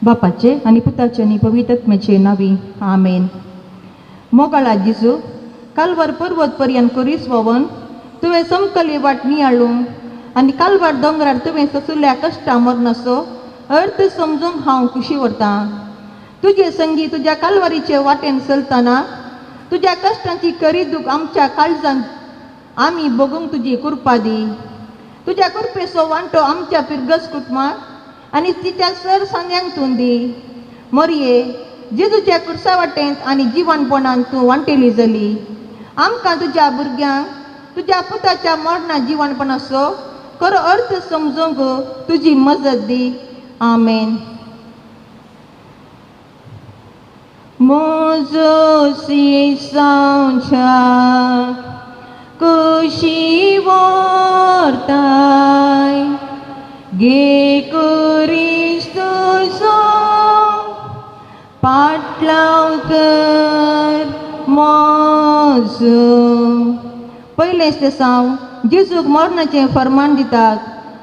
बापाचे आनी पुताचे आनी पवित्र आत्म्याचे नांवी आमेन. मोगाळा जेजू, कालवार पर्वत पर्यंत कुरीस व्होवन तुवें समकली वाट नियाळूंक आनी कालवार दोंगरार तुवें सोंसुल्ल्या कश्टां मरणाचो अर्थ समजूंक हांव खुशी व्हरतां. तुजे संगी तुज्या कालवारीचे वाटेन चलतना तुज्या कश्टांची खरी दूख आमच्या काळजांत आमी भोगूंक तुजी कृपा दी. तुज्या कृपेचो वांटो आमच्या पिरगस कुटुंबाक आनी तिच्या सर सांग्यांक तूं दी. मरये, जेजूच्या कुर्सा वाटेंत आनी जिवनपणान तूं वांटेली जाली. आमकां तुज्या भुरग्यांक तुज्या पुताच्या मरणा जिवनपणाचो खरो अर्थ समजूंक तुजी मजत दी. आमेन. म्हजो सिसांच्या कुशी व्हरताय गे क्रिस्तूचो पाटलाव कर म्हजो. पयलेंच तेसांव जेजूक मरणाचें फर्मान दितात.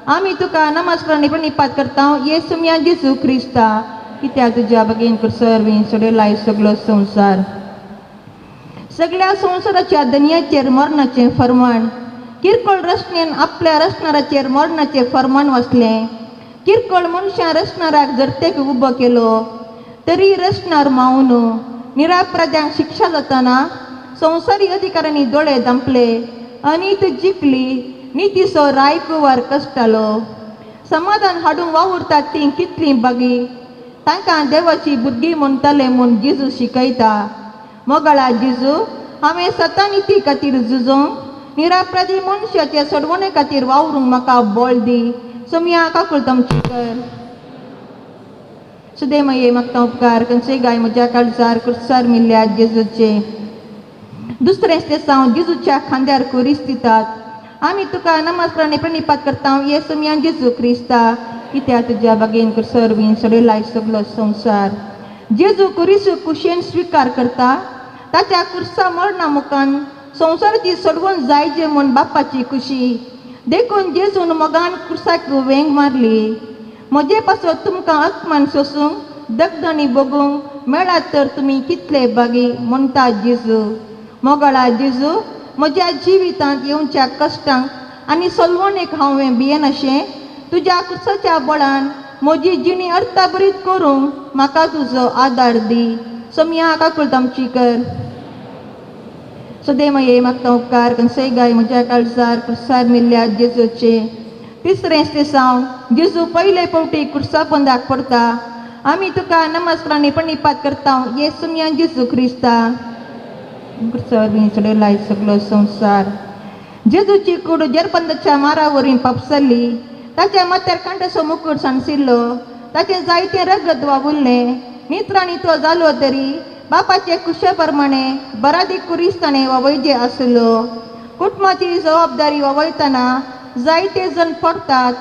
आमी तुका नमस्कार आनी प्रणिपात करता येसू मिया जेजू क्रिस्ता, कित्याक तुज्या बगेन कुर्सरवीं सोडयलाय सगलो संवसार. सगळ्या संवसाराच्या दनयाचेर मरणाचें फर्मान. किरकोळ रचनेन आपल्या रचणाराचेर मरणाचें फर्मान वाचलें. किरकोळ मनशां रचणाराक जरतेक उबो केलो तरी रचणार मावन निरापराध्यांक शिक्षा जातना संवसारी अधिकाऱ्यांनी दोळे धांपले आनी ती जिखली. नितीचो रायकुवार कश्टालो. समाधान हाडूंक वावुरतात तीं कितलीं बागी. तांकां देवाची भुरगीं म्हणटाले म्हूण जेजू शिकयता. मोगाळा जेजू, हांवें सता निती खातीर झुजोंक, निरापराधी मनशाचे सोडवणे खातीर वावरूंक म्हाका बळ दी. सोमया काकुळट आमची कर. सुदेमये मागता उपकार खंयचे गाय म्हज्या काळजार कुर्सार मिल्ल्या जेजूचे. दुसरें तेसांव जेजूच्या खांद्यार कुरीस दितात. आमी तुका नमस्कार आनी प्रणिपात करता येसू मिया जेजू क्रिस्ता, कित्याक तुज्या बागेन कुर्सरवीं सोडयलाय सगलो संवसार. जेजू कुरीस कुशेन स्विकार करता. ताच्या कुर्सा मरणा मुखान संवसाराची सोडवण जायचे म्हूण बापाची खुशी. देखून जेजून मोगान कुर्साक वेंग मारली. म्हजे पासत तुमकां अपमान सोसूंक दगदणी भोगूंक मेळात तर तुमी कितले बागी म्हणटा जेजू. मोगाळा जेजू, म्हज्या जिवितांत येवच्या कश्टांक आनी सलवणेक हांवें भियेनाशें तुज्या कुर्साच्या बळान म्हजी जिणी अर्थाभरीत करूंक म्हाका तुजो आदार दी. सोमया काकुळट आमची कर. सदैमये मागता उपकार खंयचेय गाय म्हज्या काळजार कुर्सार मिल्ल्या जेजूचे. तिसरें तेसांव जेजू पयले फावटी कुर्सा पंदाक पडटा. आमी तुका नमस्कार आनी प्रणिपात करता येसू मिया जेजू क्रिस्ता. कुर्सार सोडयलाय सगलो संवसार. जेजूची कूड जेरपंदाच्या मारा वरवीं पापसल्ली. ताच्या माथ्यार कांट्याचो मुकूट सांडशिल्लो. ताचें जायतें रगत वावुरलें. नित्राणी तो जालो तरी बापाचे कुशे प्रमाणे बरादीक कुरीस ताणें वावयजे आसलो. कुटुंबाची जबाबदारी वावयतना जायते जण पडटात,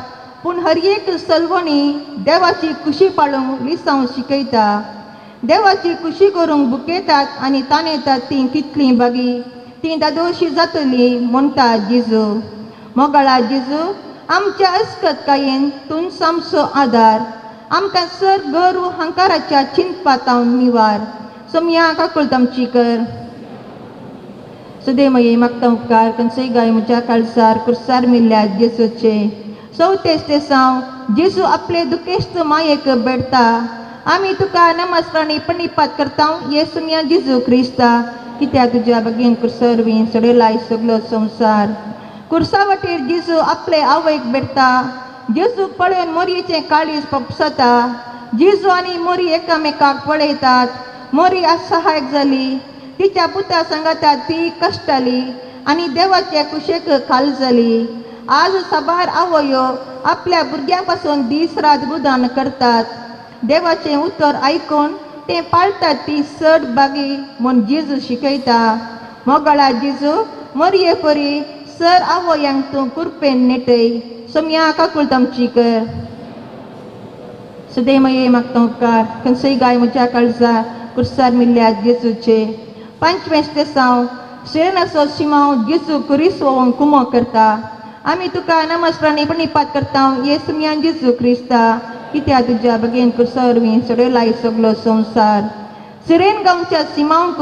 पूण हर एक सलवणी देवाची खुशी पाळूंक लिसांव शिकयता. देवाची खुशी करूंक बुकयतात आनी ताणेतात तीं कितलीं बागी, तीं दादोशी जातलीं म्हणटा जेजू. मोगाळा जेजू, आमच्या अस्कतकायेन तूं आमचो आदार. आमकां सर गर्व हंकाराच्या चिंतपातावन निवार. सोमया काकुळट आमची कर. सुदेमये मागता उपकार खंयचेय गाय म्हज्या काळजार कुर्सार मिल्ल्या जेजूचे. चवथें तेसांव जेजू आपले दुखेस्त मायेक भेटता. आमी तुका नमस्कार आनी प्रणिपात करता येसू मिया जेजू क्रिस्ता, कित्याक तुज्या बगेन कुर्सरवीं सोडयलाय सगलो संवसार. कुर्सा वाटेर जेजू आपले आवयक भेटता. जेजूक पळोवन मोरयेचें काळीज पपसता. जेजू आनी मोरी एकामेकाक पळयतात. मोरी असहायक जाली. तिच्या पुता सांगाता ती कश्टाली आनी देवाचे कुशेक खाल जाली. आज साबार आवयो आपल्या भुरग्यां पासून दीस रात रुदान करतात. देवाचें उतर आयकून तें पाळटात ती चड बागी म्हूण जेजू शिकयता. मोगाळा जेजू, मोरये परी सर आवयांक तूं कुरपेन नेटय. सोमया काकुळट आमची कर. सदैमये मागता उपकार खंयचेय गाय म्हज्या काळजार कुर्सार मिल्ल्या जेजूचे. पांचवें तेसांव श्रेणाचो शिमांव जेजू कुरीस वोवंक कुमो करता. आमी तुका नमस्कार आनी प्रणिपात करता येसू मिया जेजू क्रिस्ता, कित्या तुज्या बगेन कुर्सा वरवीं सोडयलाय सगलो संवसार. सिरेन गांवच्या सिमांवक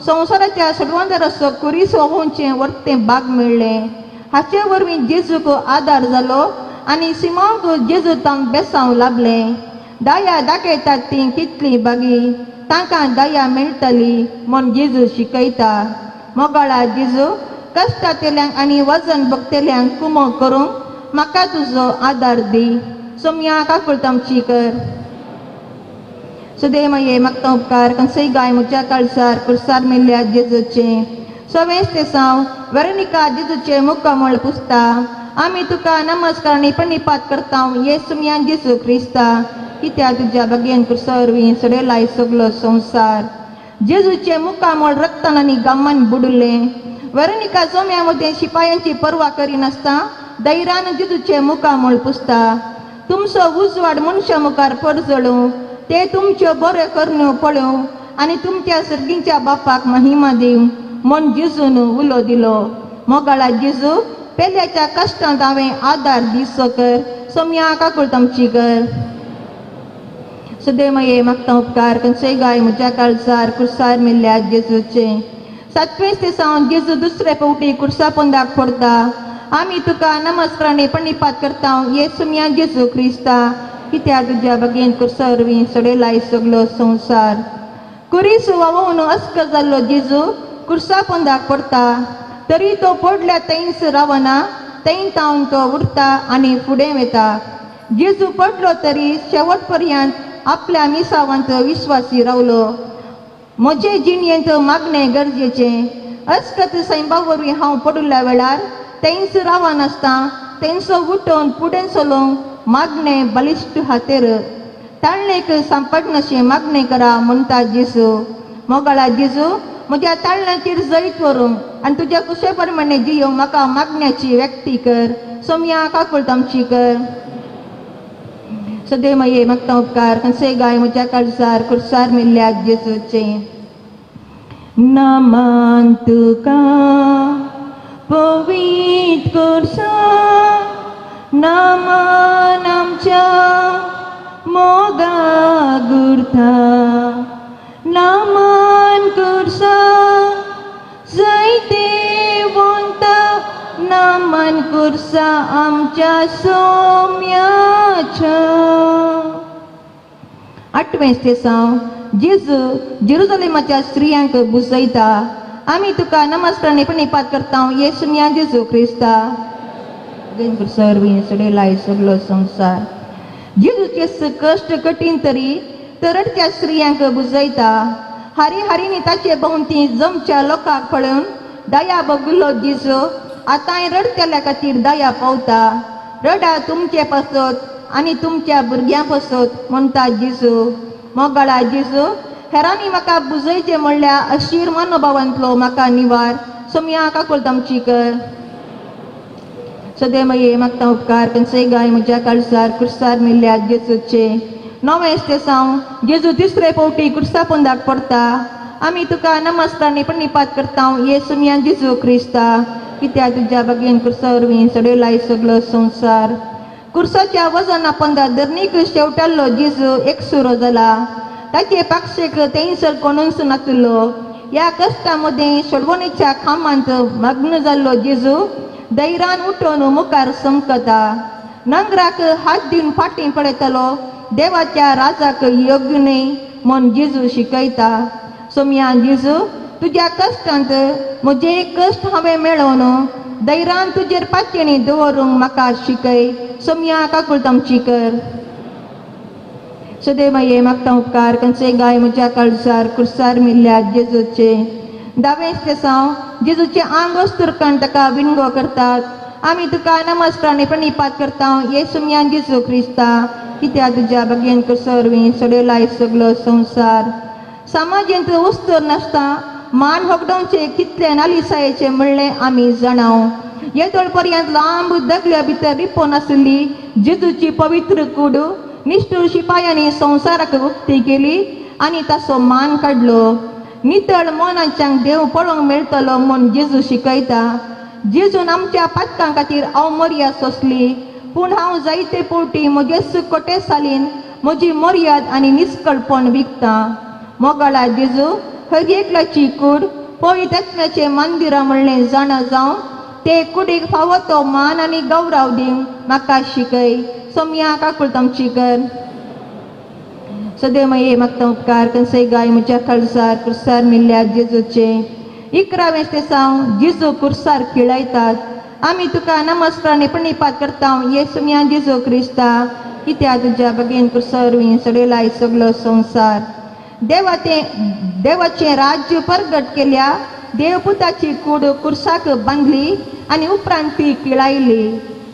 संवसाराच्या सोडवंदाराचो कुरीस व्होवचें वर्तें बाग मेळ्ळें. हाचे वरवीं जेजूक आदार जालो आनी सिमांवक जेजू तांक बेसांव लाभलें. दया दाखयतात ती कितली बागी, तांकां दया मेळटली म्हूण जेजू शिकयता. मोगाळा जेजू, कश्टांतल्यांक आनी वजन भोगतल्यांक कुमो करूंक म्हाका तुजो आदार दी. सोमया काकुळट आमची कर. सुदेमये मागता उपकार कंसय गाय म्हज्या काळसार कुर्सार मेल्ल्या जेजूचें. सवेंच तेसांव वेरोनिका जेजूचें मुखामळ पुसता. आमी तुका नमस्कार आनी प्रणिपात करता येसुमया जेजू क्रिस्ता, कित्याक तुज्या बगेन कुर्सा वरवीं सोडयलाय सगलो संवसार. जेजूचें मुखामळ रक्तान आनी गामान बुडुल्लें. वेरोनिका जोम्या मदें शिपायांची पर्वा करिनासतना धैर्यान जेजूचें मुखामळ पुसता. तुमचो उजवाड मनशां मुखार परजळूं, ते तुमच्यो बऱ्यो करण्यो पळोवं आनी तुमच्या सर्गींच्या बापाक महिमा दिवं म्हूण जेजून उलो दिलो. मोगाळा जेजू, पेल्याच्या कश्टांत हांवें आदार दिसो कर. सोमया काकुळट आमची कर. सुदेमये मागता उपकार खंयचेय गाय म्हज्या काळजार कुर्सार मेल्ल्या जेजूचें. सातवेंच दिसावन जेजू दुसरे फावटी कुर्सा पोंदाक पडता. आमी तुका नमस्कार आनी प्रणिपात करता येसुमया जेजू क्रिस्ता, कित्याक तुज्या बगेन कुर्सा वरवीं सोडयलाय सगलो संवसार. कुरीस व्हांवोवन अस्क जाल्लो जेजू कुर्सा पोंदाक पडता, तरी तो पडल्या थंयच रावना, थंय तावन तो उरता आनी फुडें वता. जेजू पडलो तरी शेवट पर्यंत आपल्या मिसावांत विश्वासी रावलो. म्हजे जिणेंत मागणें गरजेचें. अस्कत सैंबा वरवीं हांव पडिल्ल्या वेळार थंयच रावनासतना थंयचो उठोवन फुडें चलोवंक मागणें बलिश्ट हातेर ताळणेक सांपडनाशें मागणें करा म्हणटा जेजू. मोगाळा जेजू, म्हज्या ताळण्याचेर जैत व्हरूंक आनी तुज्या कुशे प्रमाणे जियोंक म्हाका मागण्याची व्यक्ती कर. सोमया काकुळट आमची कर. सदैमये मागता उपकार खंयचेय गाय म्हज्या काळजार कुर्सार मेल्ल्या जेजूचें. नमन तुका पवित्र कुर्सा, नमन आमच्या मोगा गुर्था, नमन कुर्सा जैतेवंता, नमन कुर्सा आमच्या सोम्याच्या. आठवें तेसांव जेजू जेरुजलेमाच्या स्त्रियांक बुजयता. आमी तुका नमस्कार आनी प्रणिपात करता येसुमया जेजू क्रिस्ता, सर्वीं सोडयलाय सगलो संवसार. जेजूचे कश्ट कठीण तरी तरडच्या स्त्रियांक बुजयता. हारी हारीनी ताचे भोंवती जमच्या लोकांक पळोवन दया बगुल्लो जेजू आतांय रडटल्या खातीर दया पावता. रडा तुमचे पासत आनी तुमच्या भुरग्यां पासत म्हणटा जेजू. मोगाळा जेजू, हेरांनी म्हाका बुजयचें म्हणल्यार अशीर मनोभावांतलो म्हाका निवार. सोमया काकुळट आमची कर. सदैमये मागता उपकार खंयचेय गाय म्हज्या काळजार कुर्सार मेल्ल्या जेजूचे. णवेंच तेसांव जेजू तिसरे फावटी कुर्सा पोंदाक पडता. आमी तुका नमस्कार आनी प्रणिपात करता येसुमया जेजू क्रिस्ता, कित्याक तुज्या बगेन कुर्सा वरवीं सोडयलाय सगलो संवसार. कुर्साच्या वजना पोंदा धरणीक शेवटाल्लो जेजू एकसुरो जाला. ताचे पाक्षेक थंयसर कोणूच नाशिल्लो. ह्या कश्टा मदें सोडवणेच्या कामांत मग्न जाल्लो जेजू धैर्यान उठोवन मुखार समकता. नंगराक हात दिवन फाटीं पळयतलो देवाच्या राजाक योग्य न्हय म्हूण जेजू शिकयता. सोमया जेजू, तुज्या कश्टांत म्हजे कश्ट हांवें मेळोवन धैर्यान तुजेर पातयेणी दवरूंक म्हाका शिकय. सोमया काकुळट आमची कर. सदैमये मागता उपकार खंयचेय गाय म्हज्या काळजार कुर्सार मेल्ल्या जेजूचे. दावेंच तेसांव जेजूचें आंग वस्तुरकान ताका विणगो करतात. आमी तुका नमस्कार आनी प्रणिपात करता येसुमया जेजू क्रिस्ता, कित्याक तुज्या बगेन कुर्सा वरवीं सोडयलाय सगलो संवसार. समाजेंत उस्तर नासता मान होगडावचे कितले नालिसायेचे म्हणलें आमी जाणाव. येदोळ पर्यंत लांब दगल्या भितर रिपोन आशिल्ली जेजूची पवित्र कूड निश्ठूर शिपायांनी संवसाराक उक्ती केली आनी ताचो मान काडलो. नितळ मनाच्यांक देव पळोवंक मेळटलो म्हूण जेजू शिकयता. जेजून आमच्या पातकां खातीर अवमर्या सोंसली. पूण हांव जायते फावटी म्हजे कोटे सालीन म्हजी मर्याद आनी निस्कळपण विकता. मोगाळा जेजू, हर एकल्याची कूड पवित्र आत्म्याचें मंदिरां म्हणलें जाणा जावन ते कुडीक फावो तो मान आनी गौरव दिवंक म्हाका शिकय. सोमया काकुळट आमची कर. सदैव मागता उपकार कंसय गाय म्हज्या काळजार कुर्सार मिल्ल्या जेजूचे. 11वें तेसांव जेजू कुर्सार खिळयतात. आमी तुका नमस्कार आनी प्रणिपात करता येसुम्या जेजू क्रिस्ता, कित्याक तुज्या बगेन कुर्सा वरवीं सडयलाय सगलो संवसार. देवाचें राज्य परगट केल्या देवपुताची कूड कुर्साक बांदली आनी उपरांत ती किळायली.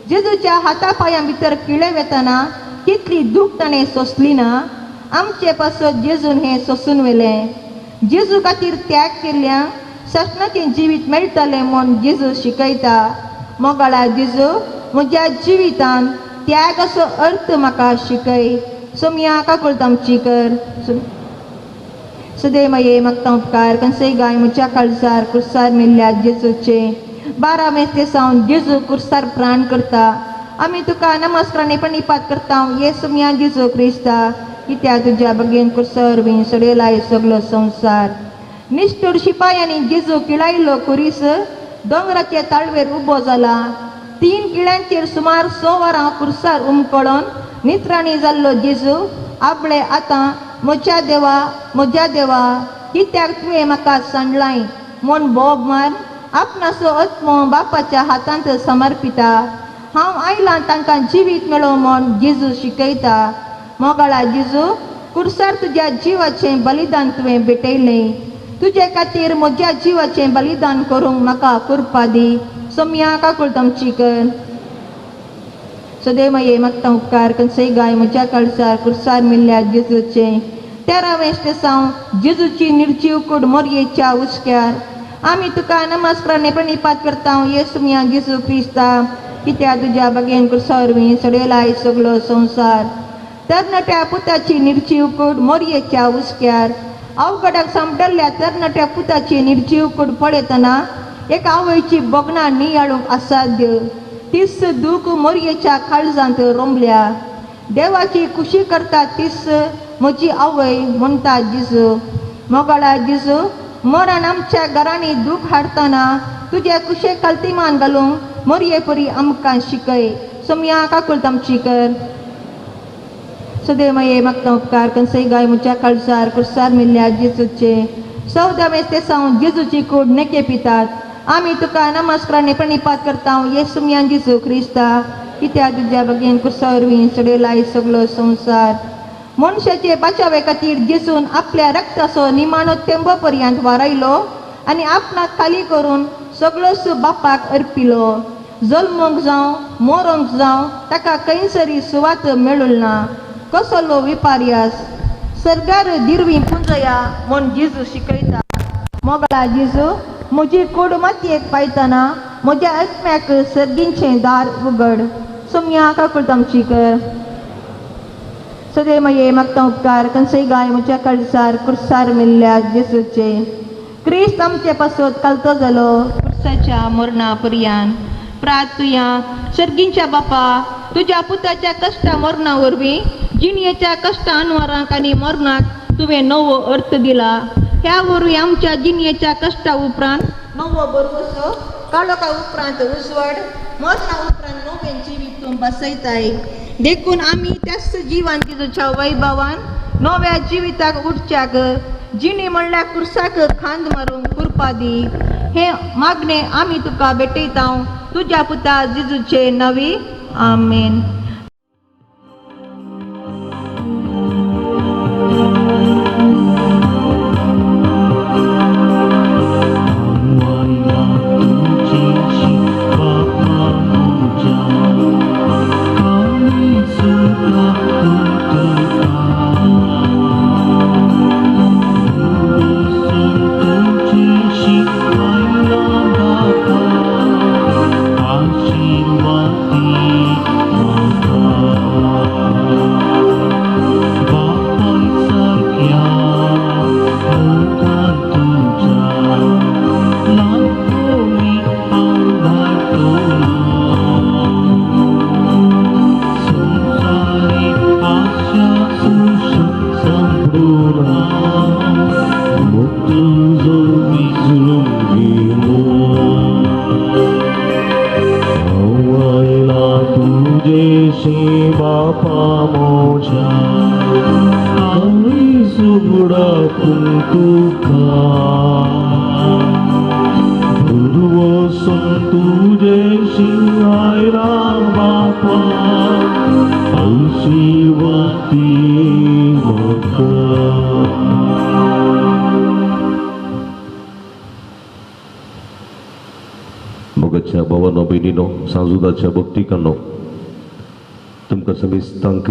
जेजूच्या हाता पांयां भितर किळे वेतना कितली दूख ताणें सोंसली ना. आमचे पासत जेजून हें सोंसून व्हेलें. जेजू खातीर त्याग केल्ल्या सासणाचें जिवीत मेळटलें म्हूण जेजू शिकयता. मोगाळा जेजू, म्हज्या जिवितान त्याग असो अर्थ म्हाका शिकय. सोमया काकुळट आमची कर. सदैव मागता उपकार कंसय गाय म्हज्या काळजार कुर्सार मेल्ल्या जेजूचे. 12वें तेसांव जेजू कुर्सार प्राण करता. आमी तुका नमस्कार आनी प्रणिपात करता येसुम्या जेजू क्रिस्ता, कित्याक तुज्या बगेन कुर्सा वरवीं सडयलाय सगलो संवसार. निश्ठूर शिपायांनी जेजू किळायलो कुरीस दोंगराचे ताळवेर उबो जाला. 3 किळ्यांचेर सुमार 6 वरां कुर्सार उमकळोन नित्राणी जाल्लो जेजू आपले आतां म्हज्या देवा म्हज्या देवा कित्याक तुवें म्हाका सांडलाय म्हूण बोब मार आपणाचो आत्मो बापाच्या हातांत समर्पिता. हांव आयलां तांकां जिवीत मेळो म्हूण जेजू शिकयता. मोगाळा जेजू, कुर्सार तुज्या जिवाचें बलिदान तुवें भेटयलें. तुजे खातीर म्हज्या जिवाचें बलिदान करूंक म्हाका कृपा दी. सोमया काकुळट आमची कर. सदैव मागता उपकार कंसय गाय म्हज्या काळजार कुर्सार मेल्ल्या जेजूचे. 13वें तेसांव जेजूची निर्जीव कूड मोरयेच्या हुस्क्यार. आमी तुका नमस्कार आनी प्रणिपात करता येसुम्या जेजू क्रिस्ता, कित्याक तुज्या बगेन कुर्सा वरवीं सडयलाय सगलो संवसार. तरणाट्या पुताची निर्जीव कूड मोरयेच्या हुस्क्यार. अवघडाक सांपडल्ल्या तरणाट्या पुताची निर्जीव कूड पळयतना एक आवयची भोगणां नियाळूंक असाध्य. तीस दूख मोरयेच्या काळजांत रोमल्या. देवाची खुशी करता तीस म्हजी आवय म्हणटा जेजू. मोगाळा जेजू, मरण आमच्या घरांनी दूख हाडटना तुज्या कुशेक कल्तिमान घालूंक मोरये परी आमकां शिकय. सोमया काकुळट आमची कर. सदैव मागता उपकार कंसय गाय म्हज्या काळजार कुर्सार मेल्ल्या जेजूचे. 14वें तेसांव जेजूची कूड नेके पितात. आमी तुका नमस्कार आनी प्रणिपात करता येसुम्या जेजू क्रिस्ता, कित्याक तुज्या बगेन कुर्सा वरवीं सडयलाय सगलो संवसार. मनशाचे बचावे खातीर जेजून आपल्या रक्ताचो निमाणो तेंबो पर्यंत वारायलो आनी आपणाक खाली करून सगळोच बापाक अर्पिलो. जल्मूंक जावं मरोंक जावं ताका खंयसरी सुवात मेळूल ना. कसलो विपार्यास सर्गार दिरवी पुंजया म्हूण जेजू शिकयता. मोगाळा जेजू, म्हजी कूड मातयेक पायतना म्हज्या आत्म्याक सर्गींचें दार उगड. सोमया काकुळट आमची कर. सदैव मागता उपकार कंसय गाय म्हज्या काळजार कुर्सार मेल्ल्या जेजूचे. क्रिस्त आमचे पासत कालतो जालो कुर्साच्या मरणा पर्यान. प्रार्थुया. सर्गींच्या बापा, तुज्या पुताच्या कश्टा मरणा वरवीं जिणयेच्या कश्टा अनवरांक आनी मरणाक तुवें नवो अर्थ दिला. ह्या वरवीं आमच्या जिणयेच्या कश्टा उपरांत नवो भरवसो, काळोखा उपरांत उजवाड, मरणा उपरांत नवें जिवीत तूं बसयताय. देखून आमी त्याच जिवान जेजूच्या वैभवान नव्या जिविताक उठच्याक जिणी म्हणल्यार कुर्साक खांद मारूंक कृपा दी. हें मागणें आमी तुका भेटयता तुज्या पुता जेजूचे नवी. आमेन. आशीर्वादी. उगडापूं तुका भरवसून तुजें शिंगायरा बापा आशिर्वादी म्हाका. मोगाच्या भावानो भयणीनो, सांजुदाच्या भक्तिकांनो, तुमकां समेस्तांक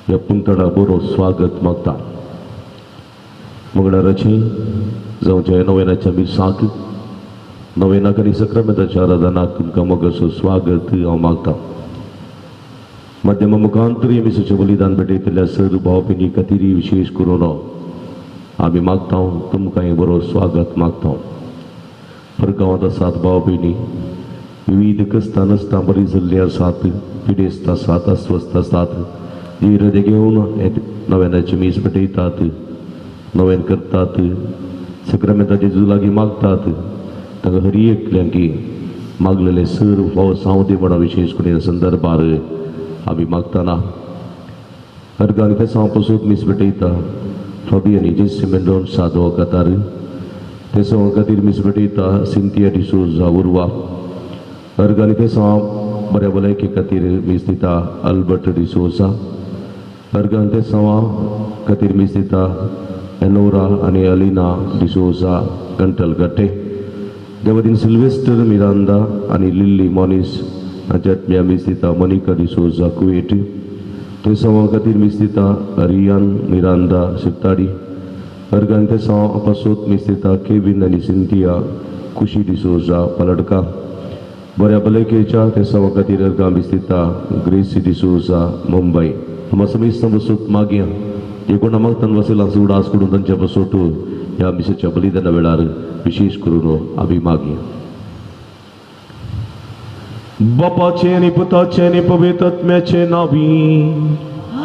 ह्या पुंतडा बरो स्वागत मागता. मंगळाराचें जावच्या नोवेनाच्या मिसाक, नोवेनाक आनी सक्रामेंताच्या आराधनाक तुमकां मोगाचो स्वागत हांव मागता. माध्यमा मुखांतर ह्या मिसाचें बलिदान भेटयतल्या सर भाव भयणी खातीर विशेश करून आमी मागता, तुमकां बरो स्वागत मागता. परगांवांत आसात भाव भयणी, विविध कस्तां नसतां बरी जाल्लीं आसात, पिडेस्त आसात, अस्वस्थ आसात, जी हृदय घेवन नव्यानाची मीस पेटयतात, नव्यान करतात, सक्रामेंताचे जेजू लागीं मागतात, तांकां हर एकल्यांकी मागलेले सर फाव साव दी म्हणून विशेष करून ह्या संदर्भार आमी मागतना अर्गां आनी तेसांव पसून मीस पेटयता फाबियानी जेसी मेंडोन्सा सादो कतार, तेसांव खातीर मीस पेटयता सिंथिया डिसोजा उर्वा. अर्गां आनी तेसांव बऱ्या भलायके खातीर मीस दिता अल्बर्ट डिसोजा. अर्गां आनी तेसांवा खातीर मीस दिता एनोरा आनी अलिना डिसोजा गंटलगट्टे. देवदीन सिल्वेस्टर मिरांदा आनी लिल्ली मॉनीस हांच्या आत्म्या मीस दिता मोनिका डिसोजा कुवेट. तेसांवा खातीर मीस दिता रियान मिरांदा शिवताडी. अर्गां आनी तेसांवा पासत मीस दिता केवीन आनी सिंथिया कुशी डिसोजा पलडका. बऱ्या भलायकेच्या तेसांवा खातीर अर्गां मीस दिता ग्रेसी डिसोजा मुंबय. आमकां समेस्तां बसून मागया जे कोणा मागतान वसिलां उडास करून तांच्या पासत ह्या मिसाच्या बलिदाना वेळार विशेष करून आमी मागया. बापाचे आनी पुताचे आनी पवित्र आत्म्याचे नांवी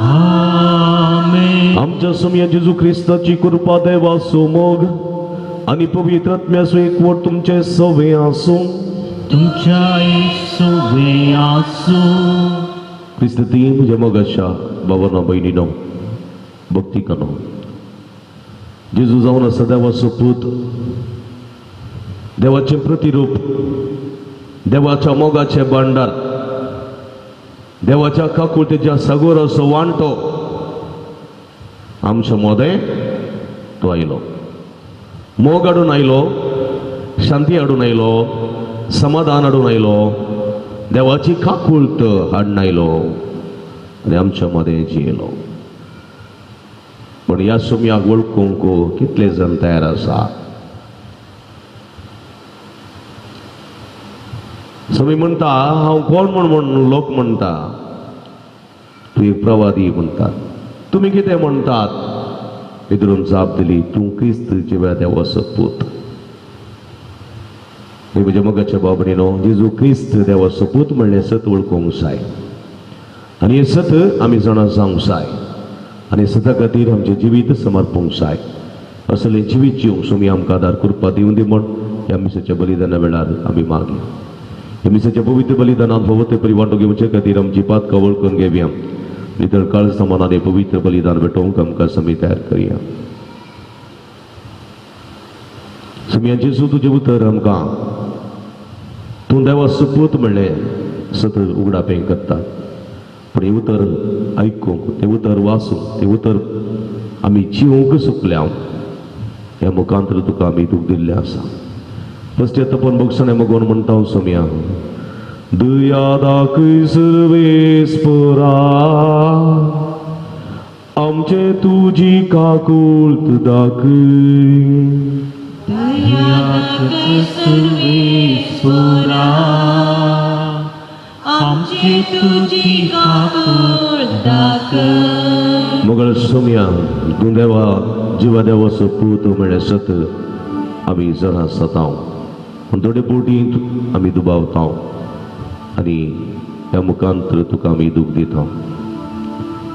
आमेन. आमच्या सोमया जेजू क्रिस्ताची कृपा, देवाचो मोग आनी पवित्र आत्म्याचो एकवट तुमचे सवे आसूं. तुमच्या सवे आसूं. क्रिस्त ती म्हज्या मोगाच्या बाबानो भयणीनो, भक्तिकानो, जेजू जावन आसा देवाचो पूत, देवाचें प्रतिरूप, देवाच्या मोगाचें भांडार, देवाच्या काकुळतेच्या सागोराचो वांटो आमच्या मोदें तो आयलो. मोग हाडून आयलो, शांती हाडून आयलो, समाधान हाडून आयलो, देवाची काकुळत हाडून आयलो आनी आमच्या मदें जियेलो. पूण ह्या सोम्याक वळखूंक कितले जाण तयार आसा? समी म्हणटा हांव कोण म्हण म्हण लोक म्हणटा, तूं एक प्रवादी म्हणटात, तुमी कितें म्हणटात? पेद्रून जाप दिली, तूं क्रिस्त जिव्या देवाचो पूत. हे म्हज्या मोगाच्या बाबणीनो, जेजू क्रिस्त देवाचो पूत म्हणलें सत वळखूंक जाय आनी हें सत आमी जाणा जावंक जाय आनी सता खातीर आमचें जिवीत समर्पूंक जाय. असलें जिवीत जिवंक सोमी आमकां आदार कृपा दिवन दी म्हण ह्या मिसाच्या बलिदाना वेळार आमी मागया. ह्या मिसाच्या पवित्र बलिदानांत फावो ते परी वांटो घेवचे खातीर आमची पातकां वळखून घेवया, नितळ काळ समानान पवित्र बलिदान भेटोवंक आमकां समी तयार करया. समिया जेजू तुजें उतर आमकां तूं देवाचो पूत म्हणलें सत उगडापें करता, पूण हें उतर आयकूंक, तें उतर वाचूंक, तें उतर आमी जिवंक चुकल्या ह्या मुखांतर तुका आमी दूख दिल्लें आसा. पश्चातापान भोगसणें मगोवन म्हणटा सोम्या, दया दाखय सर्वेस्परा, आमचे तुजी काकुळत दाखय. दया दाखय सर्वेस्परा, आमचे तुजी काकुळत दाखय. मोगळ सोम्या, तूं देवा जिवा देवाचो पूत म्हणलें सत आमी जाणा आसता, पूण थोडे बोटी आमी दुबावता आनी ह्या मुखांतर तुका आमी दूख दिता.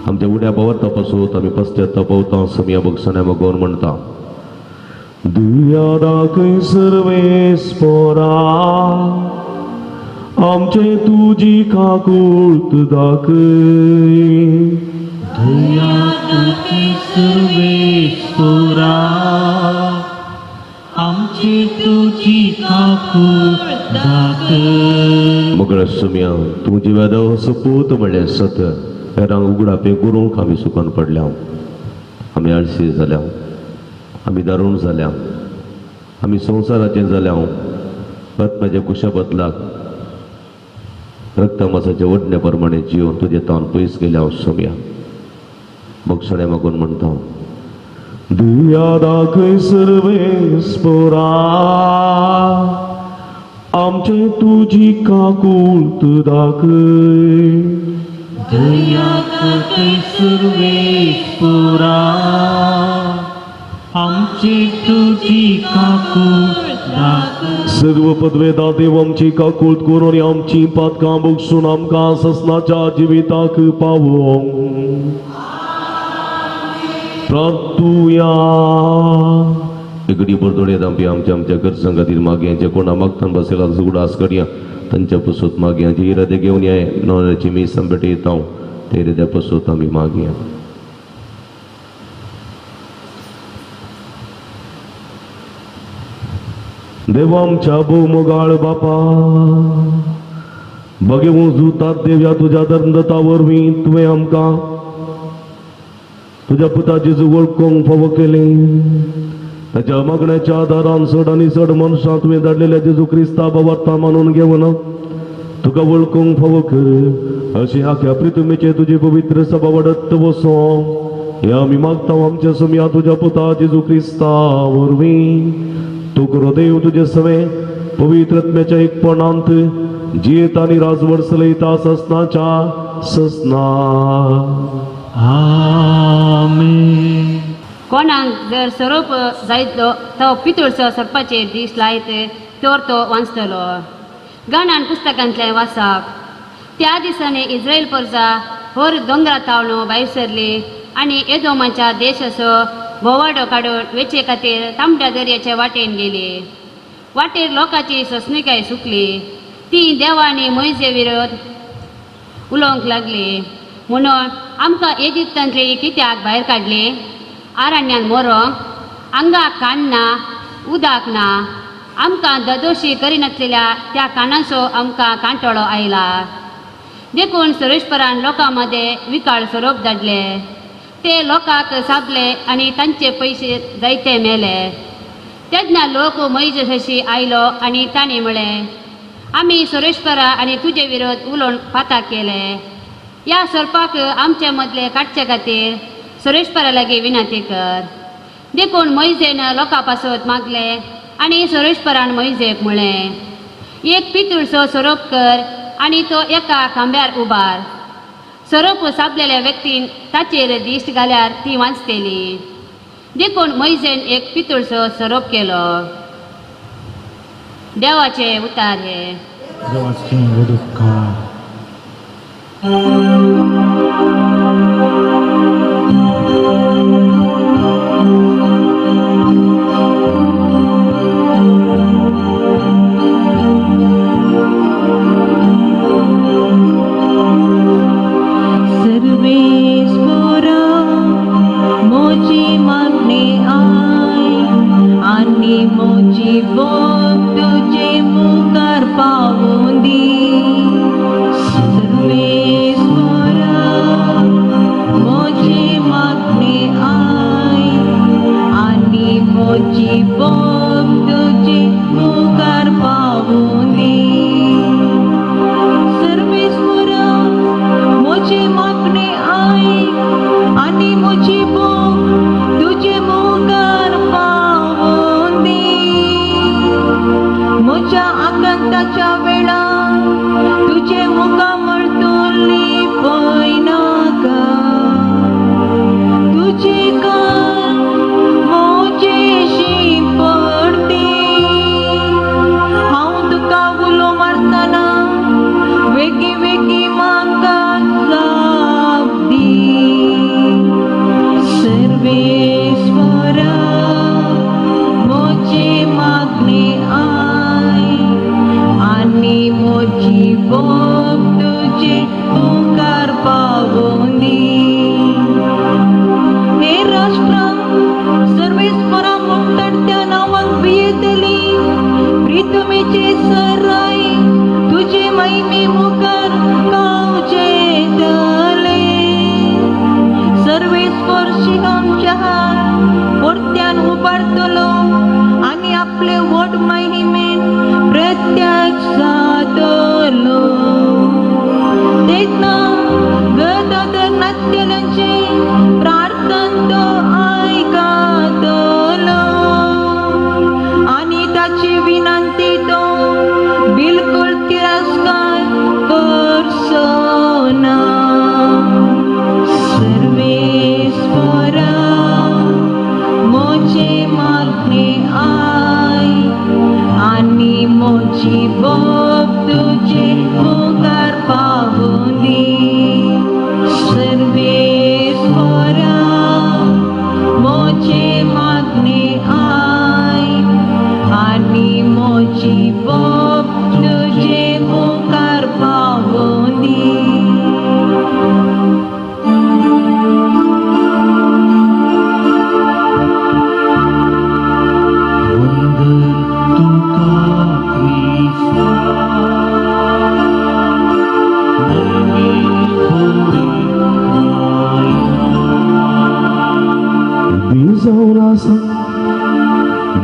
आमच्या उड्या पावता पासून आमी पश्चाताप समिया भोगसण्या भगवान म्हणटा, दया दाखय सर्वेस्परा, आमचे तुजी काकुळत दाखय. दया दाखय सर्वेस्पोरा, आमचे तुजी काकूळ दाखय. मोगळा सुम्या तूं जिव्या देव सपूत म्हणलें सत हेरांक उगडापे करूंक आमी सुकोन पडल्या. आमी आळशी जाल्या, आमी दारूण जाल्या, आमी संवसाराचें जाल्या. आत्म्याच्या कुशा बदलाक रक्तमासाच्या ओडण्या प्रमाणे जिवन तुजें तावन पयस गेल्या हांव सोम्या. बक्षणे मागून म्हणटा, दया दाखय सर्वेस्पोरा, आमचे तुजी काकूळ दाखय. दया दाखय सर्वेस्पोरा, आमचे तुजी काकूळ दाखय. सर्व पदवेदा देव आमची काकूळ करून आनी आमची पातकां बक्षून आमकां ससनाच्या जिविताक पावोवंक प्रार्थुया. इकडे बरदोडे दामपी आमच्या आमच्या गरजां खातीर मागया, जे कोणा मागतान बसयला उगडास करया तांच्या पसूत मागया, जे इरादे घेवन या नोराची मी संबेटे येता ते इराद्या पसूत आमी मागया. देवा आमच्या भोवमोगाळ बापा, बगेवूं जुतात देव्या तुज्या दंदता वरवीं तुवें आमकां तुज्या पुता जेजू वळखूंक फावो केलें. ताच्या मागण्याच्या आदारान चड आनी चड मनशां तुवें धाडलेल्या जेजू क्रिस्ता बाबार्ता मानून घेवन तुका वळखूंक फावो कर. अशें आख्या प्रितुमेचे तुजे पवित्र सभा वाडत वसो हे आमी मागता आमच्या सुमया तुज्या पुता जेजू क्रिस्ता वरवीं. तूं करो देव तुजे सवे पवित्र आत्म्याच्या एकपणांत जियेत आनी राजवट चलयता ससनाच्या ससना. आमेन. कोणाक जर सोरोप जायत तो पितूळचो सोरपाचेर दीस लायत तर तो वांचतलो. गाणान पुस्तकांतलें वाचप. त्या दिसांनी इस्रायल परजा होर दोंगरा तावणो भायर सरली आनी एदोमाच्या देशाचो भोवाडो काडून वेचे खातीर तांबड्या दर्याचे वाटेन गेली. वाटेर लोकांची सोंसणिकाय सुकली. ती देवा आनी मोयजे विरोध उलोवंक लागली, म्हणून आमकां इजिप्तांतली कित्याक भायर काडली? आरण्यान मरोंक हांगा कान ना, उदक ना, आमकां ददोशी करिनासलेल्या त्या कानाचो आमकां कांटोळो आयला. देखून सुरेशपरान लोकां मदें विकाळ सोरोप धाडले. ते लोकांक सापले आनी तांचे पयशे जायते मेले. तेन्ना लोक मोयजेशी आयलो आनी तांणी म्हळें, आमी सुरेशपरा आनी तुजे विरोध उलोवन पाताक केले. ह्या सोरपाक आमचे मदले काडचे खातीर सुरेशपरा लागीं विनंती कर. देखून मोयजेन लोकां पासत मागले आनी सुरेशपरान मोयजेक म्हळें, एक पितूळचो सोरोप कर आनी तो एका खांब्यार उबार. सोरोप सापलेल्या व्यक्तीन ताचेर दिश्ट घाल्यार ती वांचतली. देखून मोयजेन एक पितूळचो सोरोप केलो. देवाचे उतार हे. देवाचें उपकार. सर्वेस्पोरा मोजी मागणे I आनी मोजी बोग तुजे मुखार पावूं दी. सर्वेस्पोरा मोजी मागणे I आनी मोजी बोग तुजे मुखार पावूं दी. सर्वेस्पोरा मोजी मागणे I आनी मोजी बोग तुजे मुखार पावूं दी. म्हज्या आकांताच्या वेळार तुजें मुखामळ तूं लिपयनाका. तुजी कान म्हजेशी पडटी. हांव तुका उलो मारतना वेगीं वेगीं म्हाका जाप दी. सर्वेस्वरा म्हजी मागणी I आनी म्हजी बोग तुजे मुखार पावूं दी. मोची बोब तुझे मुखार पावोनी. सर्वेस्परा मोचे मागणे I आनी मोची बोब तुझे मुखार पावोनी. वंदन तुका क्रिस्ता, मरणे भोरी राया. जावन आसा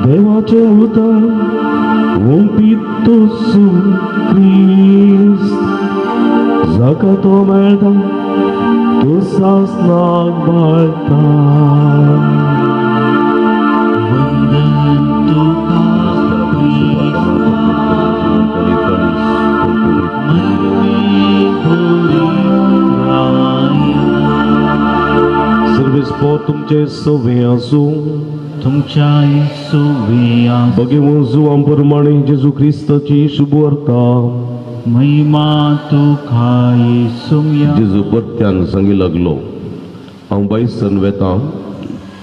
देवाचें उतर ओंपीत तोसू क्रिस्त जाका तो मेळटा तो सासनाक बाळटा. वंदन तुका क्रिस्ता, मरणे भोरी राया. सर्वेस्पो तुमचे सवे आसूं. तुमच्या सुविया. भगेवो जुवां प्रमाणे जेजू क्रिस्ताची शुभवार्ता. महिमा तुका येसुम्या. जेजू परत्यान सांगी लागलो, हांव बायसन वेता,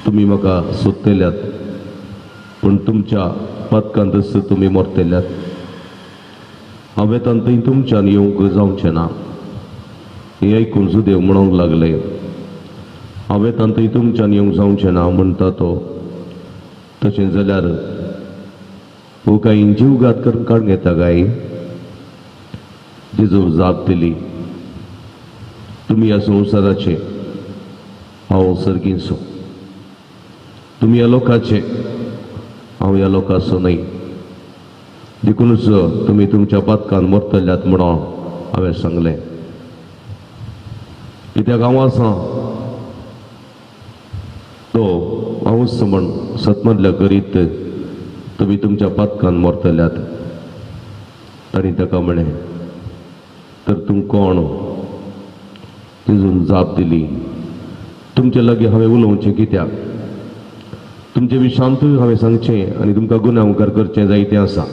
तुमी म्हाका सोदतल्यात पूण तुमच्या पातकांतच तुमी मरतल्यात. हांव वेता थंय तुमच्यान येवंक जावचें ना. हें आयकून जुदेव म्हणूंक लागले, हांव वेता थंय तुमच्यान येवंक जावचें ना म्हणटा तो, तशें जाल्यार हो कांय जीवघात करून काडून घेता काय? जेजू जाप दिली, तुमी ह्या संवसाराचे, हांव सर्गींचो. तुमी ह्या लोकाचे, हांव ह्या लोकाचो न्हय. देखूनच तुमी तुमच्या पातकान मरतल्यात म्हणून हांवें सांगलें. कित्याक हांव आसा तो हांवूच म्हण सतमदल्या करीत तुमी तुमच्या पातकान मरतल्यात. तांणी ताका म्हळें, तर तूं कोण? तेजून जाप दिली, तुमचे लागीं हांवें उलोवचें कित्याक? तुमचे विशांतूय हांवें सांगचें आनी तुमकां गुन्यांव मुखार करचें जायतें आसा.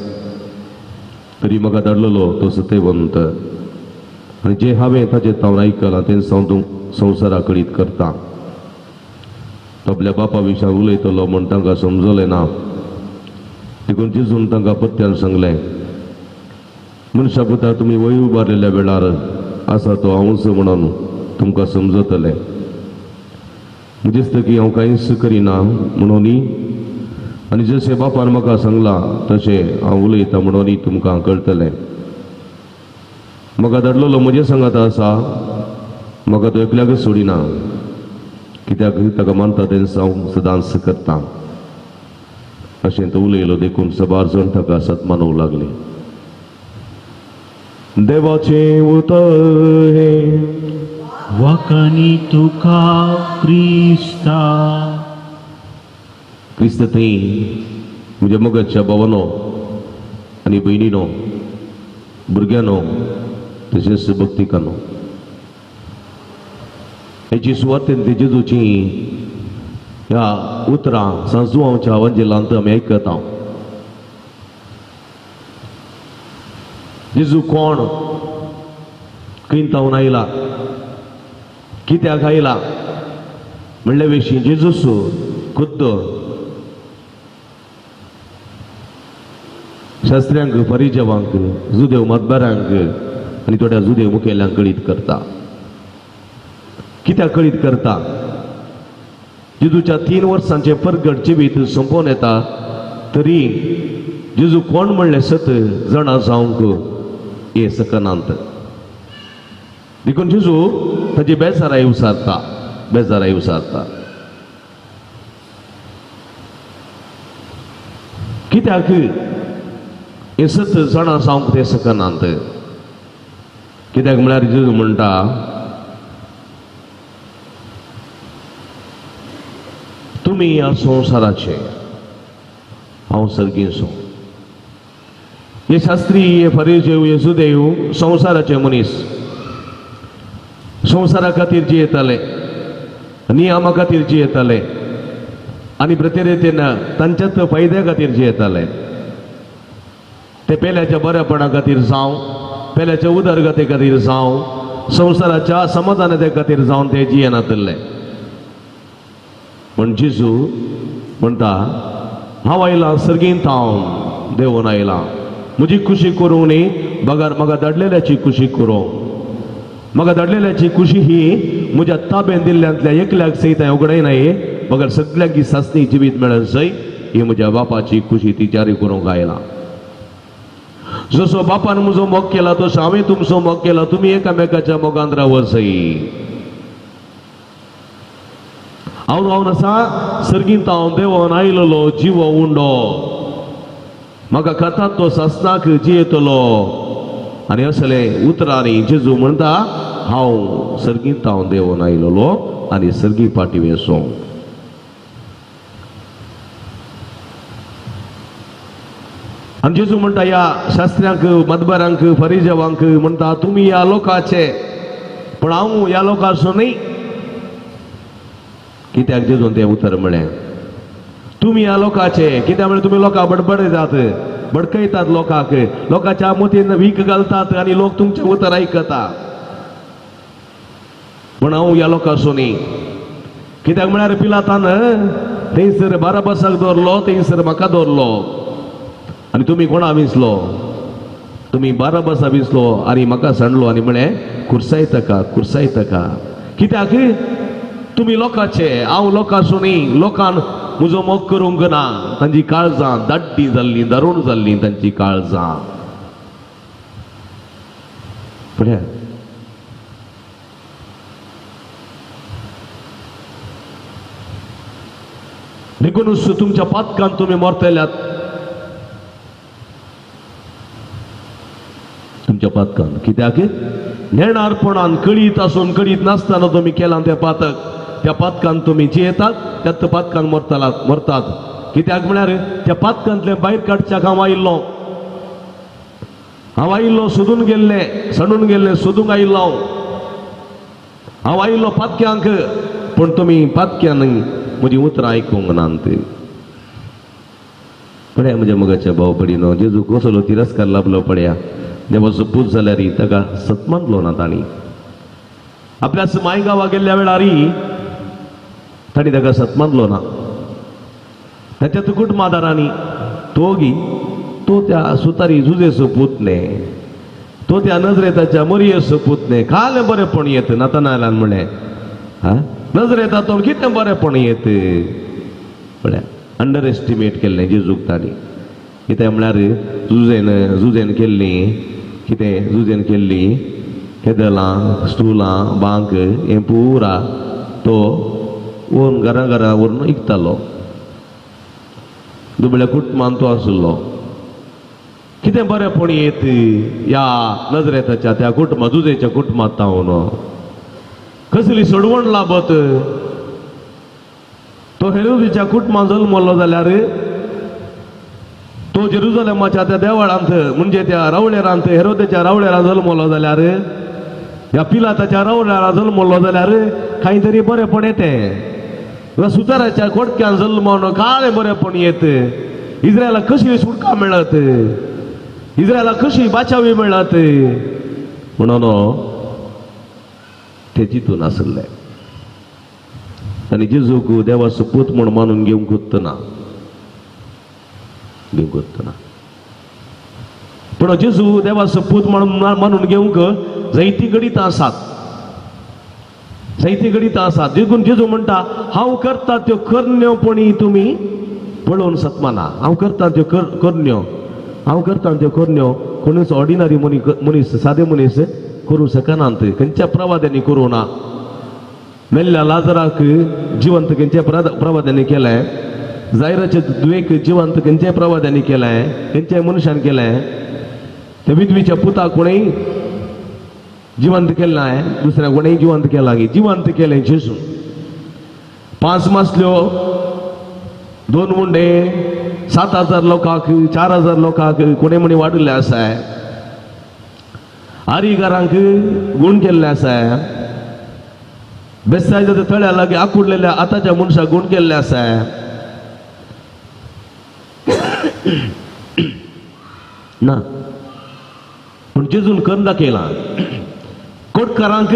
तरी म्हाका धाडलेलो तो सत्यवंत आनी जें हांवें ताचें तावन आयकलां तें हांव संवसारा कळीत करता. तो आपल्या बापा विशयान उलयतलो म्हूण तांकां समजलें ना. देखून जेजून तांकां पत्त्यान सांगलें, मनशा पुता तुमी वय उबारलेल्या वेळार आसा तो हांवूच म्हणून तुमकां समजतलें. दिसता की हांव कांयच करिना म्हणून आनी जशें बापान म्हाका सांगलां तशें हांव उलयतां म्हणून तुमकां कळटलें. म्हाका धाडलेलो म्हजें सांगात आसा, म्हाका तो एकल्याकच सोडिना, कित्याक ताका मानता तेन्ना हांव सदांच करतां. अशें तो उलयलो देखून सबार जाण ताका सत मानूंक लागले. देवाचें उतर हें. वखणी तुका क्रिस्ता. क्रिस्त थंय म्हज्या मोगाच्या भावानो आनी भयणीनो, भुरग्यांनो, तशेंच भक्तिकानो, हेची सुवातेन ती जेजूची ह्या उतरां सांजुआंवच्या वंजेलांत आमी आयकता. जेजू कोण, खंय तावन आयला, कित्याक आयला म्हणल्या विशीं जेजूस खुद्द शास्त्र्यांक, परिजवांक, जुदेव मतदारांक आनी थोड्या जुदेव मुखेल्यांक कळीत करता. कित्याक कळीत करता? जेजूच्या 3 वर्सांचें परगट जिवीत सोंपोवन येता तरी जेजू कोण म्हणलें सत जाणा जावंक हे सकनांत. देखून जेजू ताची बेजाराय उसारता, बेजाराय उसारता. कित्याक हे सत जाणा जावंक ते सकनांत? कित्याक म्हळ्यार जेजू म्हणटा, तुमी ह्या संवसाराचे, हांव सर्गींचो. हे शास्त्री, हे फरिजेव, हे सुदेव संवसाराचे मनीस, संवसारा खातीर जियेताले, नियमा खातीर जियेताले आनी प्रतिरेतीन तांच्याच फायद्या खातीर जियेताले. ते पेल्याच्या बरेपणा खातीर जावं, पेल्याच्या उदरगते खातीर जावं, संवसाराच्या समाधानाच्या खातीर जावन ते जियेनातले. म्हण जेजू म्हणटा, हांव आयलां सर्गींत, हांव देवून आयलां, म्हजी खुशी करूंक न्ही बगर म्हाका धाडलेल्याची खुशी करूंक. म्हाका धाडलेल्याची खुशी ही म्हज्या ताब्यान दिल्ल्यांतल्या एकल्याक सयत हांवें उगडायनाय, बगर सगल्यांक ही सासणी जिवीत मेळत सय ही म्हज्या बापाची खुशी ती जारी करूंक आयलां. जसो बापान म्हजो मोग केला तसो हांवें तुमचो मोग केला, तुमी एकामेकाच्या मोगान रावत सय. हांव रावन आसा सर्गींत, हांव देवोन आयलेलो जिवो उंडो, म्हाका खाता तो सासणाक जियेतलो. आनी असले उतरांनी जेजू म्हणटा, हांव सर्गींत हांव देवोन आयलेलो आनी सर्गी फाटी वेसो. आनी जेजू म्हणटा ह्या शास्त्र्यांक, मदबारांक, फरिजेवांक म्हणटा, तुमी ह्या लोकाचे, पूण हांव ह्या लोकांचो न्ही. कित्याक जेजून तें उतर म्हळें, तुमी ह्या लोकाचे? कित्याक म्हळ्यार तुमी लोकांक बडबडयतात, भडकयतात, लोकांक, लोकांच्या मतीन वीख घालतात आनी लोक तुमचें उतर आयकता. पूण हांव ह्या लोकांचो न्ही. कित्याक म्हळ्यार पिलातान थंयसर बाराबासाक दवरलो, थंयसर म्हाका दवरलो, आनी तुमी कोणा विंचलो? तुमी बाराबासा विंचलो आनी म्हाका सांडलो आनी म्हळें कुर्सायतका, कुर्सायतका. कित्याक? तुमी लोकांचे, हांव लोकांचो न्ही. लोकान म्हजो मोग करूंक ना, तांची काळजां दाड्डी जाल्लीं, दारूण जाल्लीं तांची काळजां. पळया, देखूनच तुमच्या पातकान तुमी मरतल्यात, तुमच्या पातकान. कित्याक? नेणारपणान कळीत आसून कळीत नासतना तुमी केलां तें पातक, त्या पातकान तुमी जियेतात, त्याच पातकान मरतात. कित्याक म्हळ्यार त्या पातकांतले भायर काडच्याक हांव आयिल्लो, हांव आयिल्लो सोदून गेल्ले, सणून गेल्ले, सोदूंक आयिल्लो हांव, हांव आयिल्लो पातक्यांक, पूण तुमी पातक्यान म्हजी उतरां आयकूंक नात. पळया म्हज्या मोगाच्या भाव भयणीनो, जेजू कसलो तिरस्कार लाभलो पळया. देवाचो पूत जाल्यार ताका सत्मानलो ना तांणी. आपल्या माय गांवा गेल्ल्या वेळार तांणी ताका सत्मानलो ना. ताच्या कुटुंबादारांनी तोगी तो त्या सुतारी जुजेचो पूत न्ही, तो त्या नजरेताच्या मरियेचो पूत न्ही, कालें बरेंपण येत. नातानायलान म्हणलें, हा नजरेतातून कितें बरेंपण येत? पळया, अंडर एस्टिमेट केल्लें जेजूक तांणी. कितें म्हळ्यार जुजेन केल्ली, कितें जुजेन केल्ली केदलां, स्टुलां, बांक हें पुरा तो व्हरून घरा घरा व्हरून विकतालो. दुबळ्या कुटुंबान तो आशिल्लो. कितें बरेंपण येत ह्या नजरेताच्या त्या कुटुंबा, जुजेच्या कुटुंबांत तावन कसली सोडवण लाभत? तो हेरोदीच्या कुटुंबान जल्मलो जाल्यार तो जेरुजलेमाच्या त्या देवळांत, म्हणजे त्या रावळेरांत, हेरोदेच्या रावळेरांत जल्मलो जाल्यार, ह्या पिलाताच्या रावळेरांत जल्मलो जाल्यार कांय तरी बरेंपण येतें. सुताराच्या कोटक्यान जल्मोन काळें बरेंपण येत. इस्रायलाक कशी सुटका मेळत, इस्रायलाक कशी बाचावी मेळत म्हणून ते चिंतून आसले. आनी जेजूक देवाचो पूत म्हूण मानून घेवंक ना, घेवंक ना. पूण जेजू देवाचो पूत म्हणून मानून घेवंक जायतीं गणितां आसात, जायतीं गणितां आसात. देखून जेजू म्हणटा, हांव करता त्यो करण्यो पणी तुमी पळोवन सतमाना. हांव करता त्यो करण्यो, हांव करता त्यो करण्यो कोणूच ऑर्डिनरी मनीस, सादे मनीस करूं शकनात. खंयच्या प्रवाद्यांनी करूं ना. मेल्ल्या लाजराक जिवंत खंयच्या प्रवाद्यांनी केलें, जायराचे दुयेक जिवंत खंयच्या प्रवाद्यांनी केलें, खंयच्या मनशान केलें. त्या विधवीच्या पुताक कोणेय जिवंत केलें ना, दुसऱ्या कोणेय जिवंत केलां की जिवंत केलें जेजू. 5 मासल्यो, 2 मुंडे, 7,000 लोकांक, 4,000 लोकांक कोणे म्हणी वाडिल्ले आसा. आरीगारांक गूण केल्ले आसा. बेसायच्या तळ्या लागीं आकुडलेल्या आतांच्या मनशाक गूण केल्ले आसा. ना. पूण जेजून करून दाखयलां, कोटकारांक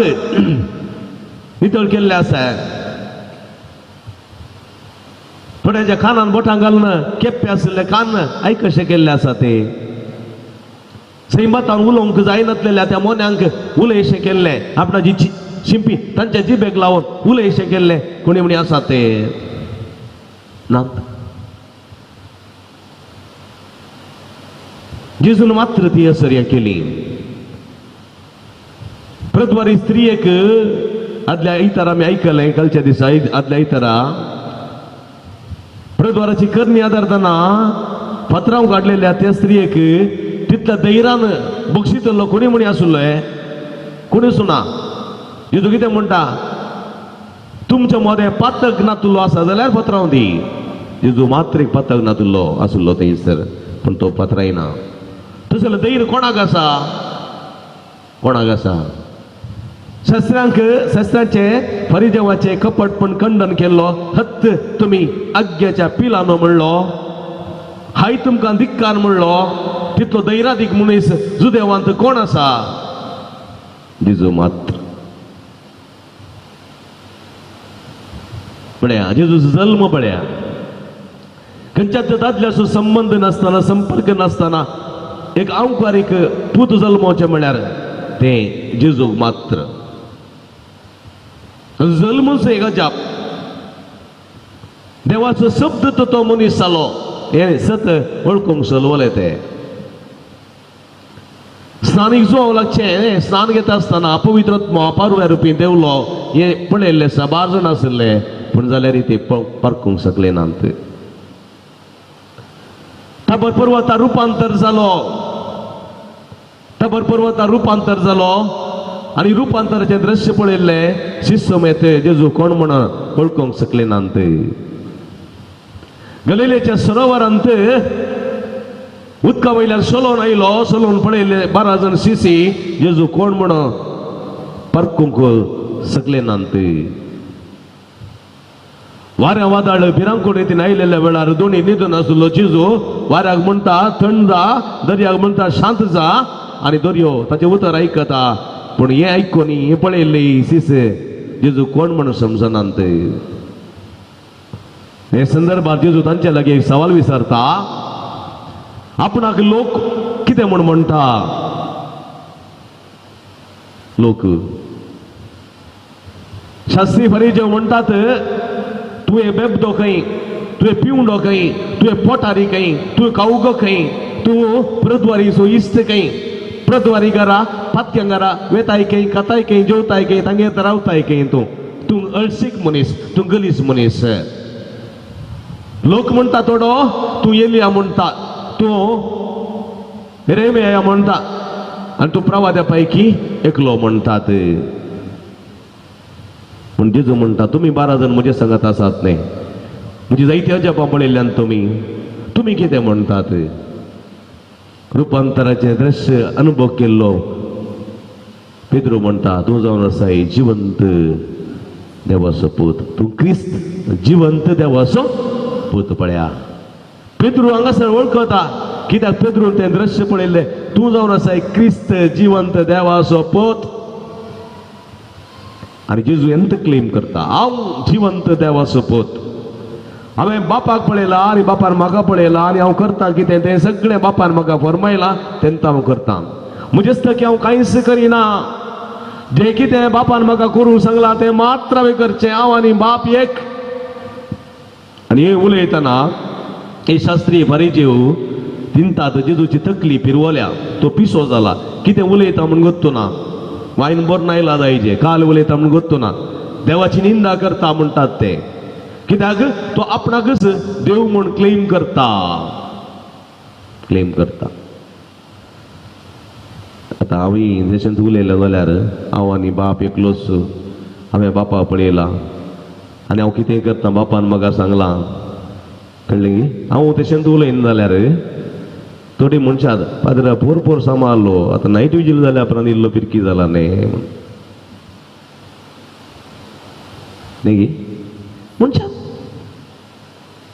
नितळ केल्लें आसा, थोड्यांच्या कानान बोटां घालून केप्पे आशिल्ले कान आयकशे केल्ले आसा, ते सैमातान उलोवंक जायनातलेल्या त्या मोन्यांक उलयशें केल्लें, आपणाची शिंपी तांच्या जिबेक लावन उलयशें केल्लें कोणी म्हणी आसा ते ना. जेजून मात्र ती असर्या केली. प्रद्वारी स्त्रियेक आदल्या आयतारा आमी आयकलें, कालच्या दिसा आदल्या आयतारा प्रद्वाराची करणी आदारतना फातरांव काडलेल्या त्या स्त्रियेक तितल्या धैर्यान बक्षितलो कोणी म्हणी आसलो, कोणी सुना. जेजू कितें म्हणटा, तुमच्या मदें पातक नातुल्लो आसा जाल्यार पत्रांव दी. जेजू मात्र एक पातक नातुल्लो आसलो थंयसर, पूण तो पत्रायना. तसो धैर्य कोणाक आसा? कोणाक आसा? शस्त्रांक शस्त्रांचे फरिदेवाचे कपटपण खंडन केल्लो, हत्त तुमी आज्ञाच्या पिलानो म्हणलो, हाय तुमकां धिक्कार म्हणलो, तितलो धैर्यादीक मनीस जुदेवांत कोण आसा? जेजू मात्र. पळया जेजूचो जल्म पळया, खंयच्याच दादल्याचो संबंद नासतना, संपर्क नासतना एक आंवकार एक पूत जल्मोवचें म्हळ्यार तें जेजूक मात्र. जल्मूच एक अजाप. देवाचो शब्द तो तो मनीस जालो हें सत वळखूंक सलवलें. ते स्नानीक जुवांव लागचें, स्नान घेता आसतना पवित्र पारव्या रुपी देवलो हें पळयल्लें साबार जाण आशिल्ले, पूण जाल्यार ते पारखूंक शकले नात. ताबर पर्वता रुपांतर जालो, ताबर पर्वता रुपांतर जालो आनी रुपांतराचें दृश्य पळयल्लें शिष्य मेत जेजू कोण म्हण वळखूंक शकले नात. गलिलेच्या सरोवरांत उदका वयल्यान सोलोवन आयलो, सोलोवन पळयल्ले 12 जाण शिशी जेजू कोण म्हण पारखूंक शकले नात. वाऱ्या वादळ भिरांकूळ रितीन आयिल्ल्या वेळार दोनी न्हिदून आशिल्लो जेजू वाऱ्याक म्हणटा थंड जा, दर्याक म्हणटा शांत जा, आनी दर्यो ताचें उतर आयकता. पूण हें आयकून हें पळयल्ले शिस जेजू कोण म्हण समजनात. हे संदर्भात जेजू तांच्या लागीं एक सवाल विचारता, आपणाक लोक कितें म्हूण म्हणटा? लोक शास्त्री फरिजेव म्हणटात, तुवें बेबदो खंय, तुवें पिवंडो खंय, तुवें पोटारी खंय, तुवें कावगो खंय, तूं प्रद्वारीचो इश्ट खंय, प्रद्वारी घरा पातक्यां घरा वेताय खंय, खाताय खंय, जेवताय खंय, तांगेर रावताय खंय, तूं तूं अळशीक मनीस, तूं गलीस मनीस. लोक म्हणटा थोडो तूं एलिया म्हणटा, तूं रेमेया म्हणटा, आनी तूं प्रवाद्या पैकी एकलो म्हणटात. पूण जेजू म्हणटा तुमी 12 जाण म्हजे सांगत आसात न्ही, म्हजी जायती अजापां पळयल्ल्यान तुमी तुमी कितें म्हणटात? रुपांतराचें दृश्य अनुभव केल्लो पेद्रू म्हणटा, तूं जावन आसाय जिवंत देवाचो पूत, तूं क्रिस्त जिवंत देवाचो पूत. पळया पेद्रू हांगासर वळखता, कित्याक पेद्रून तें दृश्य पळयल्लें, तूं जावन आसाय क्रिस्त जिवंत देवाचो पूत. आनी जेजू एंत क्लेम करता, हांव जिवंत देवाचो पूत, हांवें बापाक पळयला आनी बापान म्हाका पळयला, आनी हांव करता कितें तें सगळें बापान म्हाका फरमायलां तेन्ना हांव करता. म्हजेच की हांव कांयच करिना, जें कितें बापान म्हाका करूंक सांगलां तें मात्र हांवें करचें. हांव आनी बाप एक. आनी हें उलयतना हे शास्त्रीय फरिजेव तिंतात जेजूची तकली फिरवल्या, तो पिसो जाला, कितें उलयता म्हूण गोत्तो ना, वायन बरो आयला जायचे, काल उलयता म्हूण गोत्तो ना, देवाची निंदा करता म्हणटात ते, कित्याक तो आपणाकच देव म्हूण क्लेम करता, क्लेम करता. आतां हांवें जशें उलयलें जाल्यार हांव आनी बाप एकलोच, हांवें बापा पळयला आनी हांव कितें करता बापान म्हाका सांगलां, कळ्ळें गी? हांव तशेंच उलयना जाल्यार थोडी मनशां पाद्रा पोर पोर सांबाळ्ळो, आतां नायट विजील जाल्या उपरांत इल्लो पिरकी जाला न्ही म्हूण, न्ही गी? मनशां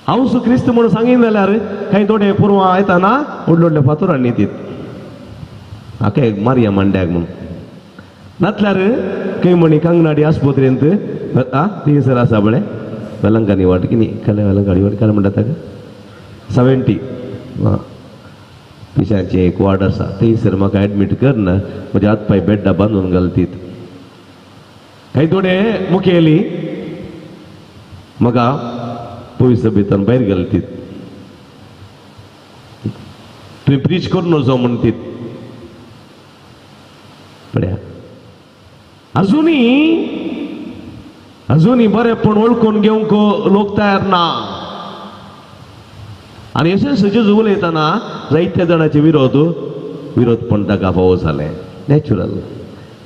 हांव सु क्रिस्त म्हणून सांगीन जाल्यार कांय थोडे पुरवां येताना व्हडले व्हडले फातोर हाडून दित हाका एक मारया मांड्याक म्हणून. नातल्यार खंय म्हणी कांगनाडी आस्पत्रेंत आ थिंगसर आसा पळय वेलंकानी वाट कितें कले वेलंकाडी वाट काय म्हणटा ताका 70 आं पिशांचें एक वार्ड आसा थंयसर म्हाका एडमीट करना म्हजे हात पांय बेड्डा बांदून घालतीत. कांय थोडे मुखेली म्हाका पयस भितर भायर घालतीत. तुवें प्रीच करून वचो म्हणटीत. पळया अजुनूय अजुनूय बरेंपण वळखून घेवंक लोक तयार ना. आनी अशें जेजू उलयतना जायत्या जाणाचे विरोध विरोधपण ताका फावो जालें नॅचरल.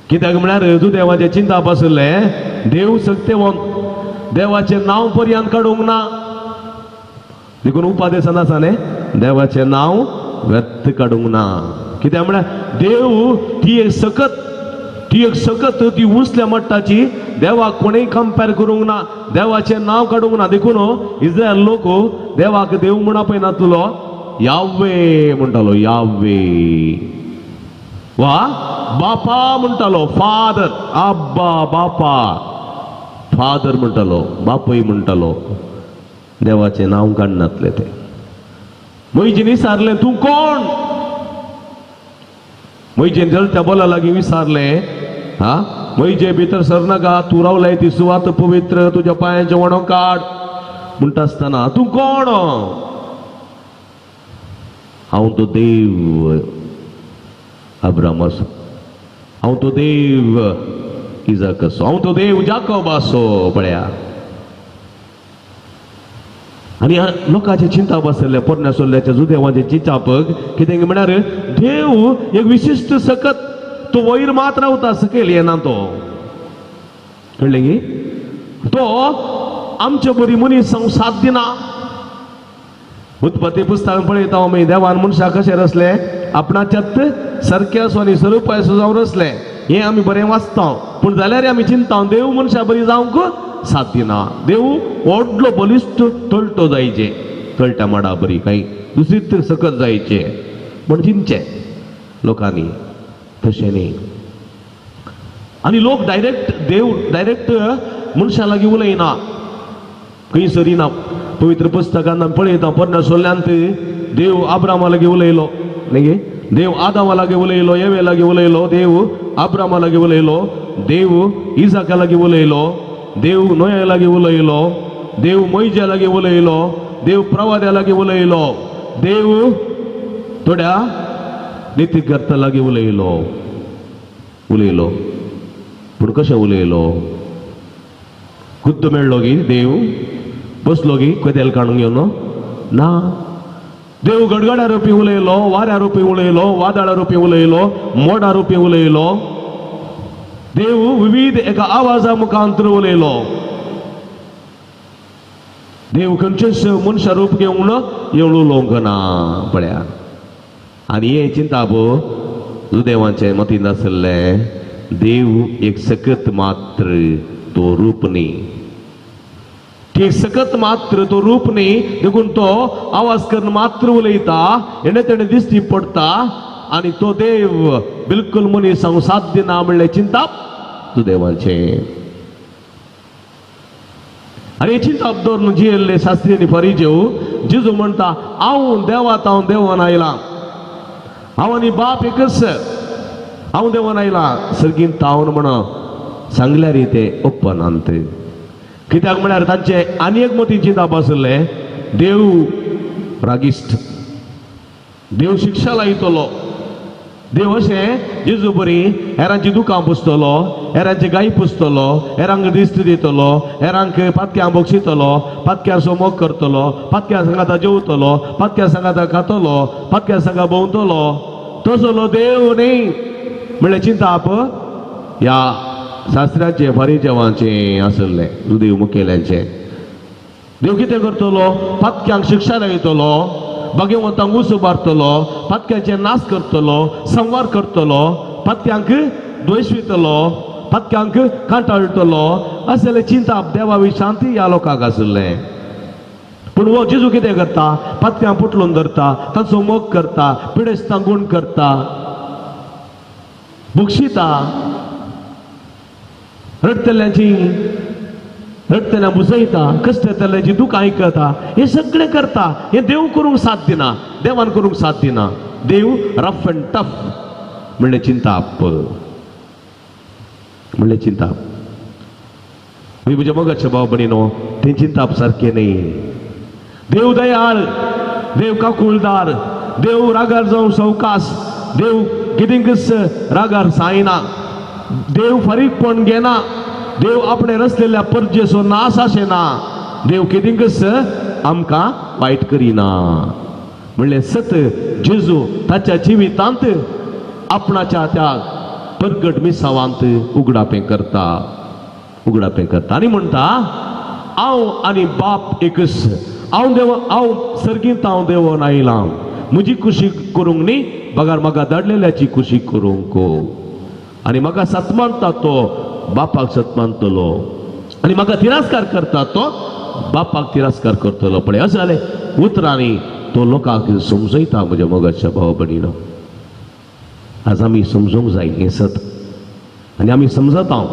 कित्याक म्हळ्यार तूं देवाचें चिंताप आशिल्लें देव सक्तेवंत देवाचें नांव पर्यंत काडूंक ना. देखून उपादेसान आसा न्ही देवाचें नांव व्यर्थ काडूंक ना. कित्याक म्हळ्यार देव ती एक सकत ती एक सकत ती उंचल्या मट्टाची देवाक कोणेय कंपेर करूंक ना देवाचें नांव काडूंक ना. देखून इस्रायल लोक देवाक देव म्हूण आपयनातलो याव्वे म्हणटालो याव्वे वा बापा म्हणटालो फादर आब्बा बापा फादर म्हणटालो बापूय म्हणटालो. देवाचें नांव काडनातले ते. मोहिजेन विचारलें तूं कोण? मोहिजेन जळत्या बोला लागीं विचारलें हा मोहिजे भितर सरनाका तूं रावलाय ती सुवात पवित्र तुज्या पांयांचें वणो काड म्हणटा आसतना तूं कोण? हांव तो देव अब्रामाचो हांव तो देव इजाकाचो हांव तो देव जाकोबाचो. पळया आनी लोकांचें चिंताप आसलें पोरण्या सोल्ल्याच्या जुदेवाचें चिंताप कितें म्हळ्यार देव एक विशिश्ट सकत तो वयर मात रावता सकयल येना तो. कळ्ळें गी? तो आमचे बरी मनीस साथ दिना. उत्पत्ती पुस्तकान पळयता आमी देवान मनशाक कशें रचलें आपणाच्यात सारकें आसो आनी स्वरुपाचो जावन रचलें हें आमी बरें वाचता. पूण जाल्यार आमी चिंता देव मनशा बरी जावंक साथ दिना. देव व्हडलो बलिश्ट तळटो जायचे तळट्या माडा बरी कांय दुसरीच सकत जायचे म्हण चिंतचें लोकांनी. तशें न्ही. आनी लोक डायरेक्ट देव डायरेक्ट मनशा लागीं उलयना खंय सरिना. पवित्र पुस्तकान आमी पळयता पोरण्या सोल्ल्यांत देव आब्रामा लागीं उलयलो न्ही देव आदामा लागीं उलयलो येवे लागीं उलयलो देव आब्रामा लागीं उलयलो देव इजाका लागीं उलयलो देव नोया लागीं उलयलो देव मोयज्या लागीं उलयलो देव प्रवाद्या लागीं उलयलो देव थोड्या नितीकर्ता लागीं उलयलो उलयलो. पूण कशें उलयलो? खुद्द मेळ्ळो गी देव बसलो गी कदेल काडून घेवन ना. देव गडगड्या रुपी उलयलो वाऱ्या रुपी उलयलो वादळा रुपी उलयलो मोडा रुपी उलयलो. देव विविध एका आवाजा मुखांतर उलयलो. देव खंयचेच मनशा रूप घेवन येवन उलोवंक ना. पळया आनी हें चिंताप जुदेवांचें मतींत आशिल्लें देव एक सकत मात्र तो रूप न्ही ती सकत मात्र तो रूप न्ही. देखून तो आवाज करून मात्र उलयता हेणे तेणे दिश्टी पडटा आनी तो देव बिलकुल मनीस साथ दिना म्हणलें चिंताप जुदेवांचें. आनी चिंताप दवरून जियेल्ले शास्त्री आनी फरिजेव जेजू म्हणटा हांव देवात हांव देवान आयलां हांव आनी बाप एकच हांव देवान आयलां सर्गीन तावन म्हण सांगल्यार ते ओपनांत. कित्याक म्हळ्यार तांचे आनी एक मतीन चिंताप आशिल्लें देव रागिश्ट देव शिक्षा लायतलो देव अशें जेजू बरी हेरांची दुकां पुसतलो हेरांची गाय पुसतलो हेरांक दिश्ट दितलो हेरांक पातक्यां बक्षितलो पातक्यां मोग करतलो पातक्यां सांगाता जेवतलो पातक्यां सांगाता खातलो पातक्यां सांगा भोंवतलो तसलो देव न्ही म्हणलें चिंताप ह्या शास्त्राचें फारीजेवांचें आशिल्लें देव मुखेल्यांचें. देव कितें करतलो? पातक्यांक शिक्षा लायतलो भाग्यवंतांक उस उबारतलो पातक्याचें नाश करतलो संवार करतलो पातक्यांक द्वेशवितलो पातक्यांक कांटाळटलो असलें चिंताप देवा विशांती ह्या लोकांक आशिल्लें. पूण पूण हो जेजू कितें करता? पात्यां पुटलून धरता, तांचो मोग करता, पिडेस्तां गूण करता, बक्षिता, रडटल्यांची रडटल्या बुजयता, कश्ट येतल्यांची दुकां आयकता, हें सगळें करता. हें देव करूंक साथ दिना, देवान करूंक साथ दिना. देव रफ अँड टफ म्हणलें चिंताप, म्हणलें चिंताप. मी म्हज्या मोगाच्या भाव भयणीनो, तें चिंताप सारकें न्ही. देव दयाळ, देव काकुळदार, देव रागार जावं सवकास, देव कितेंकच रागार जायना, देव फारीकपण घेना, देव आपणे रचलेल्या परजेचो नाश अशें ना, देव कितेंकच आमकां वायट करिना. म्हणलें सत जेजू ताच्या जिवितांत आपणाच्या त्या परगट मिसावांत उगडापें करता, उगडापें करता आनी म्हणटा, हांव आनी बाप एकच, हांव देव, हांव सर्गींत हांव देवोन आयलां, म्हजी खुशी करूंक न्ही बगर म्हाका धाडलेल्याची खुशी करूंक. आनी म्हाका सतमानता तो बापाक सतमानतलो, आनी म्हाका तिरस्कार करता तो बापाक तिरस्कार करतलो. पळय अशें जालें उतरांनी तो लोकांक समजयता. म्हज्या मोगाच्या भाव भयणीनो, आज आमी समजूंक जाय हें सत, आनी आमी समजता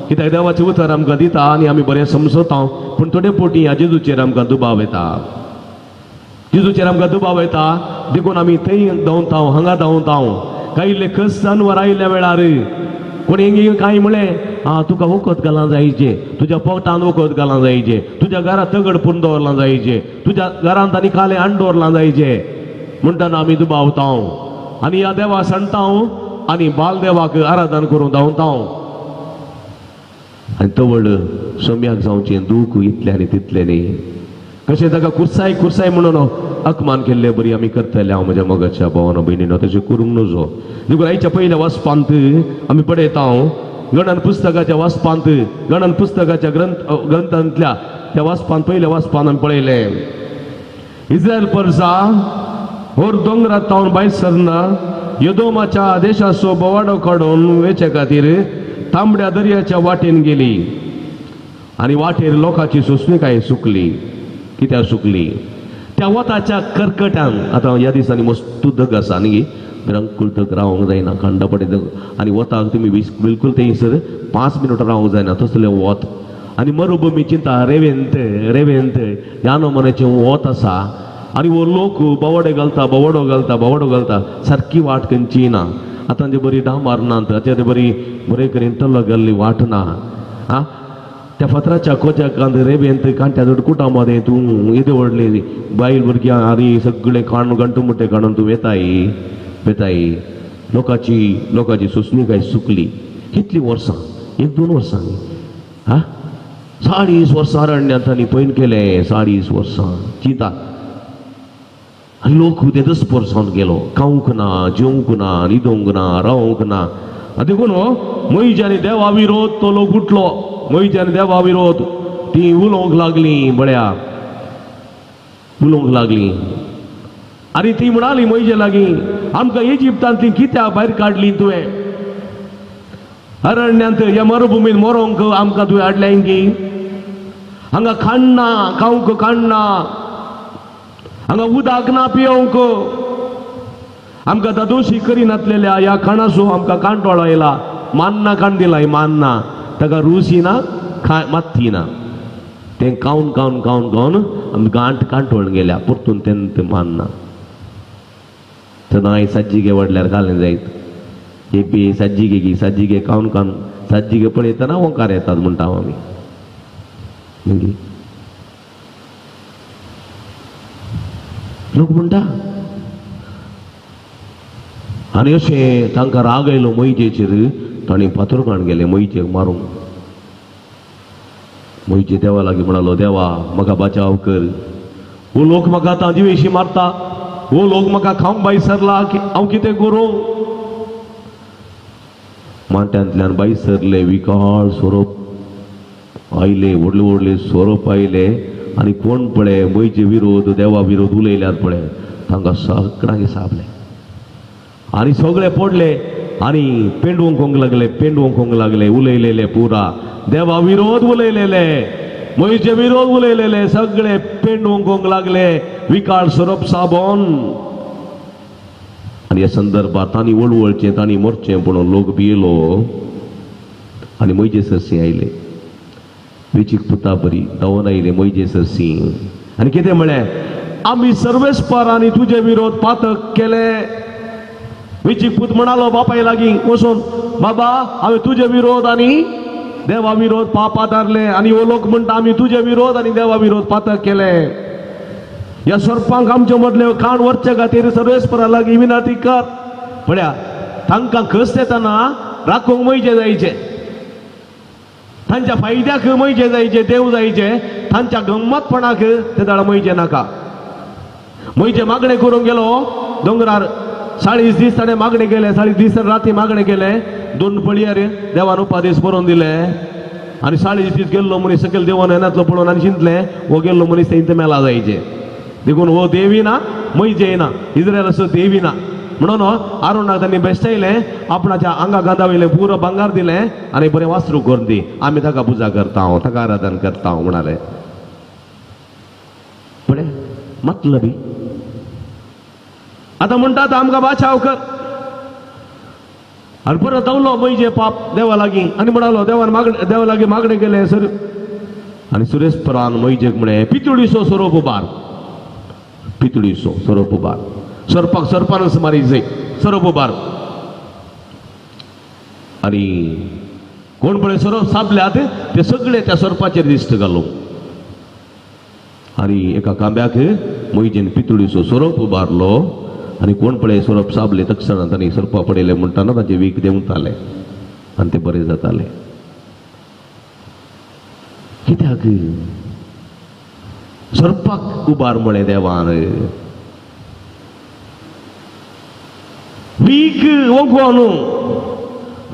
कित्याक देवाचें उतर आमकां दिता आनी आमी बरें समजता. पूण थोडे पोटी ह्या जेजूचेर आमकां दुबाव येता, जेजूचेर आमकां दुबाव येता, देखून आमी थंय धांवता, हांगा धांवता. कांय कस जानवर आयिल्ल्या वेळार कोणी कांय म्हळें, आं तुका वखद घालां जायचें, तुज्या पोटान वखद घालां जायचें, तुज्या घरांत दगड पुरून दवरलां जायचें, तुज्या घरांत आनी कालें हाण दवरलां जायचें, म्हणटना आमी दुबावता आनी ह्या देवा सांडटा आनी बाल देवाक आराधन करूंक धांवता. आनी तवळ सोम्याक जावचें दूख इतलें आनी तितलें न्ही, कशें ताका कुर्साय कुर्साय म्हणून अपमान केल्ले बरी आमी करतले. हांव म्हज्या मोगाच्या भावानो भयणीनो, तशें करूंक नजो. देखून आयच्या पयल्या वाचपांत आमी पळयता, गणन पुस्तकाच्या वाचपांत, गणन पुस्तकाच्या ग्रंथांतल्या त्या वाचपांत पयल्या वाचपांत आमी पळयलें, इस्रायल परसा होर दोंगरात तावन भायर सरना यदोमाच्या देशाचो बोवाडो काडून वेचे खातीर तांबड्या दर्याच्या वाटेन गेली आनी वाटेर लोकांची सोंसणीकाय सुकली. कित्याक सुकली? त्या वताच्या करकट्यान. आतां ह्या दिसांनी मस्तू दग आसा न्ही, भिरांकूळ दग, रावंक जायना, खंडपडे दग, आनी वताक तुमी बिलकूल थंयसर 5 मिनटां रावंक जायना तसलें वत. आनी मरुभुमी चिंता रेवेंत रेवेंत यानो मनाचें वत आसा आनी हो लोक बोवाडे घालता, बोवाडो घालता, बोवाडो घालता, सारकी वाट खंयची ना. आतां जे बरी डांबर नात, आतां ते बरी बरे करीन तल्लो गेल्ली वाट ना. आं त्या फातराच्या कोच्याकांत रेबेंत कांट्या कुटां मदें तूं येदे व्हडली बायल भुरग्यां आनी सगळें काणून गंटू मुट्टे काडून तूं वेताय वेताय. लोकांची लोकांची सोंसणीकाय सुकली. कितलीं वर्सां, 1-2 वर्सां न्ही, आं 40 वर्सां अरण्यांत आनी पयन केलें, 40 वर्सां चिंता. आनी लोक तेदच पोरसावन गेलो, खावंक ना, जेवंक ना, न्हिदोंक ना, रावंक ना. आनी देखून मोहिज आनी देवा विरोध तो लोक उठलो, मोहिज आनी देवा विरोध ती उलोवंक लागली, बळ्या उलोवंक लागली. आनी ती म्हणाली मोहिजे लागीं, आमकां इजिप्तांतली कित्याक भायर काडली तुवें? अरण्यांत ह्या मरुभुमींत मरोंक आमकां तुवें हाडलें की? हांगा खाण ना, खावंक खाण ना, हांगा उदक ना पियोवंक, आमकां दादोशी करिनातलेल्या ह्या खाणाचो आमकां कांटोळो आयला, मान्ना काण दिलाय, मान्ना ताका रूच ना, मात्ती ना, तें खावन खावन खावन खावन आमकां गांठ कांटोळून गेल्या, परतून तें मान्ना. तेन्ना सज्जिगे व्हडल्यार घालें जायत, हे सज्जिगे गी सज्जिगे खावन खावन सज्जिगे पळयतना ओंकार येतात म्हणटा आमी. मागीर लोक म्हणटा आनी अशें तांकां राग आयलो मोहिजेचेर, तांणी फातर काण गेले मोहिजेक मारूंक. मोहिजे देवा लागीं म्हणालो, देवा म्हाका बचाव कर, हो लोक म्हाका आतां जिवेशी मारता, हो लोक म्हाका खावंक भायर सरला, हांव कितें करूं? माट्यांतल्यान भायर सरले, विकाळ सोरोप आयले, व्हडले व्हडले सोरोप आयले आनी कोण पळय मोहिजे विरोध देवा विरोध उलयल्यात पळय, तांकां सगळ्यांक सापले आनी सगळे पडले आनी पेंडवंक लागले, पेंडवंक लागले, उलयलेले पुरा देवा विरोध उलयलेले. म्हजे विरोध उलयलेले सगळे पेंडूंक लागले विकाळ सोरोप साबोन. आनी ह्या संदर्भात तांणी वळवळचें तांणी मरचें पूण लोक भियेलो आनी म्हजे सरशी आयले. वेचीक पुता बरी धांवून आयले म्हजे सरशी आनी कितें म्हळें, आमी सर्वेस्पर आनी तुजे विरोध पातक केले. वेचीक पूत म्हणालो बापाय लागीं वचून, बाबा हांवें तुजे विरोध आनी देवा विरोध पाप आदारले आनी हो लोक म्हणटा आमी तुजे विरोध आनी देवा विरोध पातक केले. ह्या सोरपांक आमचे मदले काण व्हरचे खातीर सर्वेस्परा लागीं विनंती कर. पळया तांकां कस येतना राखूंक म्हयजे जायचे, तांच्या फायद्याक म्हयजे जायचे, देव जायचे, तांच्या गम्मतपणाक ते दाळ म्हयजे नाका. म्हयजे मागणें करूंक गेलो दोंगरार, 40 दीस ताणें मागणें केलें, 40 दीस राती मागणें केलें, 2 पळयार देवान उपादेश बरोवन दिले आनी 40 दीस गेल्लो मनीस सकयल देवान येनातलो पळोवन आनी चिंतलें हो गेल्लो मनीस थंय मेला जायचे, देखून हो देवी ना म्हयजे ना, इस्रायल असो देवी ना म्हणून आरोणाक तांणी बेश्टायलें, आपणाच्या आंगा गांधा वयलें पुरो भांगार दिलें आनी बरें वासरू करून दी, आमी ताका पुजा करता, ताका आराधन करता म्हणाले. पळय मतलबी आतां म्हणटा आमकां बाचाव कर. आनी परत धांवलो म्हयजे पाप देवा लागीं आनी म्हणालो देवान मागणे देवा लागीं मागणें केलें सर. आनी सुरेशपरान म्हयजेक म्हळें पितुळीचो सोरोप उबार, पितुळीचो सोरोप उबार, सोरपाक सोरपानच मारी जाय, सोरोप उबार. आनी कोण पळय सोरोप सापल्यात ते सगळे त्या सोरपाचेर दिश्ट घालो आनी एका कांब्याक म्हयजेन पितुळीचो सोरोप उबारलो आनी कोण पळय सोरोप साबले तक्षणां तांणी सोरपा पडयले म्हणटाना तांचे वीख देंवताले आनी ते बरे जाताले. कित्याक सोरपाक उबार म्हळें देवान, वीख ओंकोन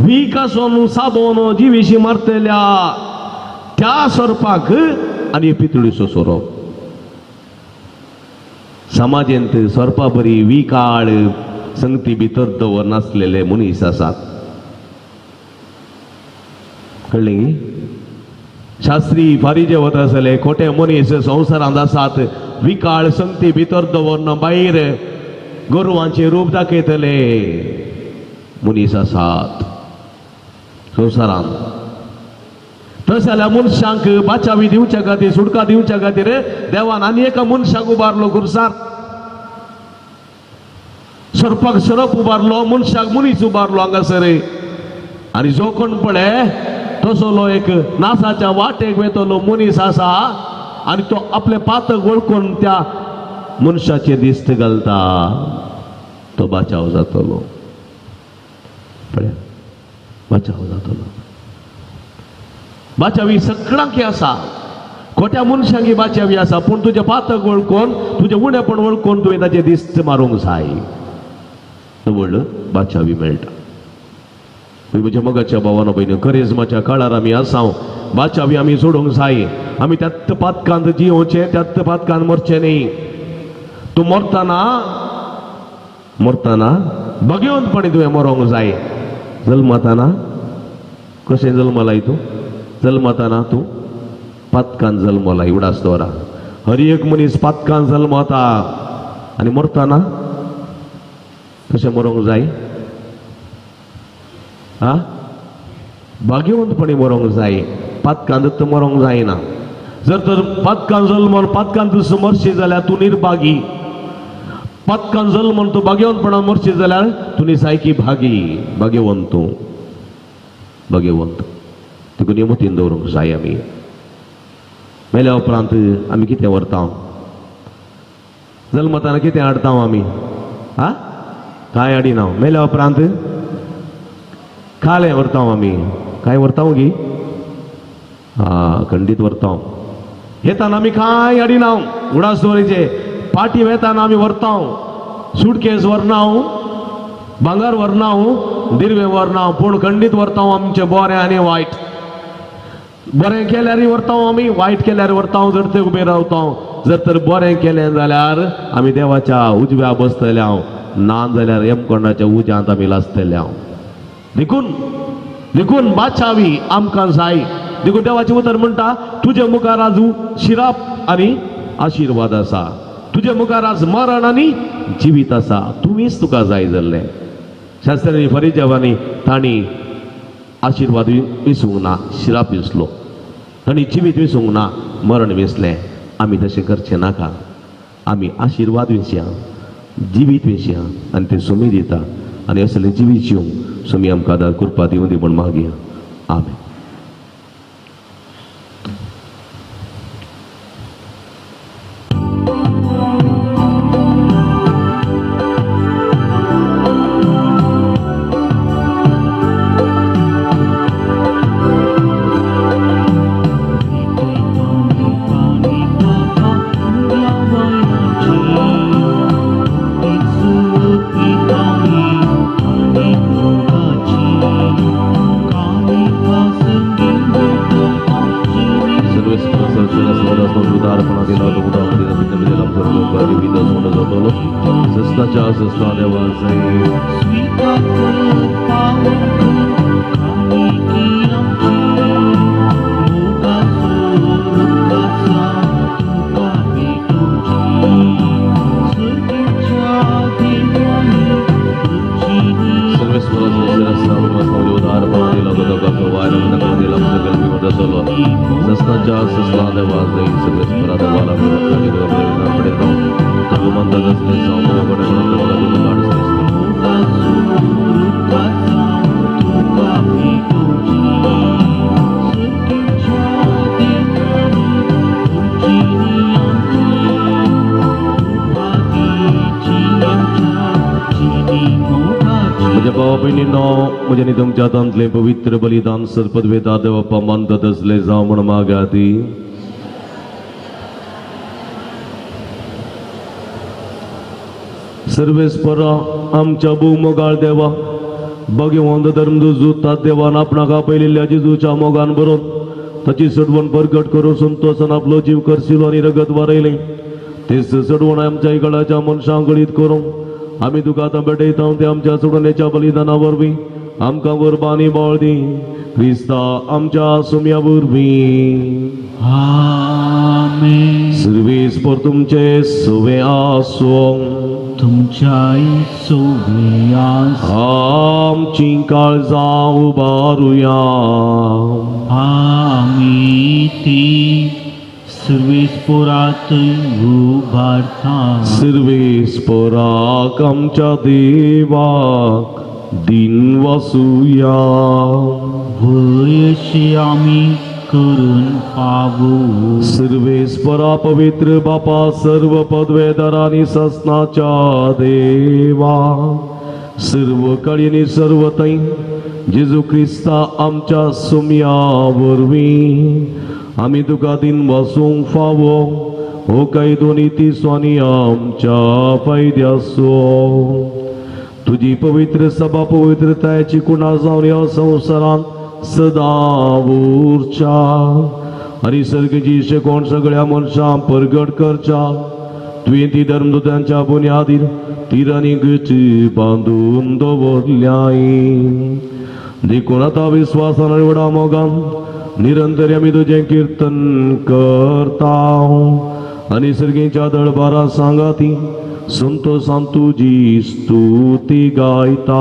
वीख आसून साबोन जिविशी मारतल्या त्या सोरपाक आनी पितुळीचो सोरोप. समाजेंत सोरपा बरी विकाळ संगती भितर दवर नासलेले मनीस आसात. कळ्ळें? शास्त्री फारीजे वता आसले खोटे मनीस संवसारांत आसात, विकाळ संगती भितर दवरना भायर गोरवांचें रूप दाखयतले मनीस आसात संवसारांत. तशें जाल्यार मनशांक बाचावी दिवच्या खातीर, सुटका दिवच्या खातीर देवान आनी एका मनशाक उबारलो खुर्सार, सोरपाक सोरोप उबारलो, मनशाक मनीस उबारलो हांगासर. आनी जो कोण पळय तसलो एक नासाच्या वाटेक वेतलो मनीस आसा आनी तो आपलें पातक वळखून त्या मनशाचेर दिश्ट घालता, तो बाचाव जातलो. पळय बाचाव जातलो. बाचावी सगळ्यांक आसा, खोट्या मनशांक बाचावी आसा, पूण तुजें पातक वळखून तुजें उणेपण वळखून तुवें ताचेर दिश्ट मारूंक जाय, व्हड बाचावी मेळटा. म्हज्या मोगाच्या भावानो भयणी, करेजमाच्या काळार आमी आसा, बाचावी आमी जोडूंक जाय. आमी त्याच पातकांत जियोवचें, त्याच पातकांत मरचें न्ही. तूं मरतना मरतना भाग्यवंतपणी तुवें मरोंक जाय. जल्मताना कशें जल्मलाय तूं? जल्मताना तूं पातकान जल्मलाय. उडास दवरा, हर एक मनीस पातकान जल्मता आनी मरतना कशें मरोंक जाय? आ भाग्यवंतपणी मरोंक जाय, पातकान दत्त मरोंक जायना. जर तर पातकान जल्मन पातकान तूं मरशी जाल्यार तूं निर्भागी, पातकान जल्मन तूं भाग्यवंतपणान मरशी जाल्यार तूं निसायकी भागी, भाग्यवंत तूं, भाग्यवंत. देखून मतीन दवरूंक जाय. आमी मेल्या उपरांत आमी कितें व्हरता? जल्मताना कितें हाडता आमी? आ कांय हाडिना. मेल्या उपरांत कालें व्हरता आमी, कांय व्हरता गी? खंडीत व्हरता. येताना आमी कांय हाडिना. उडास दवरीचे पाटी वेताना आमी व्हरता, सुटकेस व्हरना, भांगर व्हरना, दिर्वे व्हरना, पूण खंडीत व्हरता आमचें बरें आनी वायट. बरें केल्यार व्हरता आमी, वायट केल्यार व्हरता, जर ते उबे रावता. जर तर बरें केलें जाल्यार आमी देवाच्या उजव्या बसतले हांव, ना जाल्यार यमकोंडाच्या उज्यांत आमी लासतले हांव. देखून देखून बाचावी आमकां जाय. देखून देवाचें उतर म्हणटा तुजे मुखार आज शिराप आनी आशिर्वाद आसा, तुजे मुखार आज मरण आनी जिवीत आसा, तुमीच तुका जाय जाल्लें. शास्त्रांनी फरिजावांनी तांणी आशिर्वाद विसूंक ना, शिराप विसलो, तांणी जिवीत विसूंक ना, मरण विसलें. आमी तशें करचें नाका, आमी आशिर्वाद विसया, जिवीत विसया आनी तें सुमी दिता आनी असलें जिवीत जिवंक सुमी आमकां आदार कृपा दिवं दी म्हूण मागया. आमेन. तुमच्या हातांतलें पवित्र बलिदान सर्पदवेदा देवप्पा मानतात असले जावं म्हूण मागाती. सर्वेस्परा आमच्या भोवमोगाळ देवा, भगवंत धर्म जुतात देवान आपणाक आपयलेल्या जेजूच्या मोगान बरोवन ताची सडवण परगट करून संतोसान आपलो जीव करसिलो आनी रगत वारयलें. तेच सडवण आमच्या इगडाच्या मनशांक गळीत करूंक आमी तुका आतां भेटयता ते आमच्या सोडवणेच्या बलिदाना वरवीं आमकां कुर्बानी बळ दी, क्रिस्ता आमच्या सुम्या वरवीं. आमेन. सर्वेस्पर तुमचे सुवे आसूं, तुमच्याय सुवे आसूं. आमची काळजां उबारुया, आमी ती सर्वेस्परात उबारता. सर्वेस्पराक आमच्या देवाक दिन वसुया, वयशी आमी करून पावू. सर्वेस्परा पवित्र बापा, सर्व पदवेदारांनी ससनाच्या देवा, सर्व काळीनी सर्व थंय जेजू क्रिस्ता आमच्या सुम्या वरवीं आमी तुका दिन वसूंक फावो हो कायदो नीती स्वानी आमच्या फायद्याचो. तुजी पवित्र सभा पवित्रतायेची कुणा जावन ह्या संवसारांत सदां उरच्या आनी सर्गची शेकोण सगळ्या मनशांक परगट करच्या. तुवें ती धर्मदूतांच्या बुन्यादीर तिरांनी गची बांदून दवरल्याय. देखून आतां विस्वासान आनी व्हडा मोगान निरंतर आमी तुजें किर्तन करता आनी सर्गीच्या दळबारा सांगाती संतोसान तुजी स्तुती गायता.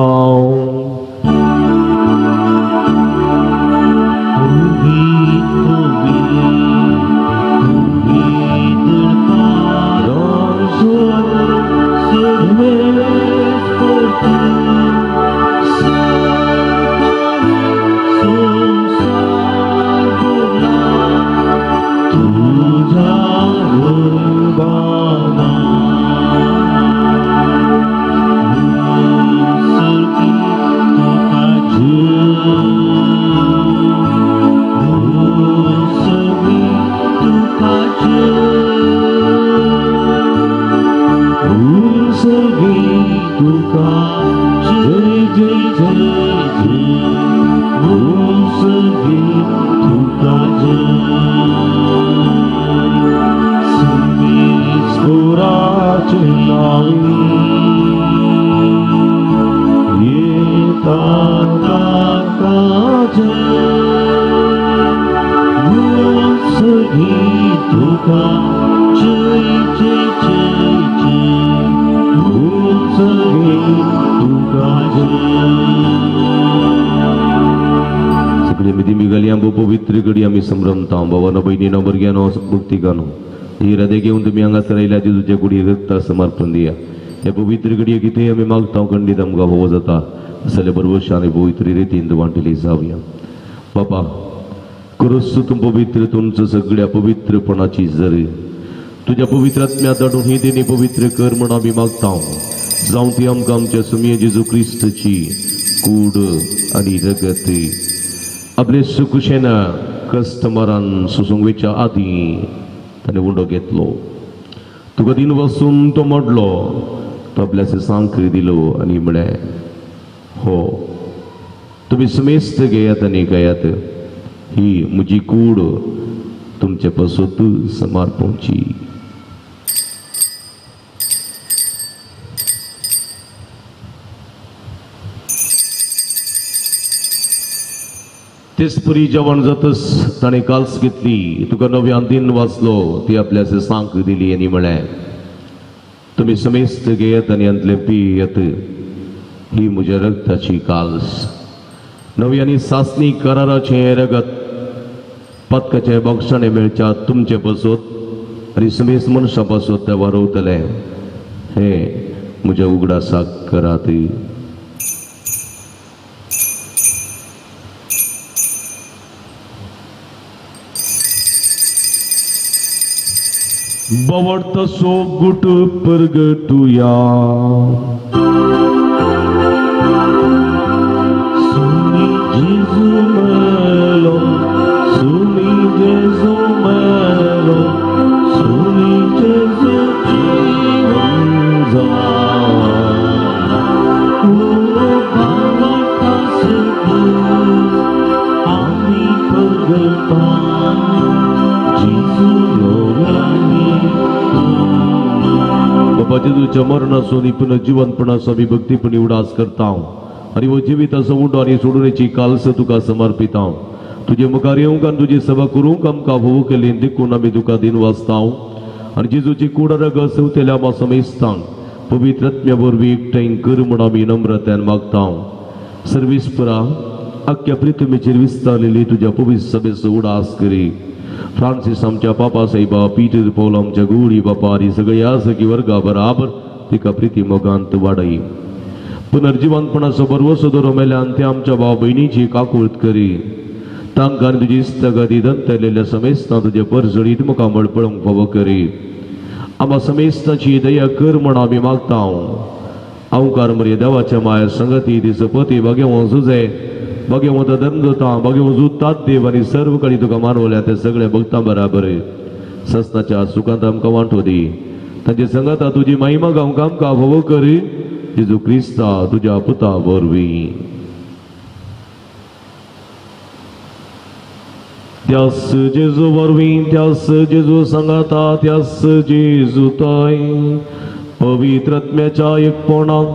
तुका जय जय जय जय उत्सर्गे तुका जय. सगळे मिधी घाली आंबो पवित्र घडी आमी संभ्रमता. भावानो भयणीनो भुरग्यानो भक्तिकानो ही हृदय घेवन तुमी हांगासर आयल्या जेजूच्या कुडी रक्ता समर्पण दिया. ह्या पवित्र घडये कितें आमी मागता खंडीत आमकां भोव जाता जाल्यार बरोबर आनी पवित्र रितीन वांटली जावया. बाबा क्रिस्त तूं पवित्र तुमचं सगळ्या पवित्रपणाची जरी तुज्या पवित्र आत्म्या धाडून ही देणी पवित्र कर म्हण आमी मागता. जावं ती आमकां आमच्या सुमये जेजू क्रिस्तची कूड आनी रगत. आपले सुकुशेन कस्टमरान सोसूंक वयच्या आदीं ताणें उंडो घेतलो. तुका दिन वसून तो मोडलो, तो आपल्या सांक दिलो आनी म्हळें, हो तुमी समेस्त घेयात आनी गायात, ही म्हजी कूड तुमचे पासत समर्पणची. तेचपरी जेवण जातच ताणें काल्स घेतली, तुका नव्यान दिन वाचलो, ती आपल्या सांक दिली आनी म्हळें, तुमी समेस्त घेयात आनी हांतलें पियेत, ही म्हज्या रगताची काल्स, नवी आनी सासणी कराराचें रगत, पातकाचे बक्षाणे मेळच्या तुमचे पासत आनी समेस्त मनशां पासत तें वारवतलें. हें म्हज्या उगडासाक करात. बवडतो सोगुट परगटुया. सुमी जेजू मेलो, सुमी जेजू मेलो, सुमी जेजू जीवन जाला. ओ बाबा सुकूस आमी परगटा जेजू नव्याने. बाबा जेजूच्या मरणाचो आनी पुनर्जिवनपणाचो आमी भक्तीपणी उडास करता आनी हो जिविताचो उंडो आनी सोडूनेची काल्स तुका समर्पिता. तुजे मुखार येवंक आनी तुजी सेवा करूंक आमकां भोव केली देखून आमी तुका दिन वाचता आनी जेजूची कूड रगत सेवतेल्या आमा समेस्तांक पवित्र आत्म्या वरवीं एकठांय कर म्हूण आमी नम्रतायेन मागता. सर्वीसपुरा आख्ख्या पृथ्वीचेर विस्तारलेली तुज्या पवित्र सभेचो उडास करी. फ्रांसीस आमच्या पापा साहेबा, पीटर पौल आमच्या गुडी बापा आनी सगळ्या सखी वर्गा बराबर तिका प्रिती मोगांत वाडय. पुनर्जिवनपणाचो बरवसो दवरून मेल्यान ते आमच्या भाव भयणीची काकूळत करी. तांकां आनी तुजी इस्तगती दंतलेल्या समेस्तां तुजे परजळीत मुखामळ पळोवंक फावो करी. आमा समेस्ताची दया कर म्हण आमी मागता. अवकार मरे देवाच्या माया संगती ती सपती बागेवं सुजे बागेवं धर्म बागेवं जुतात देव आनी सर्व कडेन तुका मानवल्या ते सगळे भक्तां बराबर ससनाच्या सुखांत आमकां वांटो दी. तांचे संगता तुजी महिमा गावंक आमकां फावो करी. जेजू क्रिस्ता तुज्या पुता वरवीं. त्यास जेजू वरवीं, त्यास जेजू सांगाता, त्यास जेजू ताय पवित्र आत्म्याच्या एकपणाक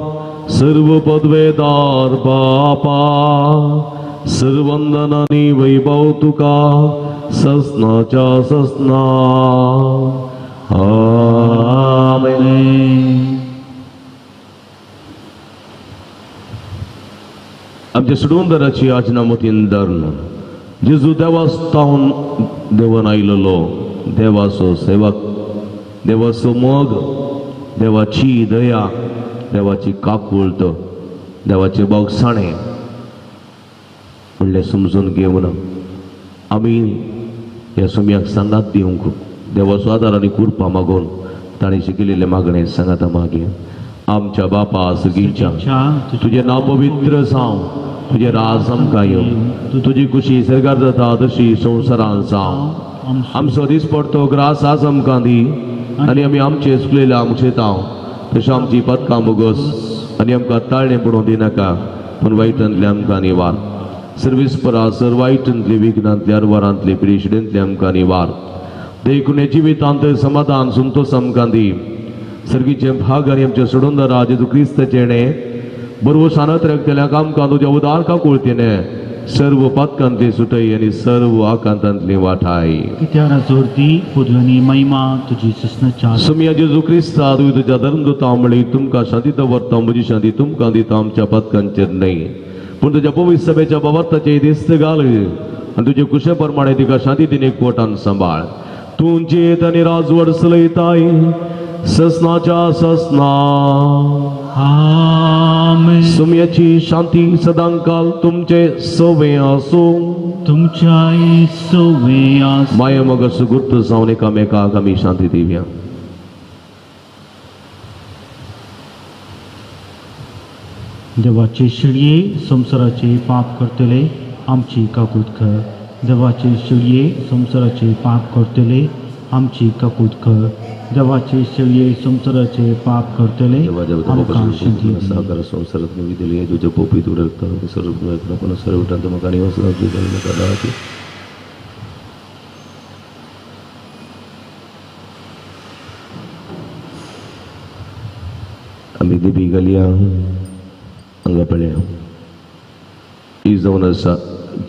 सर्व पदवेदार बापा सर्वंदनानी वैभव तुका ससनाच्या ससना. आमेन. आमच्या सुडवंदराची आजना मतीन धरून जेजू देवास्तावन देवान आयलेलो देवाचो सेवक, देवाचो मोग, देवाची दया, देवाची काकूळत, देवाचे बोगसाणे म्हणलें समजून घेवन आमी ह्या सुम्याक सांगात दिवंक देवाचो आदार आनी कृपा मागून ताणें शिकयलेलें मागणें सांगाता मागीर. आमच्या बापा सगळीच्या तुजें नांव पवित्र जावं, तुजें राज आमकां येवं, तुजी खुशी सरकार जाता तशी संवसारान जावं. आमचो दीस पडतो ग्रास आज आमकां दी आनी आमी आमचे चुकलेल्या आमक्षेतां तशें आमची पदकां मुगोस आनी आमकां ताळणें पडोवंक दिनाका, पूण वायटांतलें आमकां निवार. सर्वीस परा सर वायटांतली विघ्नांतली अरवरांतली पिडेशिडेंतली आमकां निवार. देखून हे जिवितांत समाधान संतोष आमकां दी. सर्गीचे भाग आनी आमच्या सोडूनदारा जेजू क्रिस्ताचें बरोबर शानत रखतल्या आमकां तुज्या उदार काकुळतीने सर्व पातकांतली सुटय आनी सर्व आकांतांतली वाठाय. कित्याक जोर्दी पदवी महिमा तुजी ससनाच्या. सुमिया जेजू क्रिस्ता तुवें तुज्या धर्मदूता म्हळी तुमकां शांती दवरता, म्हजी शांती तुमकां दिता, आमच्या पातकांचेर न्हय पूण तुज्या पवित्र सभेच्या बाबताचे दिस्त घाल आनी तुजे कुशे प्रमाणे तिका शांती दिने कोटान सांबाळ. तूं जेत आनी राजवड चलयताय ससनाच्या ससना. आमेन. सुम्याची शांती सदांकाल तुमचे सवे आसूं. तुमच्याय सवे आसूं. माया मग सुगुर्त जावन एकामेकाक आमी शांती दिवया. देवाचे शिळये संवसाराचे पाप करतले आमची काकूत कर. देवाचे शिळये संवसाराचे पाप करतले आमची काकूत कर. देवाचे शिळये संवसाराचे पाप करतले आमकां शांती दी. साकार संवसारात दिली तुज्या पोपीत उडकता सर्व सर्व म्हाका आनी आमी देवी घालया हांगा पळया ही जावन आसा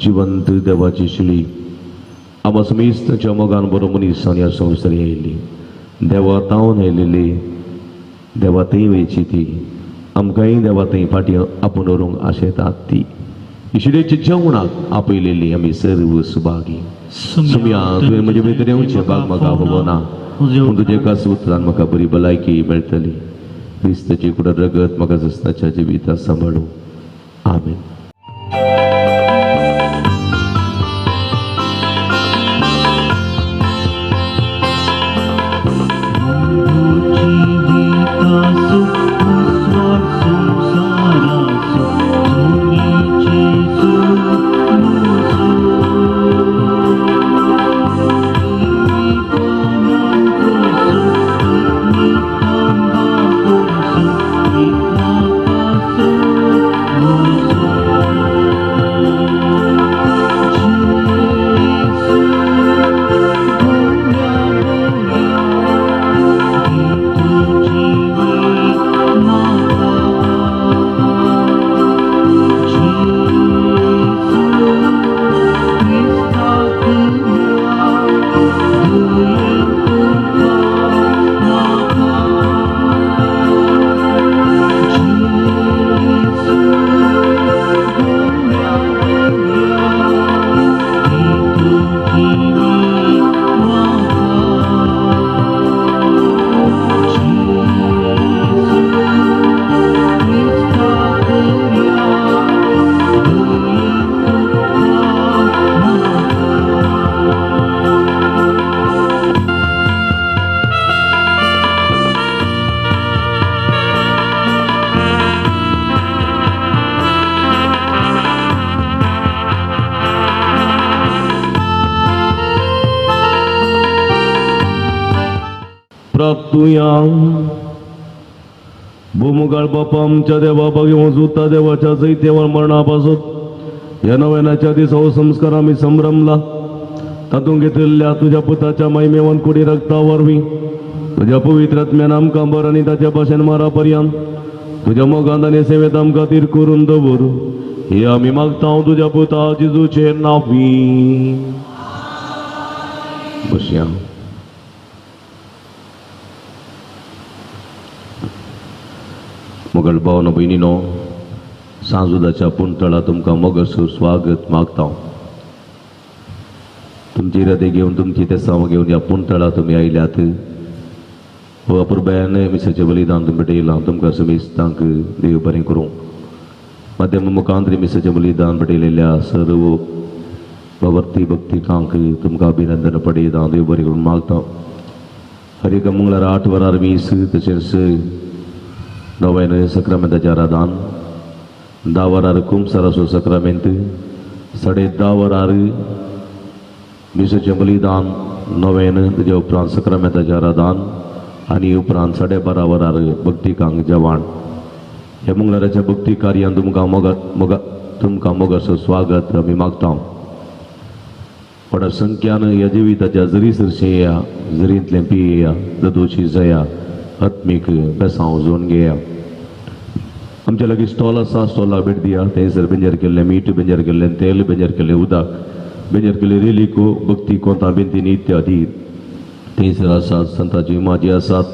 जिवंत देवाची शिळी. आमा समेस्ताच्या मोगान बरो मनीस आनी ह्या संवसारी आयिल्ली देवा तावन आयिल्ली देवा थंय वयची ती आमकांय देवा थंय फाटीं आपूण व्हरूंक आशेतात ती शिळेच्या जेवणाक आपयलेली आमी सर्व सुभागी. सुम्या तुवें म्हजे भितर येवचें भाग म्हाका ना पूण तुजे एकाच उतरान म्हाका बरी भलायकी मेळटली. क्रिस्ताची कुडा रगत म्हाका जसनाच्या जिविता सांबाळूं. आमेन. भूमुगाळ बापा आमच्या देवा बागे वजुता देवाच्या जैतेवर मरणा पासून ह्या नव्यानाच्या दिसा हो संस्कार आमी संभ्रमला तातूंत घेतिल्ल्या तुज्या पुताच्या महिमेवन कुडी रक्ता वरवीं तुज्या पवित्र आत्म्यान आमकां बर आनी ताच्या भाशेन मारा पर्यंत तुज्या मोगान आनी सेवेंत आमकां तीर करून दवर हे आमी मागता तुज्या पुता जेजूचे नांवी. बसया. मोगल भावनो भयणीनो, सांजुदाच्या पुणतळा तुमकां मोगसूर स्वागत मागता. तुमची इरादे घेवन तुमची तेसांव घेवन ह्या पुणतळा तुमी आयल्यात. हो अपुरबायान मिसाचें बलिदान तुमी भेटयलां. तुमकां समेस्तांक देव बरें करूं. माध्यम मुखांतरी मिसाचें बलिदान भेटयलेल्या सर्व प्रवर्ती भक्तिकांक तुमकां अभिनंदन पडयता. देव बरें करून मागता. हर एका मंगळारा 8 वरार मीस तशेंच नव्यान सक्रामेंताचें आराधन 10 वरार कुमसाराचो सक्रामेंत 10:30 वरार मिसाचें बलिदान नव्यान ताच्या उपरांत सक्रामेंताचें आराधन आनी उपरांत 12:30 वरार भक्तिकांक जेवण. ह्या मंगळाराच्या भक्ती कार्यान तुमकां मोगा तुमकां मोगाचो स्वागत आमी मागता. व्हडा संख्यान ह्या जिविताच्या जरी सरशें येया, जरींतलें पियेया, ददोशी जया आत्मीक बेसांव जोन घेया. आमच्या लागीं स्टॉल आसा, स्टॉलाक भेट दिया. थंयसर बेंजर केल्लें मीठ, बेंजर केल्लें तेल, बेंजर केल्लें उदक, बेंजर केल्ले रेलिको, भक्ती कोंता बेंतीन इत्यादी थंयसर आसात. संताची माजी आसात,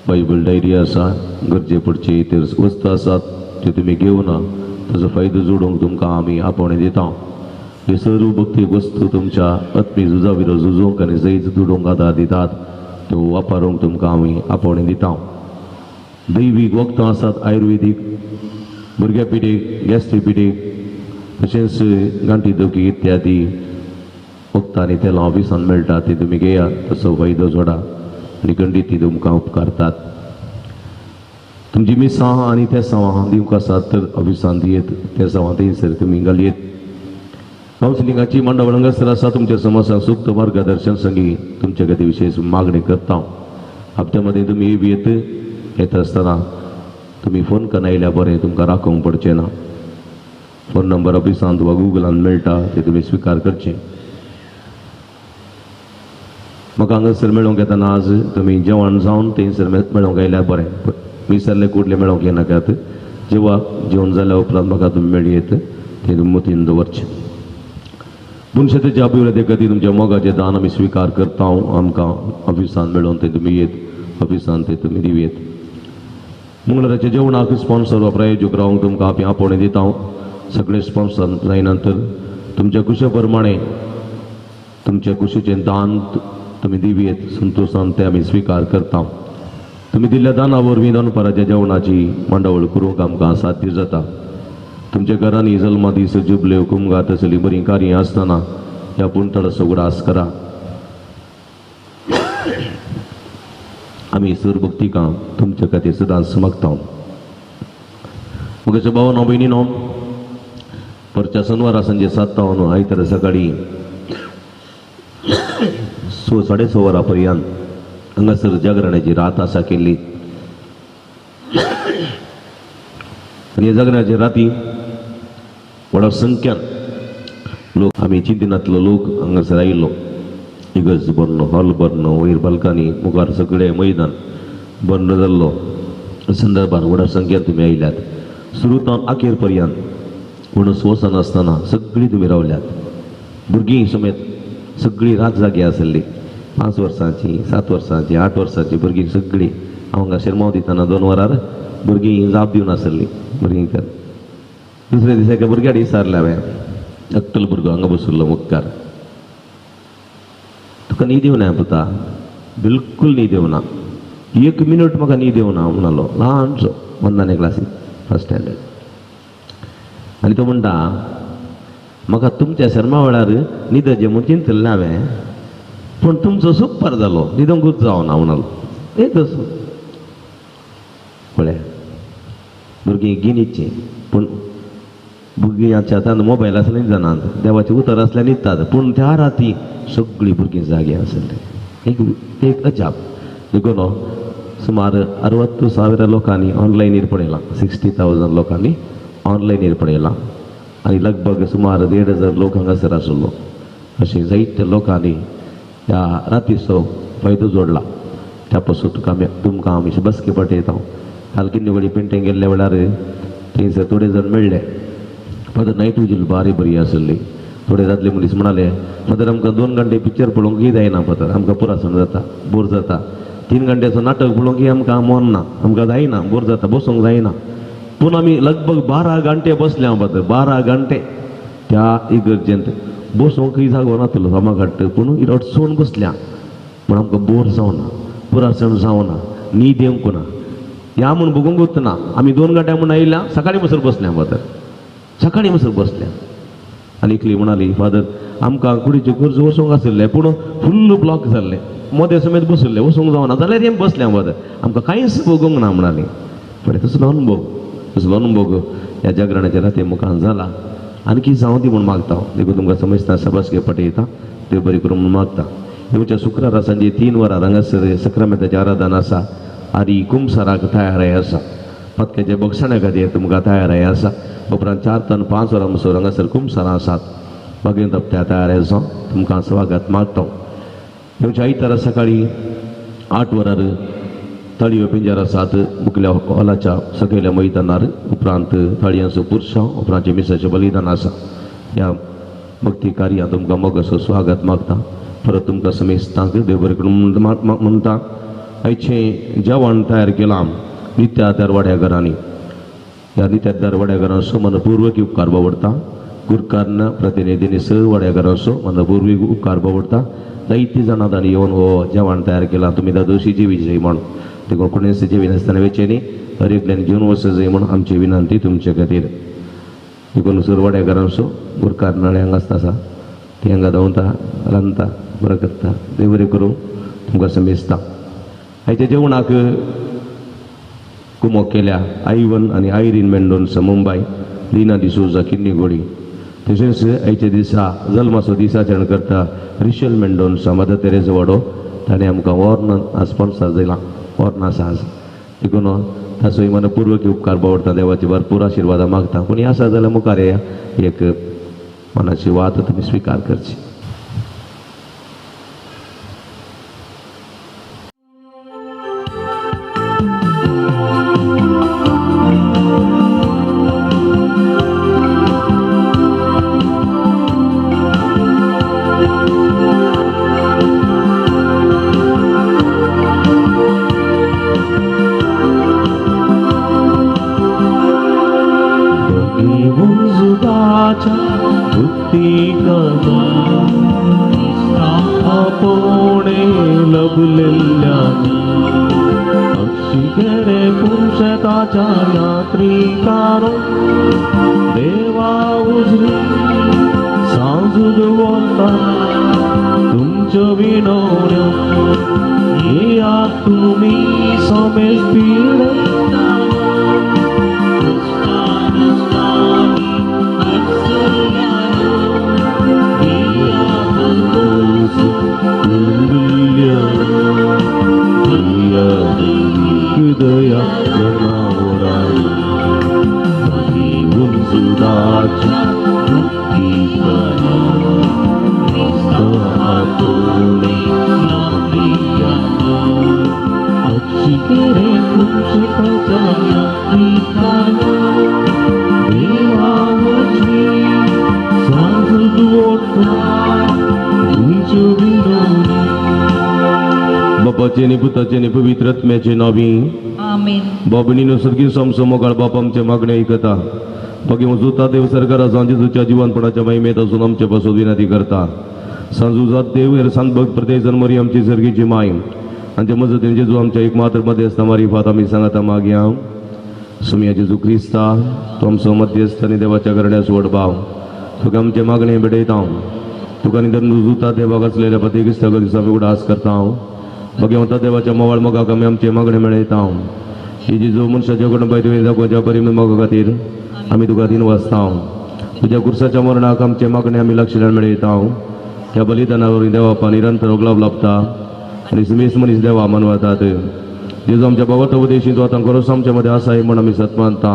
बायबल डायरी आसा, गरजे पडचे इतर वस्तू आसात त्यो तुमी घेवना ताचो फायदो जोडूंक तुमकां आमी आपोवणें दिता. हे सर्व भक्ती वस्तू तुमच्या आत्मी झुजा विरोध झुजूंक आनी जैत जोडूंक आदार दितात, त्यो वापरूंक तुमकां आमी आपोवणें दिता. दैवीक वखदां आसात, आयुर्वेदीक, भुरग्या पिठीक, गॅस्ट्री पिठीक, तशेंच गांठी दुखी इत्यादी वखदां आनी तेलां ऑफिसान मेळटा, ती तुमी घेयात, तसो फायदो जोडा आनी खंडीत ती तुमकां उपकारतात. तुमची मिसां आनी तेसांवां दिवंक आसात तर ऑफिसान दियेत, तेसांवां थंयसर तुमी घालयेत. कावन्सिलिंगाची मांडावळ हांगासर आसा. तुमच्या समस्या सुक्त मार्गदर्शन संगी तुमच्या खातीर विशेष मागणी करता. हप्त्या मदें तुमी येत येता आसतना तुमी फोन करून आयल्यार बरें, तुमकां राखोवंक पडचें ना. फोन नंबर ऑफिसांत वा गुगलान मेळटा, ते तुमी स्विकार करचे. म्हाका हांगासर मेळोवंक येतना आज तुमी जेवण जावन थंयसर मेळोवंक आयल्यार बरें. मिसरले कुडले मेळोवंक येनाकात, जेवा जेवण जाल्या उपरांत म्हाका तुमी मेळयेत, ते तुमी मतीन दवरचें. मनशाच्या अभिवृद्धी खातीर तुमच्या मोगाचें दान आमी स्विकार करता. आमकां ऑफिसान मेळोवन ते तुमी येत, ऑफिसान ते तुमी दिवयेत. मंगळाराच्या जेवणाक स्पॉन्सर वा प्रायोजक रावंक तुमकां आमी आपोवणें दिता. सगळे स्पॉन्सर जायना तर तुमच्या कुशे प्रमाणे तुमच्या कुशीचें दान तुमी दिवयेत, संतोशान तें आमी स्विकार करता. तुमी दिल्ल्या दाना वरवीं दनपाराच्या जेवणाची मांडावळ करूंक आमकां साध्य जाता. तुमच्या घरांनी जल्मा दीस, जुबल्यो, कुमगां तसलीं बरीं कार्यां आसतना ह्या पुणतळाचो उगडास करा. आमी सूर भक्तिकां तुमच्या खातीर सदांच मागता. म्हज्या भावानो भयणीनो, परच्या शनवारा सांजे 7 आयतारा सकाळीं 6 साडे 6 वरां पर्यंत हांगासर जागरणाची रात आसा केल्ली. आनी ह्या जागरणाचे राती व्हडा संख्यान लोक, आमी चिंतिनांतलो लोक हांगासर आयिल्लो. इगर्ज भरून, हॉल भरून, वयर बाल्कनी, मुखार सगळें मैदान बंद जाल्लो. संदर्भार व्हडा संख्यान तुमी आयल्यात. सुरू अखेर पर्यंत कोण वचनासतना सगळीं तुमी रावल्यात. भुरगीं समेत सगळीं रात जागी आसली. 5 वर्सांची, 7 वर्सांची, 8 वर्सांची भुरगीं सगळीं. हांव हांगा शेरमांव दितना 2 वरार भुरगीं जाप दिवन आसली भुरगीं. दुसऱ्या दिसा एका भुरग्याक विचारलें हांवें, एकटलो भुरगो हांगा बशिल्लो मुखार, तुका न्हीद येवना पुता? बिलकूल न्हीद येवना, 1 मिनट म्हाका न्हीद येवना म्हणालो. ल्हानसो, वंदना क्लासीक, फर्स्ट स्टँडर्ड. आनी तो म्हणटा, म्हाका तुमच्या शर्मा वेळार न्हिदचें म्हूण चिंतलें हांवें, पूण तुमचो सुपर जालो, न्हिदोंकूच जावना म्हणालो. ए तसो पळय भुरगीं गिनीचीं, पूण भुरग्यांच्या हातान मोबायल आसले न्हिदनात, देवाचें उतर आसल्यार न्हिदतात, पूण त्या राती सगळीं भुरगीं जागीं आसली. एक एक अजाप. देखून सुमार 60,000 लोकांनी ऑनलायनीर पळयलां, 60,000 लोकांनी ऑनलायनीर पळयलां आनी लगभग सुमार 1,500 लोक हांगासर आशिल्लो. अशें जायत्या लोकांनी ह्या रातीचो फायदो जोडला. त्या पासून तुका आमी तुमकां आमी बसके पटयता. काल किन्नी वडी पेंटींग गेल्ल्या वेळार थंयसर थोडे जण मेळ्ळे. फादर नायट विजील बारी बरी आसली. थोडे दादले मनीस म्हणाले, फादर आमकां 2 घंटे पिक्चर पळोवंकय जायना फादर, आमकां पुरासण जाता, बोर जाता. 3 घंट्याचो नाटक पळोवंकय आमकां मन ना, आमकां जायना, बोर जाता, बसूंक जायना. पूण आमी लगभग 12 घंटे बसले हांव फादर, 12 घंटे त्या इगर्जेंत बसूंकय जागो नातलो सामाघाट, पूण अडचण बसल्या, पूण आमकां बोर जावना, पुरासण जावना, न्हीद येवंक ना. ह्या म्हूण बगूंकूच ना. आमी 2 घंट्या म्हूण आयल्या, सकाळीं म्हणसर बसल्या फादर, सकाळीं म्हणसर बसल्या. आनी एकली म्हणाली, फादर आमकां कुडीच्यो गरजो वचूंक आशिल्लें, पूण फुल्ल ब्लॉक जाल्लें, मदें समेत बशिल्लें, वचूंक जावना, जाल्यार हें बसलें फादर, आमकां कांयच बगूंक ना म्हणाली. पळय तसलो अनुभव, तसलो अनुभव ह्या जागरणाच्या राती मुखार जाला. आणखी जावं दी म्हूण मागता. देखून तुमकां समजता सभास पटयता, देव बरी करूं म्हूण मागता. येवच्या शुक्रारा सांजे 3 वरां हांगासर सक्रामेंताचें आराधन आसा आनी कुमसाराक तयाराय आसा. पत्क्याच्या बक्षाण्या खातीर तुमकां तयाराय आसा. उपरांत 4 ते 5 वरां म्हणसर हांगासर कुमसारां आसात. मागीर त्या तयार आसा, तुमकां स्वागत मागता. येवच्या आयतारा सकाळीं 8 वरार थाळयो पिंजर आसात मुखल्या हॉलाच्या सकयल्या मैदानार. उपरांत थाळयांचो पुरसांव, उपरांत मिसाचें बलिदान आसा. ह्या भक्ती कार्यांत तुमकां मोगाचो स्वागत मागता. परत तुमकां समेस्तांक देव बरें करूं म्हणटा. आयचें जेवण तयार केलां नित्या दरवाड्या घरांनी. ह्या नित्या दरवाड्या घरांचो मनपूर्वक उपकार बावडटा. गुरकान्न प्रतिनिधींनी स वाड्या घरांचो मनपूर्वक उपकार बावडटा. जायतीं जाणां तांणी येवन हो जेवण तयार केलां. तुमी दादोशी जेवी जाय म्हण देखून कोणेच जेवी नासतना वेचें न्ही, हर एकल्यान जेवन वचूं जाय म्हण आमची विनंती तुमचे खातीर. देखून सरवाड्या घरांचो गुरकार नळे हांगा आसता आसा ती हांगा धांवता, रांदता, बरें करता. देव बरें करूं तुमकां समेजता. आयच्या जेवणाक कुमोक केल्या आयवन आनी आयरीन मेंडोन्सा मुंबय, लीना डिसोजा किन्नीगोडी. तशेंच आयच्या दिसा जल्माचो दिसाचरण करता रिशल मेंडोन्सा मदर तेरेजा वाडो. ताणें आमकां वॉर्न स्पॉन्सर दिलां, वॉर्न आसा आज. देखून ताचोय मनपूर्वक उपकार बावडटा. देवाची भरपूर आशिर्वादां मागता. कोणी आसा जाल्यार मुखार येया, एक मनाची वात तुमी स्विकार करची. पवित्र आत्म्याचे नावी आमेन. बाबणीनो सर्गी समसमोगाळ बाप आमचे मागणे ऐकता. बाकी जुता देव सरकारा सांजेच्या जिवनपणाच्या महिमेत असून आमचे पासून विनंती करता. सांजू जात देव हेर सांत भक्त प्रत्येक जन्मरी आमची सर्गीची माय आमचे मजतीन जेजू आमच्या एक मात्र मध्यस्थ मारिफात आमी सांगता मागया. सुमया जेजू क्रिस्ता तो आमचो मध्यस्थ आनी देवाच्या घरण्यास वडबाव तुका आमचे मागणे भेटयता. तुका निधन जुता देवाक आसलेल्या प्रत्येक सगळ्या दिसा आमी उडास करता. भगवंता देवाच्या मोवाळ मोगाक आमी आमचे मागणे मेळयता. ही जेजू मनशाच्या कुटुंबाय तुवें दाखोवच्या परिम मोगा खातीर आमी तुका दिन वाचता. तुज्या कुर्साच्या मरणाक आमचे मागणे आमी लक्षण मेळयता. त्या बलिदाना वरवीं देवापा निरंतर उगलाप लाभता आनी सुमेस मनीस देवा मानवतात. जेजू आमच्या भगवत उपदेशी तूं आतां खरोच आमच्या मदें आसा म्हण आमी सत मानता.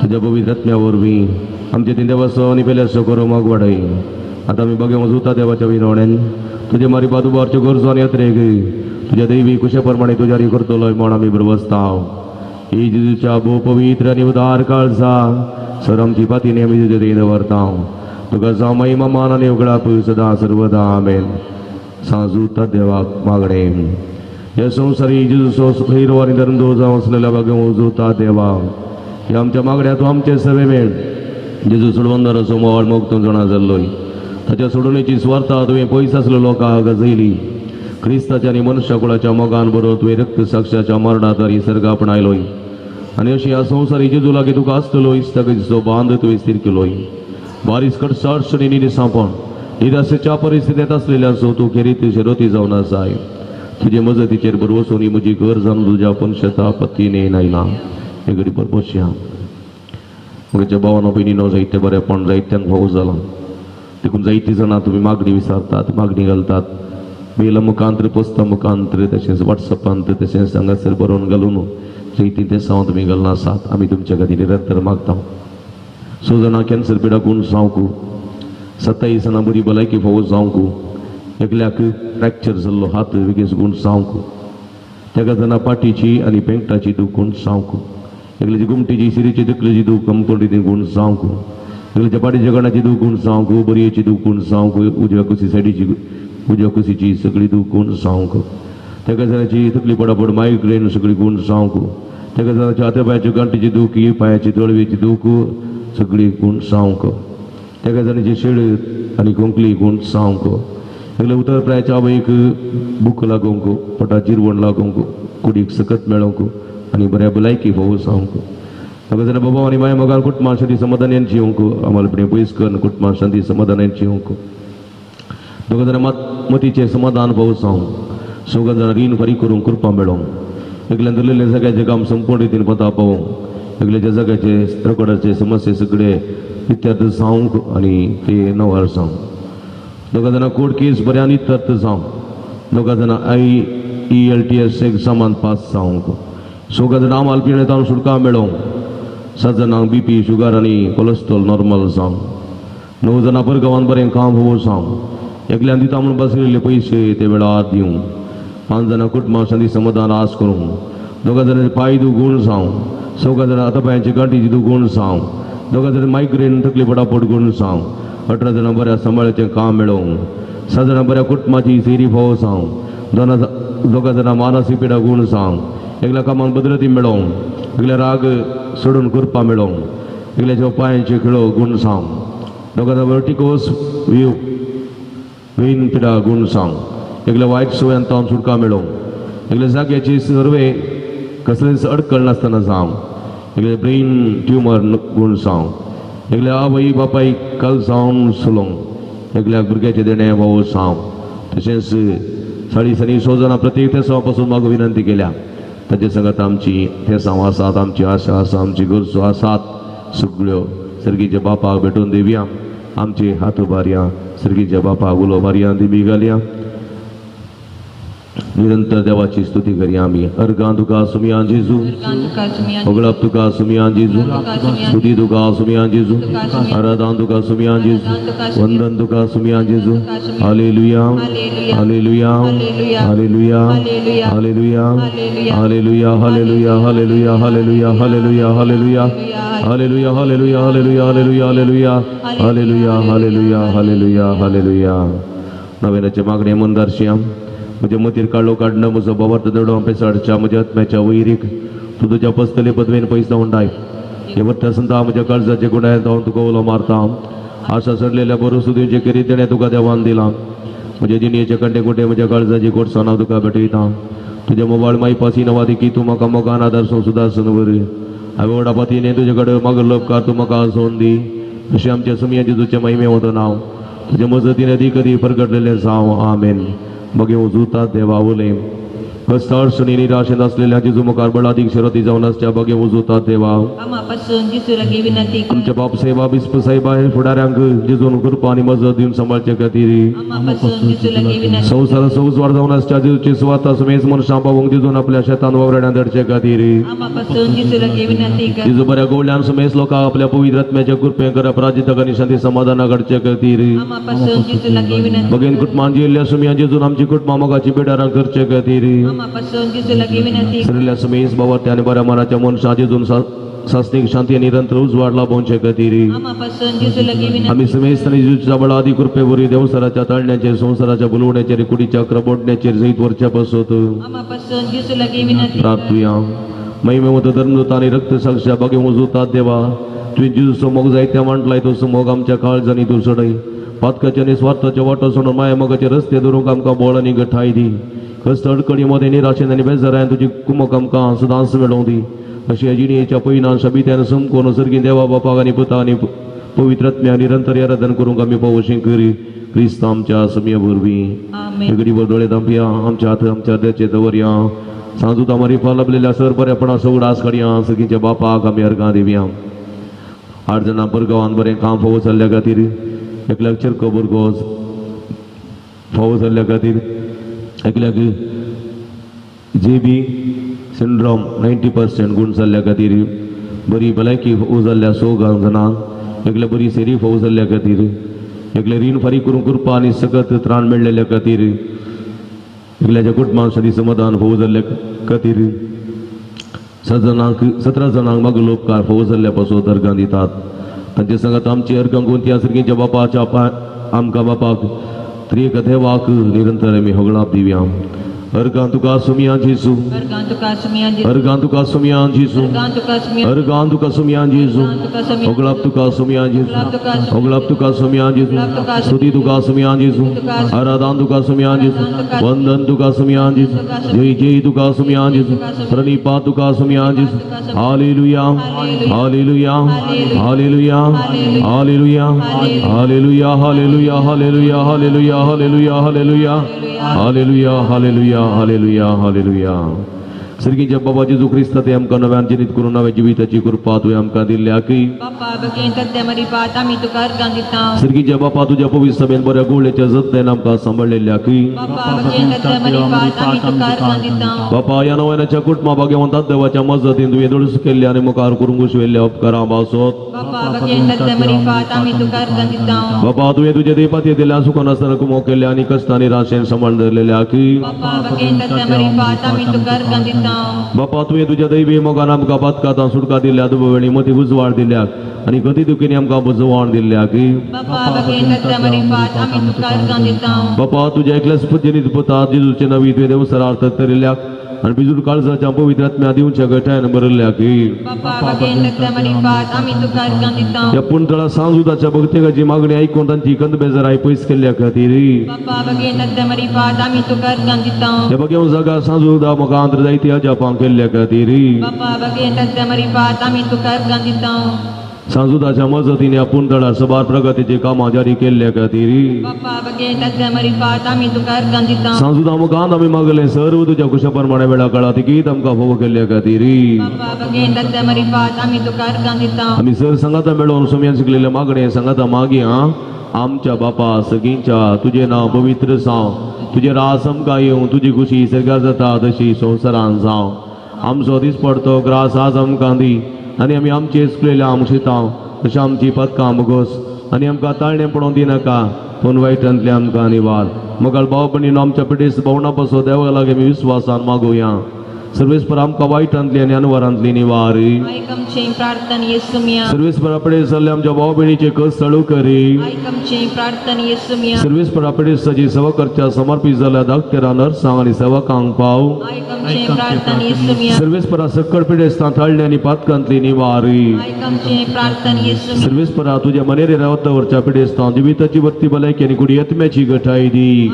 तुज्या पवित्र आत्म्या वरवीं आमचे तीन देवाचो आनी पेल्याचो करो मोग वाडय. आतां आमी बघे जुता देवाच्या विनवणेन तुजे मारिफात उबारच्यो गरजो आनी यात्रेक तुज्या दैवी कुशे प्रमाणे तुज्या करतलोय म्हण आमी भरवसता. ही जेजूच्या भोव पवित्र आनी उदार काळजा सर आमची पातीने आमी तुजे देन दवरता. तुका जावं महिमा मान आनी उगडाप सदां सर्वदा. आमेन. सांजूता देवाक मागणे. ह्या संवसारी जेजूचो हिरो आनी धर्मदो जावं आसलेल्या बागे जुता देवा ह्या आमच्या मागण्या तूं आमचे सवे मेळ. जेजू सोडवंदराचो मोवाळ मोग तूं जाणा जाल्लोय. ताच्या सोडवणेची स्वार्था तुवें पयस आसलो लोकांक गजयली. क्रिस्ताच्या आनी मनुष्यकुळाच्या मोगान बरोबर तुवें रक्त साक्षाच्या मरणात सर्ग आपणायलोय आनी अशी ह्या संवसारी जेजू लागीं तुका आसतलो इश्टागतीचो बांद तुवें स्थीर केलोय. बारीस कडसाड निसांपण निराशेच्या परिस्थितींत आसलेल्यांचो तूं खेरीत शिरोती जावन आसाय. तुजे मजतीचेर बरवसून म्हजी घर जावन तुज्या पंशता पत्तीने आयला हे घडी बरबसया. म्हज्या भावानो भयणीनो जायते बरेपण जायत्यांक फावो जालां. देखून जायतीं जाणां तुमी मागणी विचारतात, मागणी घालतात मेल मुखांत्र, पोस्ता मुखांत्र, तशेंच वॉट्सॅपांत, तशेंच हांगासर बरोवन घालून जायतीं तें हांव तुमी घालना आसात. आमी तुमच्या खातीर निरंतर मागता. 6 जाणां कॅन्सर पिडाकून जावंक, 27 जाणां बरी भलायकी फावो जावंक, एकल्याक फ्रॅक्चर जाल्लो हात बेगीन गुण जावंक, तेका जाणां पाटीची आनी पेंकटाची दूख गुण जावंक, एकल्याची गुमटीची शिरीची तकलेची दूख कमतोंडी गुण जावंक, एकल्याच्या पाटीच्या गणाची दूख गुण जावंक, बरयेची दूख गुण जावंक, उजव्या कुशी सायडीची उजव्या कुशीची सगळी दूख गुण जावंक, तेका जाणाची तकली पडापड मायग्रेन सगळी गुण जावंक, तेका जाणाची हाता पांयाची गांठीची दूख, पांयाची तळवेची दूख सगळी गुण जावंक, तेका जाणाची शेळ आनी खोंकली गुण जावंक, एकल्या उतर प्रायाच्या आवयक भूक लागोंक, पोटा जिरवण लागोंक, कुडीक सकत मेळोंक आनी बऱ्या भलायकी फावो जावंक, ताका जाणां बाबा आनी माय मोगान कुटुंबां शांती समाधानान जिवंक, आम्हाला पयस करून कुटुंबां शांती समाधानान जिवंक, दोगां जाणां मतीचें समाधान फावो जावंक, सगळ्यां जाणां रीण फारीक करूंक कृपा मेळोंक, एकल्यान धरलेलें जाग्याचें काम संपूर्ण रितीन पता पावोंक, एकल्याच्या जाग्याचे रेकॉर्डाचे समस्ये सगळे इत्यर्थ जावंक आनी ते नवार जावंक, दोगां जाणां कोर्ट केस बऱ्यान इत्यर्थ जावंक, दोगां जाणां IELTS एग्जामान पास जावंक, सगळ्या जाणां आमाल पिणे तावन सुटका मेळोंक, 7 जाणांक BP sugar आनी कोलेस्ट्रॉल नॉर्मल जावंक, 9 जाणां परगांवान बरें काम फावो जावंक, एकल्यान दिता म्हूण बसलेले पयशे ते वेळार दिवंक, 5 जाणां कुटुंबां शांती समाधान आस करूंक, 2 जाणांचे पांय दूख गुण जावंक, 6 जाणां हाता पांयांची गांठीची दूख गुण जावंक, 2 जाणां मायग्रेन तकली पडापड गुण जावंक, 18 जाणां बऱ्या सांबाळाचें काम मेळोवंक, 7 जाणां बऱ्या कुटुंबाची सेरी फावो जावंक, 2 जाणां मानसीक पिडा गुण जावंक, एकल्या कामान भद्रती मेळोवंक, एकल्या राग सोडून कृपा मेळोवंक, एकल्याच्या पांयांचे खेळो गुण जावंक, 2 जाणां वर्टिकोस वेन पिडा गुण जावंक, एकल्या वायट सवयान तावन सुटका मेळोवंक, एकल्या जाग्याची सर्वे कसलेच अडकळ नासतना जावंक, एकल्या ब्रेन ट्युमर गुण जावंक, एकल्या आवय बापायक कल जावन सुलोंक, एकल्याक भुरग्याचें देणें फावो जावंक, तशेंच 6.5 जाणां प्रत्येक तेसांवा पासून म्हाका विनंती केल्या, ताचे संगत आमची तेसांव आसात, आमची आशा आसा, आमची गरजो आसात, सगळ्यो सर्गीच्या बापाक भेटून दिवया, आमचे हात उबारया, सर्गीच्या बापाक उलो मारया, दिमी घालया, निरंतर देवाची स्तुती करया आमी. अर्गां तुका सुमया जेजू, होगळप तुका सुमया जेजू, स्तुती तुका सुमया जेजू, आराधन तुका सुमया जेजू, वंदन तुका सुमया जेजू. Hallelujah, hallelujah, hallelujah, hallelujah, hallelujah, hallelujah, hallelujah, hallelujah, hallelujah, hallelujah, hallelujah, hallelujah, hallelujah, hallelujah, hallelujah, hallelujah, hallelujah, hallelujah, hallelujah. नव्याचे मागणे मंदारशिया म्हज्या मतीर काडलो काडणं म्हजो बाबार्थ दडो पेसाडच्या म्हज्या आत्म्याच्या वैरीक तूं तुज्या पसतले पदवेन पयस उंडाय. हे वर्ता संता म्हज्या काळजाचे गुणायन हांव तुका उलो मारता. आशा सडलेल्या बरो सुदिवचे करीत तेणें तुका देवान दिलां. म्हज्या जिणेचे कंटे कुटे म्हज्या काळजाची गोडसाण हांव तुका भेटयता. तुज्या मोबायल माई पासी नवा की तूं म्हाका मोगान आदार सुदारसन बरी हांवें व्हडा पातीने तुजे कडेन मागलो उपकार तूं म्हाका आसोवन दी. अशें आमच्या सुमया जेजूचें महिमे वता नांव तुज्या मजतीन अदी कदी परगटलेलें जावं. आमेन. मगे उजुतात देवा उलय कस्ताळ सुनी निराशेन आसलेल्या जेजू मुखार बळादीक शरती जावन आसच्या बगे उजुतात देवा. आमच्या बाप साहेबा बिस्प साहेबा हे फुडाऱ्यांक जेजून कृपा आनी मजत दिवन सांबाळचे खातीर संवसारात उजवाड जावन आसच्या जेजूची सुवाता सुमेज मनशां पावोवंक जेजून आपल्या शेतान वावराड्यान धाडचे खातीर जेजू बऱ्या गोवल्यान सुमेज लोकांक आपल्या पवित्र आत्म्याच्या कृपेन अपराजितक आनी शांती समाधाना घडचे खातीर बगेन कुटुंबान जियेल्ल्या सुमया जेजून आमची कुटुंबां मोगाची बेडारां करचे खातीर सरिल्ल्या सुमेज बाबा आनी बऱ्या मनाच्या मनशां जेजून सासणीक शांती आनी निरंतर उजवाड लाभोवचे खातीर आमी समेस्त आनी जेजूच्या बळादी कृपे वरवीं देवसराच्या ताळण्याचेर संवसाराच्या बुलवण्याचेर कुडीच्या क्रबोडण्याचेर जैत वरच्या पासत प्रार्थुया. महिमेवंत धर्मदूत आनी रक्त साक्षां बागे उजुतात देवा तुवें जेजूचो मोग जायत्या मांडलाय तो मोग आमच्या काळजांनी तूं सडय. पातकाच्या आनी स्वार्थाच्या वाटो सोडून माया मोगाचे रस्ते धरूंक आमकां बळ आनी गठाय दी. कश्ट अडकणी मदें निराशेन आनी बेजारान तुजी कुमक आमकां सदांच मेळोवं दी. अशी जिणेच्या पयनान शबित्यान समकोन सर्गी देवा बापाक आनी पुता आनी पवित्र आत्म्या निरंतर आराधन करूंक आमी पावोशी करी क्रिस्त आमच्या समिया वरवीं. घडीभर दोळे धांपया, आमच्या हात आमच्या हृदयाचेर दवरया. सांजूत आमारी लाभलेल्या सर बरेपणा सगळास काडया. सगळींच्या बापाक आमी अर्गां दिवया. 8 जाणां परगांवान बरें काम फावो जाल्ल्या खातीर, एकल्याक चिरको भुरगो फावो जाल्ल्या खातीर, एकल्याक जेबी सिंड्रोम 90% गुण जाल्ल्या खातीर, बरी भलायकी फावो जाल्ल्या 6 जाणांक, एकल्या बरी सेरी फावो जाल्ल्या खातीर, एकले रीण फारीक करूंक कृपा आनी सकत त्राण मेळ्ळेल्या खातीर, एकल्याच्या कुटुंबां सदी समाधान फोव जाल्ल्या खातीर 17 जाणांक मागलो उपकार फोव जाल्ल्या पासून अर्गां दितात. तांचे सांगात आमची अर्गां गुंती सर्गीच्या बापाच्या आमकां बापाक त्रिएक देवाक निरंतर आमी होगळाप दिवया. अर्गां तुका सुमिया जेजू, अर्गां तुका सुमिया जेजू, अर्गां तुका सुमिया जेजू, होगळाप तुका सुमिया जेजू, होगळाप तुका सुमिया जेजू, स्तुती तुका सुमिया जेजू, आराधन तुका सुमिया जेजू, वंदन तुका सुमिया जेजू, जय जय तुका सुमिया जेजू, प्रणिपात तुका सुमिया जेजू. Hallelujah, hallelujah, hallelujah, hallelujah, hallelujah, hallelujah, hallelujah, hallelujah, hallelujah, hallelujah, hallelujah, hallelujah, hallelujah, hallelujah. सर्गीच्या बाबा जेजू क्रिस्ता ते आमकां नव्यान जिनीत करून नव्या जिविताची कृपा तुवें आमकां दिल्ल्या की सर्गीच्या बापा तुज्या पवित्र सभेन बऱ्या गोवळेच्या जतनायेन आमकां सांबाळलेल्या की बापा ह्या नव्याच्या कुटुंबा भाग्यवंतात देवाच्या मजतीन तुवें दुडूस केल्ल्या आनी मुखार करूंक घुसवेल्ल्या उपकारां पासत बापा तुवें तुज्या देपाती दिल्या सुखान आसतना कुमो केल्ल्या आनी कश्टांनी राशेन सांबाळ धरलेल्या की बापा तुवें तुज्या दैवी मोगान आमकां पातकांत सुटका दिल्या, दुबवेळी मती उजवाड दिल्या आनी गती दुखीनी आमकां बुजवाण दिल्या की बापा तुज्या एकल्याच पुजेनीत पुता जेजूचे नवी तुवें देवसरार्थ तरिल्ल्याक आनी बिजूर काळजाच्या पवित्र आत्म्या दिवच्या गठायन भरल्या की ह्या पुणतळा सांजुदाच्या भक्तेकाची मागणी आयकून तांची कंद बेजाराय पयस केल्ल्या खातीर ह्या बघेव जागा सांजुदा म्हाका आंत्र जायती अजापां केल्ल्या खातीर सांजुदाच्या मजतीने आपूण तळा सबार प्रगतीचे कामां जारी केल्ल्या खातीर सांजुदा मुखांत आमी मागले सर्व तुज्या कुशा प्रमाणे वेळा काळा तिगीत आमकां फोव केल्ल्या खातीर आमी सर सांगाता मेळोवन सोम्यान शिकलेल्या मागणे सांगाता मागया. आमच्या बापा सगींच्या तुजें नांव पवित्र जावं, तुजें रास आमकां येवं, तुजी खुशी सर्गार जाता तशी संवसारान जावं. आमचो दीस पडतो ग्रास आज आमकां दी आनी आमी आमचे चुकलेल्या आमशितांव तशें आमची पदकां मुगोस आनी आमकां ताळणें पडोवंक दिनाका पूण वायटांतलें आमकां निवार. मोगाळ भाव भयणीनो आमच्या पिडेस्त भोवणा पासून देवा लागीं आमी विस्वासान मागुया. सर्वेस्पर आमकां वायटांतली आनी अनवरांतली निवार. सर्वेस्पर पिडेस्त जाल्ले आमच्या भाव भयणीचे कस सळू करी. सर्वेस्पर पिडेस्ताची सेवा करच्या समर्पीत जाल्ल्या धाकटेरा नर्सांक आनी सेवकांक पाव. सर्वेस्परा सक्कड पिडेस्तां ताळणे आनी पातकांतली निवार. सर्वेस्परा तुज्या मनेरे रावतावरच्या पिडेस्तां जिविताची वत्ती भलायकी आनी कुडी आत्म्याची गठाय दी.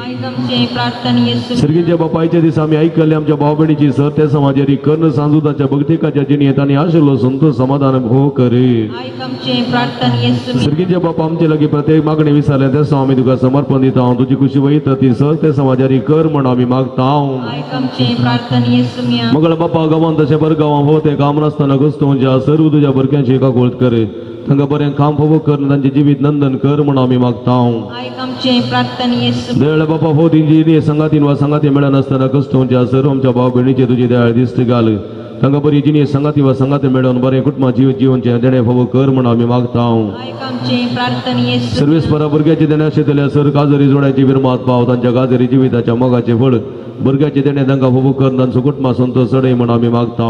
सर्गीच्या बापायच्या दिसा आमी आयकल्ले आमच्या भाव भयणीची सर त्या समाजारी कर्ण सांजुदाच्या भक्तिकाच्या जिणेंत आनी आशिल्लो संतोष समाधान भोव करे. सर्गीच्या बापा आमचे लागीं प्रत्येक मागणी विचारलें तें आमी तुका समर्पण दिता. तुजी खुशी वयता ती सर त्या समाजारी कर म्हण आमी मागता. मगळ बापा गांवान तशें बर गांवां हो तें काम नासतना गोस्तोंच्या सर्व तुज्या भुरग्यांची काकुळट करे. तांकां बरें काम फोव कर, तांचें जिवीत नंदन कर म्हण आमी मागता. दयाळ बापा हो तेंची संगातीन वा संगाती मेळनासतना कस्तोंच्या सर्व आमच्या भाव भयणीचे तुजी दयाळ दिश्ट घाल. तांकां बरी जिणी संगाती वा संगाती मेळोवन बरें कुटुंबा जिवीत जिवनचें देणें फोव कर म्हण आमी मागता. सर्वेस्परा भुरग्याचे देणें आशिल्ल्या सर काजरी जोड्याची विरमात पाव. तांच्या काजरी जिविताच्या मोगाचें फळ भुरग्याचे देणें तांकां फोव कर, तांचो कुटुंबा संतोष चडय म्हण आमी मागता.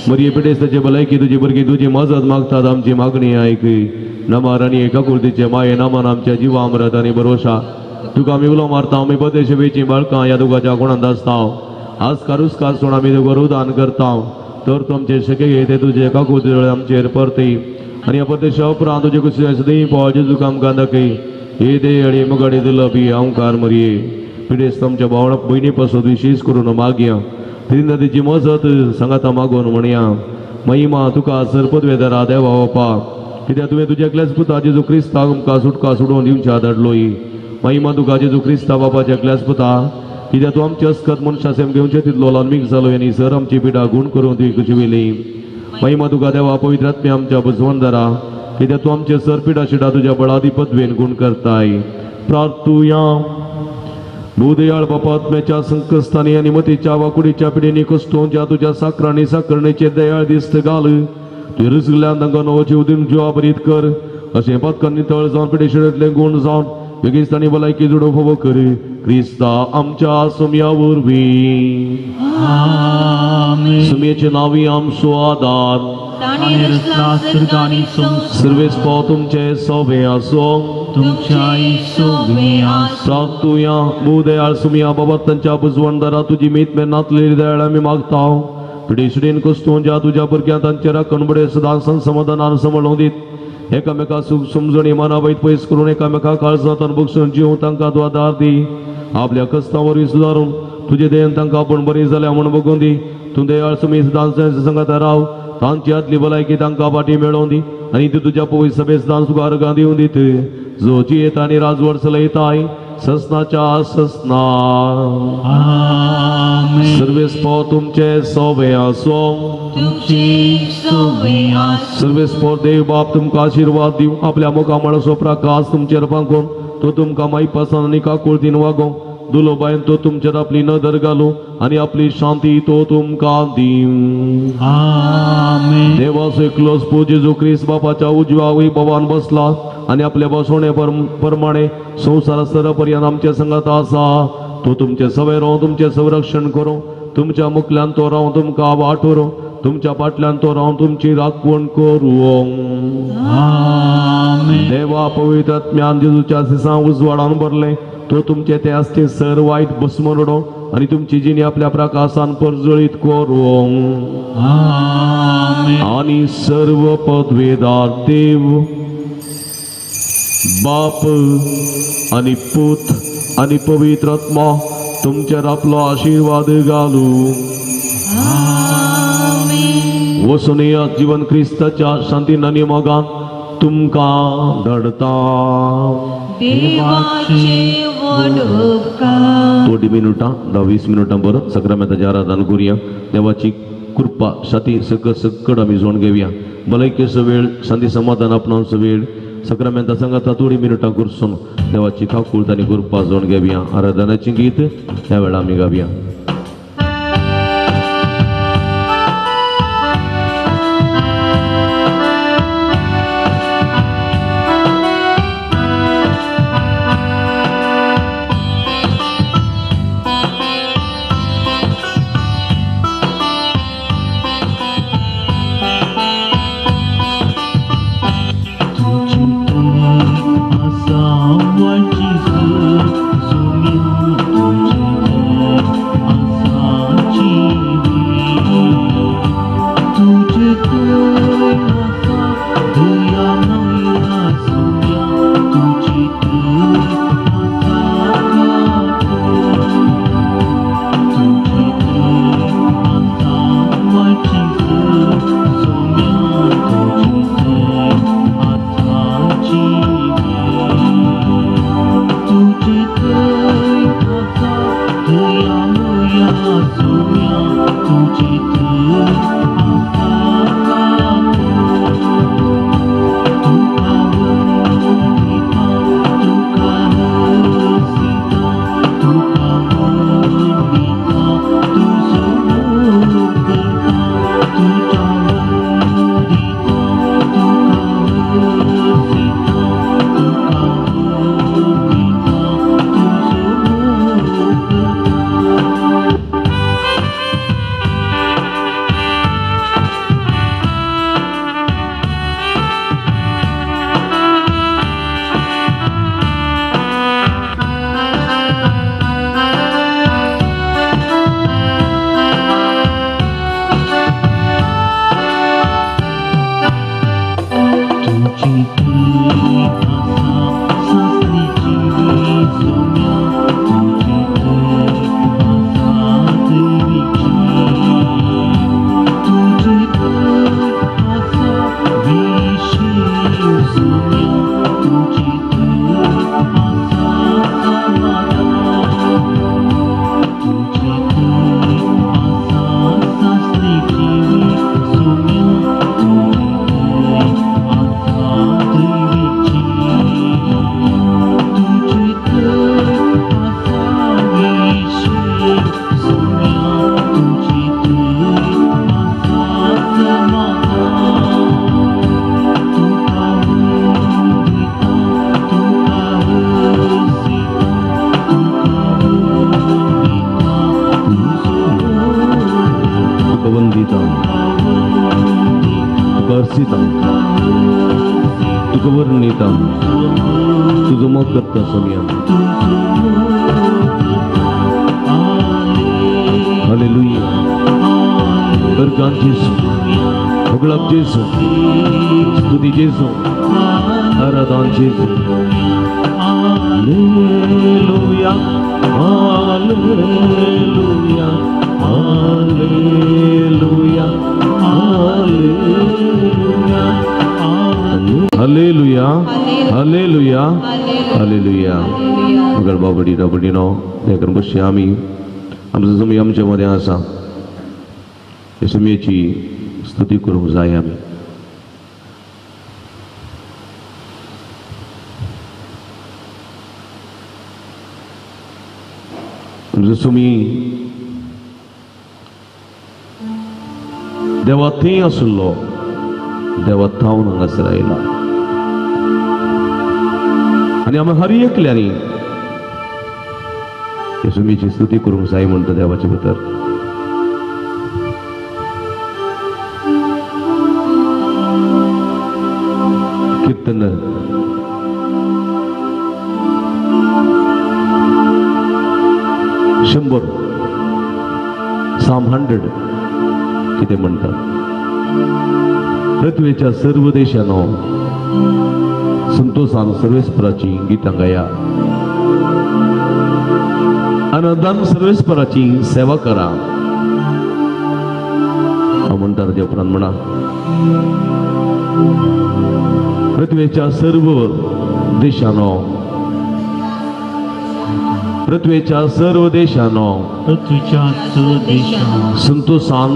मरिये पिडेस्ताचे भलायकी तुजी भुरगीं तुजी मजत मागतात. आमची मागणी आयक. नमार आनी एकाकुर्तीचे माये नामान आमच्या जिवामृत आनी भरोशा तुका आमी उलो मारता. आमी बदेश वेची बाळकां ह्या दुगाच्या गुणांत आसता. आज कारुसकार सोड आमी तुका रुदान करता. तर तुमचे शके ते तुजे काकुळती आमचेर परती आनी ह्या परदेशा उपरांत तुजे कुशी सदीं पाव जेजू आमकां दाखय. हे देयळी मुगाडी दुलबी ओंकार मरिये पिडेस्त आमच्या भावणा भयणी पासून विशेष करून मागया. त्रिनदीची मजत सांगाता मागून म्हणया. महिमा तुका सर पदवेदारा देवा बापा, कित्याक तुवें तुज्या एकल्याच पुता जेजू क्रिस्ताक आमकां सुटका सोडोवन दिवच्या धाडलोय. महिमा तुका जेजू क्रिस्ता बापाच्या एकल्याच पुता, कित्याक तूं आमचे अस्कत मनशा सेम घेवचे तितलो लाल्मीक जालो आनी सर आमची पिडा गूण करून तुवें कुशिविली. महिमा तुका देवा पवित्र आत्म्या आमच्या बुजवंदरा, कित्याक तूं आमचे सर पिडा शिडा तुज्या बळादी पदवेन गूण करताय. प्रार्थुया. भूदयाळ बापा आत्म्याच्या संकस्तानी आनी मतीच्या वाकुडीच्या पिढींनी कश्टोंच्या तुज्या साकरांनी साकरणेचे दयाळ दिस्त घाल. तुवें रुजल्यान तांकां नवो जीव दिवन जिवाभरीत कर. अशें पातकांनी तळ जावन पिडे शिडतले गूण जावन बेगीन तांणी भलायकी जोडो फावो कर क्रिस्ता आमच्या सुमया वरवीं. सुमयेचे नांवी आमचो आदार. तांणी रचला सर्ग आनी संवसार. सर्वेस पाव तुमचे सोबे आसो. तुमच्याय सोबे आसो. प्राप्तुया भूदयाळ सुमया बाबा तांच्या बुजवणदारा तुजी मीत मेन्नातलेली दयाळ आमी मागता. पिडेशिडेन कोस्तूं ज्या तुज्या भुरग्यां तांचे राखण बडे सदां समाधानान सांबाळूं दीत. एकामेका सुख समजणी मना वयत पयस करून एकामेका काळजांत बगसून जीव तांकां तूं आदार दी. आपल्या कस्तां वरवीं सुदारून तुजे दयेन तांकां आपूण बरी जाल्या म्हूण बगून दी. तूं दयाळ सुमी सदां संगात राव. तांची आदली भलायकी तांकां फाटी मेळोवन दी आनी ती तुज्या पवित्र सभेत सदां तुका अर्गां दिवन दीत. जो जियेता आनी राजवट चलयताय ससनाच्या ससना. सर्वेस पाव तुमचे सोबे आसो. सर्वेस पाव देव बाप तुमकां आशिर्वाद दिवं. आपल्या मुखामळाचो प्रकाश तुमचेर फांकून तो तुमकां मायपासान आनी काकुळतीन वागोवं. दुलोबायन तो तुमचेर आपली नदर घालूं आनी आपली शांती तो तुमकां दिवं. देवाचो एकलोच पूत जेजू क्रिस्त बापाच्या उजव्या वैभवान बसला आनी आपल्या बसवणे प्रमाणे संवसार सर पर्यंत आमच्या संगात आसा. तो तुमचे सवय रावूं, तुमचें संरक्षण करूं. तुमच्या मुखल्यान तो रावूं तुमकां वाट व्हरूं. तुमच्या फाटल्यान तो रावूं तुमची राखवण करूं. देवा पवित्र आत्म्यान जेजूच्या सिसां उजवाडान भरलें. तो तुमचे ते आसते सर वायट भस्म उडोवं आनी तुमची जिणी आपल्या प्रकाशान परजळीत करूं. आनी सर्व पदवेदार देव बाप आनी पूत आनी पवित्र आत्मा तुमचेर आपलो आशिर्वाद घालूं. वचून येयात जिवन क्रिस्ताच्या शांतीन आनी मोगान तुमकां धाडता. देवाचे व्हड उपकार. थोडी मिनुटां 10-20 मिनुटां बरो सक्रामेंताचें आराधन करुया. देवाची कृपा शांती सकट सकट आमी जोड घेवया. भलायकेचो वेळ शांती समाधान आपणावचो वेळ सक्रामेंता सांगाता थोडी मिनुटां करसून देवाची काकूळत आनी कृपा जोड घेवया. आराधनाचें गीत ह्या वेळार आमी गावया. तुझी तुका अर्सिता, तुका वर्णिता, तुजो मोग करता सोमिया. हालेलुया. बरकान जेजू, होगळप जेजू, स्तुती जेजू, आराधन जेजू. Hallelujah, hallelujah, hallelujah, hallelujah, hallelujah, hallelujah, hallelujah. मगर बाबडी राबडीनो देखून बसया आमी आमचो जमी आमच्या मदें आसा हे सुमयेची स्तुती करूंक जाय आमी. आमचो सुमी देवा थंय आशिल्लो, देवा थावन हांगासर आयला आनी आमी हर एकल्यांनी हे सुमीची स्तुती करूंक जाय म्हणटा देवाचे भितर. कीर्तन 100 Psalm 100 कितें म्हणटा, पृथ्वेच्या सर्व देशानो संतोषान सर्वेस्पराची गितां गाया, आनंदान सर्वेस्पराची सेवा करा. हांव म्हणटा ते उपरांत म्हणा, पृथ्वेच्या सर्व देशानो, पृथ्वेच्या सर्व देशानो, पृथ्वीच्या सर्व देशानो संतोषान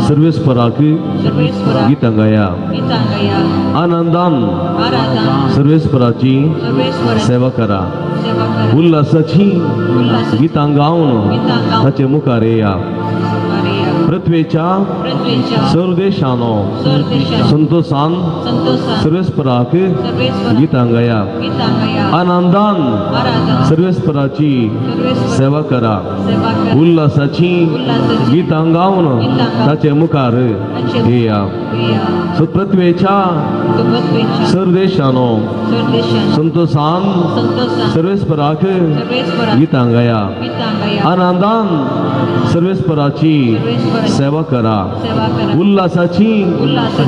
सर्वेस्पराक गितां गाया, आनंदान सर्वेस्पराची सेवा करा, उल्हासाची गितां गावन ताचे मुखार येया. पृथ्वेच्या सर्व देशानो संतोषान सर्वेस्पराक गितां गाया, आनंदान सर्वेस्पराची सेवा करा, उल्हासाची गितां गावन ताचे मुखार येया. सो पृथ्वेच्या सर्व देशानो संतोषान सर्वेस्पराक गितां गाया, आनंदान सर्वेस्पराची सेवा करा, उल्हासाची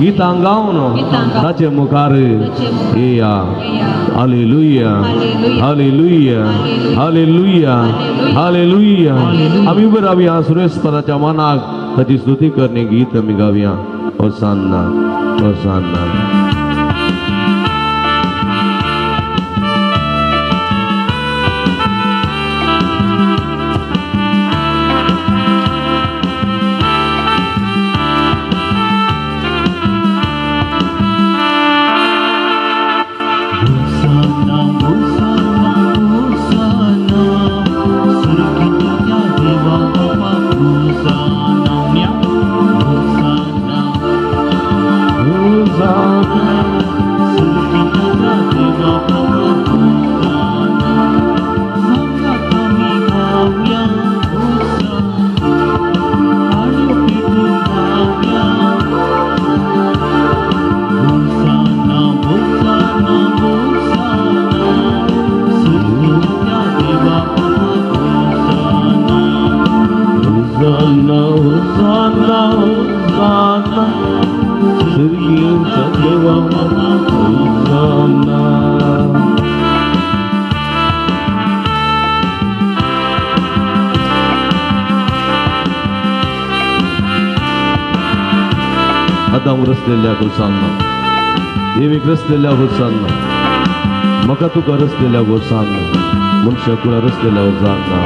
गितां गावन ताचे मुखार येया. Hallelujah, hallelujah, hallelujah, hallelujah. आमी उबे रावया, सर्वेस्पराच्या मनाक ताची स्तुती करणे गीत आमी गावया. होसान्ना, होसान्ना. आदाम रचलेल्या गोसांना, देवीक रचलेल्या गोसांना, म्हाका तुका रचलेल्या गोसांना, मनशा कुळा रचलेल्या गोसांना.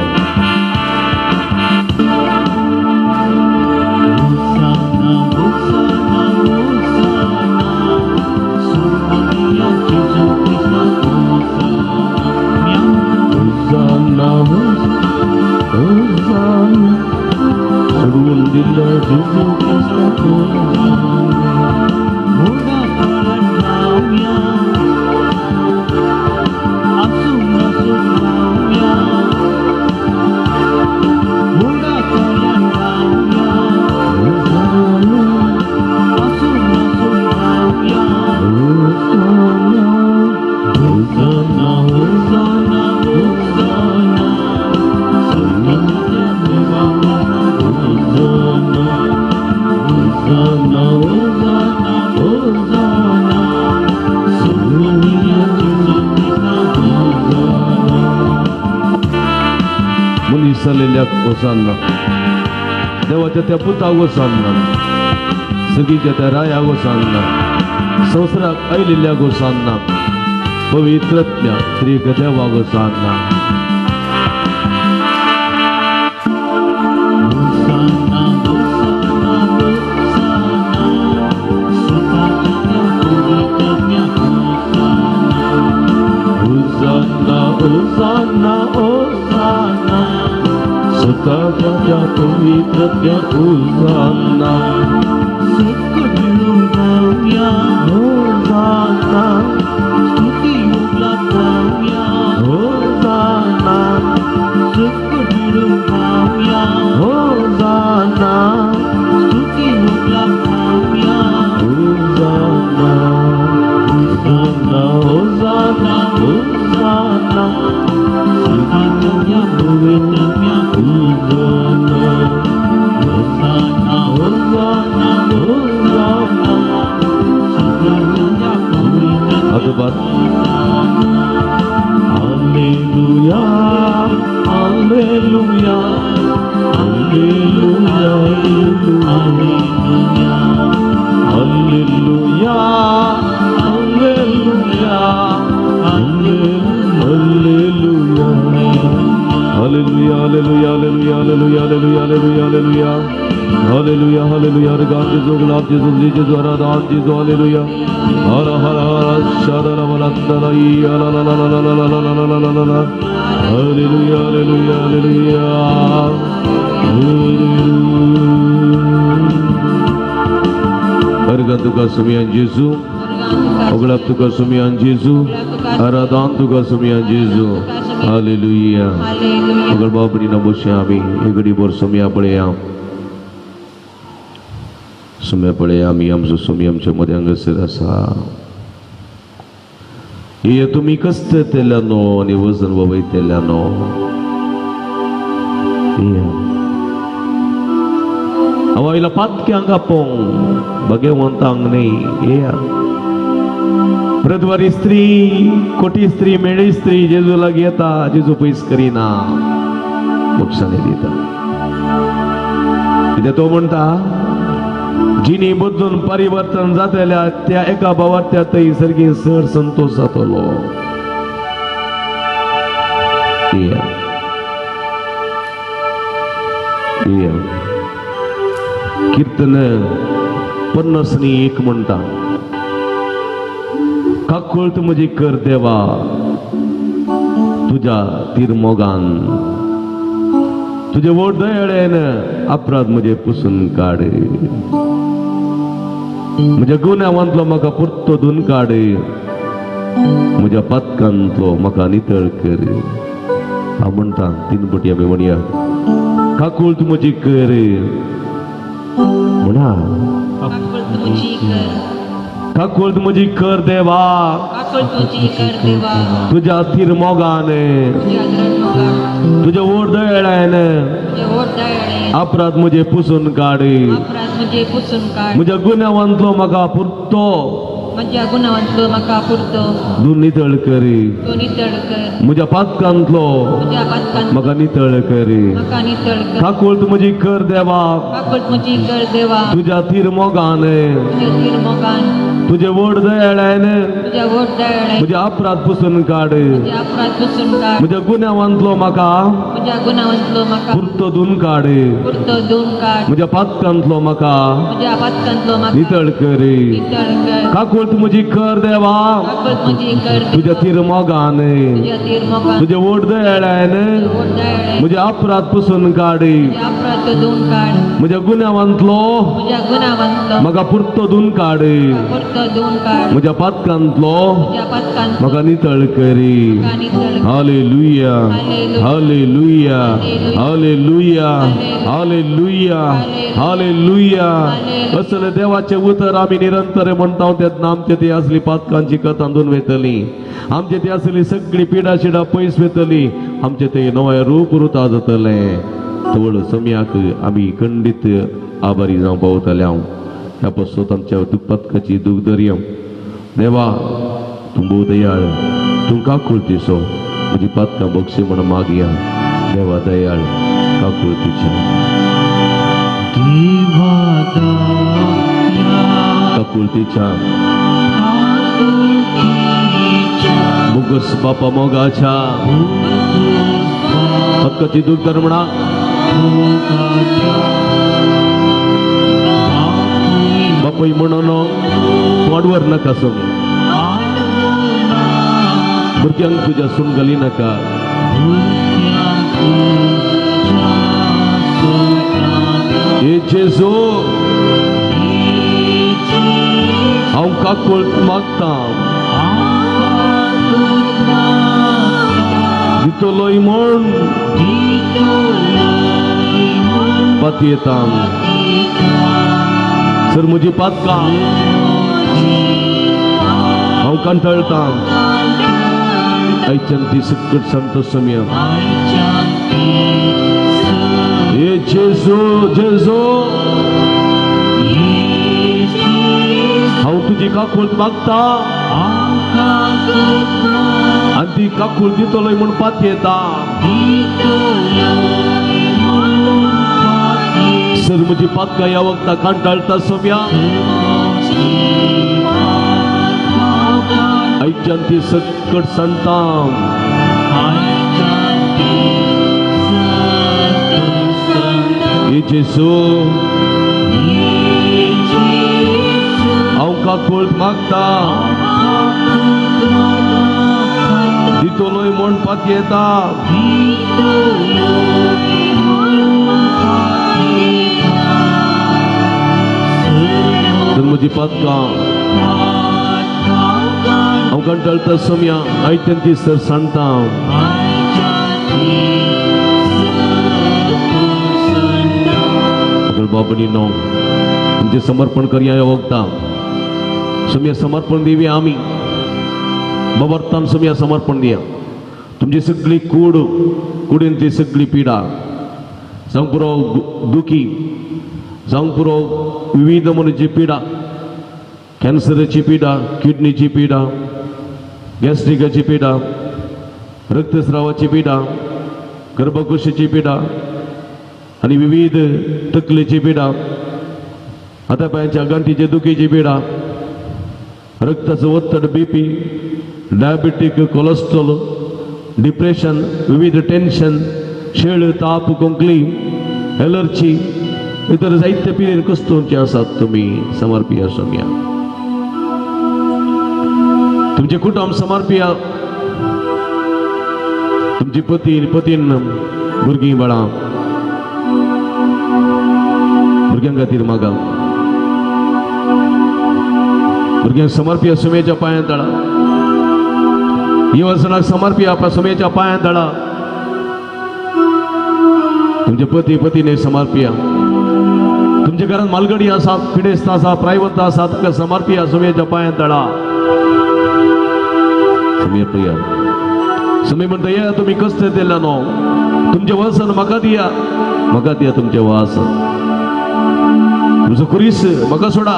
होसाना, होसाना, सोडून दिल्या जेजू क्रिस्ताक होसाना. होसान्ना, देवाच्या त्या पुताक होसान्ना, सगळीच्या त्या रायाक होसान्ना, संवसाराक आयिल्ल्या होसान्ना, पवित्रत्म्या त्रिक देवाक होसान्ना. होसान्ना होसान्ना, स्वतःच्या पवित्रत्या होसान्ना, सुख मिळून गाऊया होसान्ना, स्तुती योगला गाऊया होसान्ना, सुख मिळून गाऊया होसान्ना, स्तुती योगला गाऊया होसान्ना होसान्ना होसान्ना होसान्ना, स्वतःच्या पवित्रत्या होसान्ना होसान्ना होसान्ना होसान्ना. स्वतःच्या पवित्रत्या अगोदर hallelujah hallelujah hallelujah hallelujah hallelujah hallelujah hallelujah hallelujah hallelujah hallelujah hallelujah hallelujah hallelujah hallelujah. हर गान जेजू, गुलाब जेजू, जेजू, आराधन जेजू, हालेलुया. हर हर हर शरण वलंदलाई ला ला ला ला ला ला ला ला ला ला ला. Hallelujah hallelujah hallelujah hallelujah. हर गान तुका सुमियान जेजू, गुलाब तुका सुमियान जेजू, आराधन तुका सुमियान जेजू. हालेलुया. अगर बाबरी ना बोशे आमी एक घडी भर सुमिया पळया, सुम्या पळया आमी आमचो सुमी आमच्या मदें हांगासर आसा. हे तुमी कश्टतेल्यानो आनी वजन वयतेल्यानो, हांव आयला पातक्यांक आपोवंक, भाग्यवंतांक न्ही. येया प्रद्वारी स्त्री, कोटी स्त्री, मेळी स्त्री जेजू लागीं येता, जेजू पयस करिना, बक्षांनी दिता. कित्याक तो म्हणटा, जिनी बदलून परिवर्तन जातल्या त्या एका भावार्थ्या थंय सारकी चड संतोश जातलो. कीर्तन 51 म्हणटा, काकुळट म्हजी कर देवा तुज्या तिरमोगान, तुजे व्हड दयेन अपराध म्हजे पुसून काड, म्हज्या गुन्यांवांतलो म्हाका पुरतो धुवन काड, म्हज्या पातकांतलो म्हाका नितळ कर. हांव म्हणटा तीन पटी आमी म्हणया, काकुळट म्हजी कर. म्हणा, काकुळट म्हजी कर देवा तुज्या थीर मोगान, तुज्या व्हड दयेन अपराध म्हजे पुसून काड, म्हज्या गुन्यांवांतलो म्हाका पुरतो तूं नितळ कर, म्हज्या पातकांतलो म्हाका नितळ कर. काकुळट म्हजी कर देवा तुज्या थीर मोगान, तुजे व्हड दयेन म्हजे अपराध पुसून काड, म्हज्या गुन्यांवांतलो म्हाका पुरतो धुवन काड, म्हज्या पातकांतलो म्हाका नितळ कर. काकुळट म्हजी कर देवा तुज्या थीर मोगान, तुजे व्हड दयेन म्हजे अपराध पुसून काड, म्हज्या गुन्यांवांतलो म्हाका पुरतो धुवन काड, म्हज्या पातकांतलो म्हाका नितळ कर. Hallelujah hallelujah hallelujah hallelujah hallelujah. असले देवाचें उतर आमी निरंतर म्हणटा तेन्ना आमचे ती आसली पातकांची कथा धुवन वयतली, आमचे ती आसली सगळी पिडा शिडा पयस वयतली, आमचे ते नवें रूप रुता जातलें. तवळ सम्याक आमी खंडीत आभारी जावं पावतले. हांव ह्या पासत आमच्या दुखपातकाची दूख दरया. देवा तूं भोव दयाळ, तूं काकुळटेचो, म्हजी पातकां बक्षी म्हण मागया. देवा दयाळ काकुळतीच्या काकुळतीच्या मुगस बापा मोगाच्या हक्काची दूर कर म्हणा बापूय म्हणून वाडवर नका सोमी भुरग्यांक तुज्या सून घाली नाका हे जेजू हांव काकूळ मागता दितलोय म्हण पातयेता सर म्हजी पातकां हांव कंटाळटा आयच्यान ती सकट सांगता सम्या हे जेजू जेजू हांव तुजी काकूळ मागता आनी ती काकूळ दितलोय म्हूण पातयेता सर म्हजी पातकां ह्या वखदा कंटाळटा सोम्या आयच्यान ती सकट सांगता हे जेजू हांव काकूळ मागता दितलोय म्हूण पातयेता तर म्हजी पातकां हांव कंटाळटा सोम्या आयच्यान ती सर सांगता बाबणी नो तुमचें समर्पण करया ह्या वखदां सोम्या समर्पण दिवया आमी बाबर्थान सोम्या समर्पण दिया तुमची सगळी कूड कुडींतली सगळी पिडा जावं पुरो दुखी जावं पुरो विविध नमुन्याची पिडा कॅन्सराची पिडा किडनीची पिडा गॅस्ट्रिकाची पिडा रक्तस्रावाची पिडा गर्भकोशाची पिडा आनी विविध तकलेची पिडा हातापायांच्या गांठीचे दुखीची पिडा रक्ताचो ಒತ್ತಡ बीपी डायबिटीक कोलेस्ट्रॉल डिप्रेशन विविध टेन्शन शेळ ताप खोंकली एलर्जी इतर जायते पिडेन कस्तोंचे आसात तुमी समर्पिया सोम्या तुमचे कुटुंब समर्पिया तुमची पती पतीन भुरगीं बाळां भुरग्यां खातीर मागा भुरग्यांक समर्पिया सुमेच्या पांयां तळा युवसनाक समर्पिया आपल्या सुमेच्या पांयां तळा तुमचे पती पतीने समर्पिया तुमच्या घरात मालगडी आसात पिडेस्त आसा प्रायवंत आसा तुमकां समर्पिया सुमेच्या पांयां तळा सुमे प्रिया सुमे म्हणटा या तुमी कश्ट दिला न्हू तुमचें वासन म्हाका दिया म्हाका दिया तुमचें वासन तुमचो कुरीस म्हाका सोडा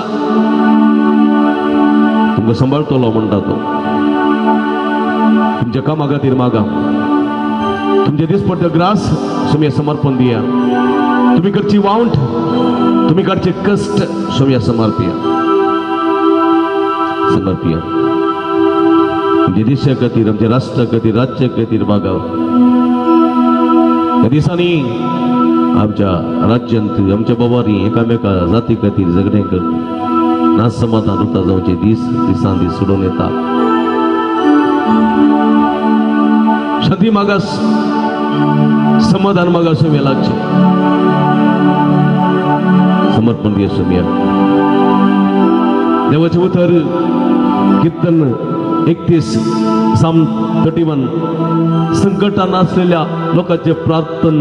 तुमकां सांबाळटलो म्हणटा तो तुमच्या कामा खातीर मागा तुमचे दिसपट्टे ग्रास सुम्या समर्पण दिया तुमी करची वावंट तुमी काडचे कश्ट सुम्या समर्पिया समर्पिया आमच्या देशा खातीर आमच्या राष्ट्रा खातीर राज्या खातीर मागा ह्या दिसांनी आमच्या राज्यांत आमच्या बाबांनी एकामेका जाती खातीर झगडें करता ना समाधान उरता जावचे दीस दिसान दीस सोडून येता शांती मागास समाधान मागास सुम्या लागचे समर्पण दिया सुम्या देवाचें उतर कीर्तन 31 साम 31 संकटान आसलेल्या लोकांचे प्रार्थन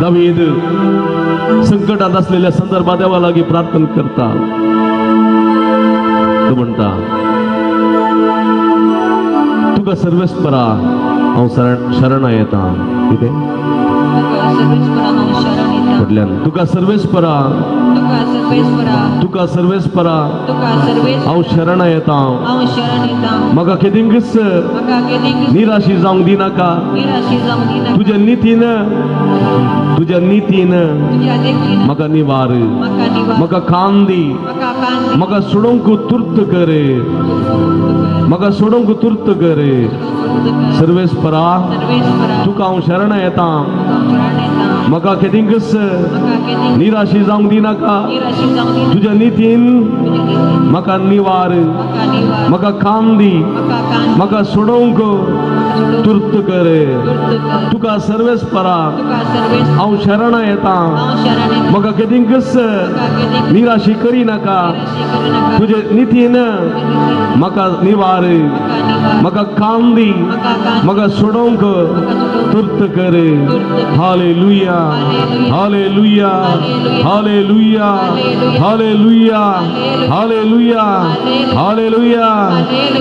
दावीद संकटात असलेल्या संदर्भात देवा लागीं प्रार्थना करता तो म्हणटा तुका सर्वेस्परा हांव शरणा येता कितें म्हटल्यान तुका सर्वेस्परा तुका सर्वेस्परा, तुका सर्वेस्परा तुका सर्वेस्परा हांव शरण येता. हांव शरण येता. म्हाका केदींकच म्हाका केदींक निराशी जावंक दिनाका. निराशी जावंक दिनाका. तुज्या नितीन, तुज्या नितीन तुज्या देखीन म्हाका निवार, म्हाका निवार, म्हाका कान दी, म्हाका कान दी, म्हाका सोडोवंक तुर्त कर, म्हाका सोडोवंक तुर्त कर. सर्वेस्परा सर्वेस्परा तुका हांव शरण येता. तुका शरण येता. म्हाका केदींकच म्हाका केदींक निराशी जावंक दिनाका. निराशी जावंक दिनाका. तुज्या नितीन तुज्या नितीन म्हाका निवार, म्हाका निवार, म्हाका कान दी, म्हाका कान दी, म्हाका सोडोवंक सोडोवंक तुर्त कर. तुर्त कर. तुका सर्वेस्परा तुका सर्वेस्परा हांव शरण येता. हांव शरण येता. म्हाका केदींकच म्हाका केदींक निराशी करिनाका. निराशी करिनाका. तुजे नितीन म्हाका निवार, म्हाका निवार, म्हाका कान दी, म्हाका कान दी, म्हाका सोडोवंक म्हाका सोडोवंक तुर्त कर. तुर्त कर. Hallelujah, hallelujah, hallelujah, hallelujah, hallelujah, hallelujah.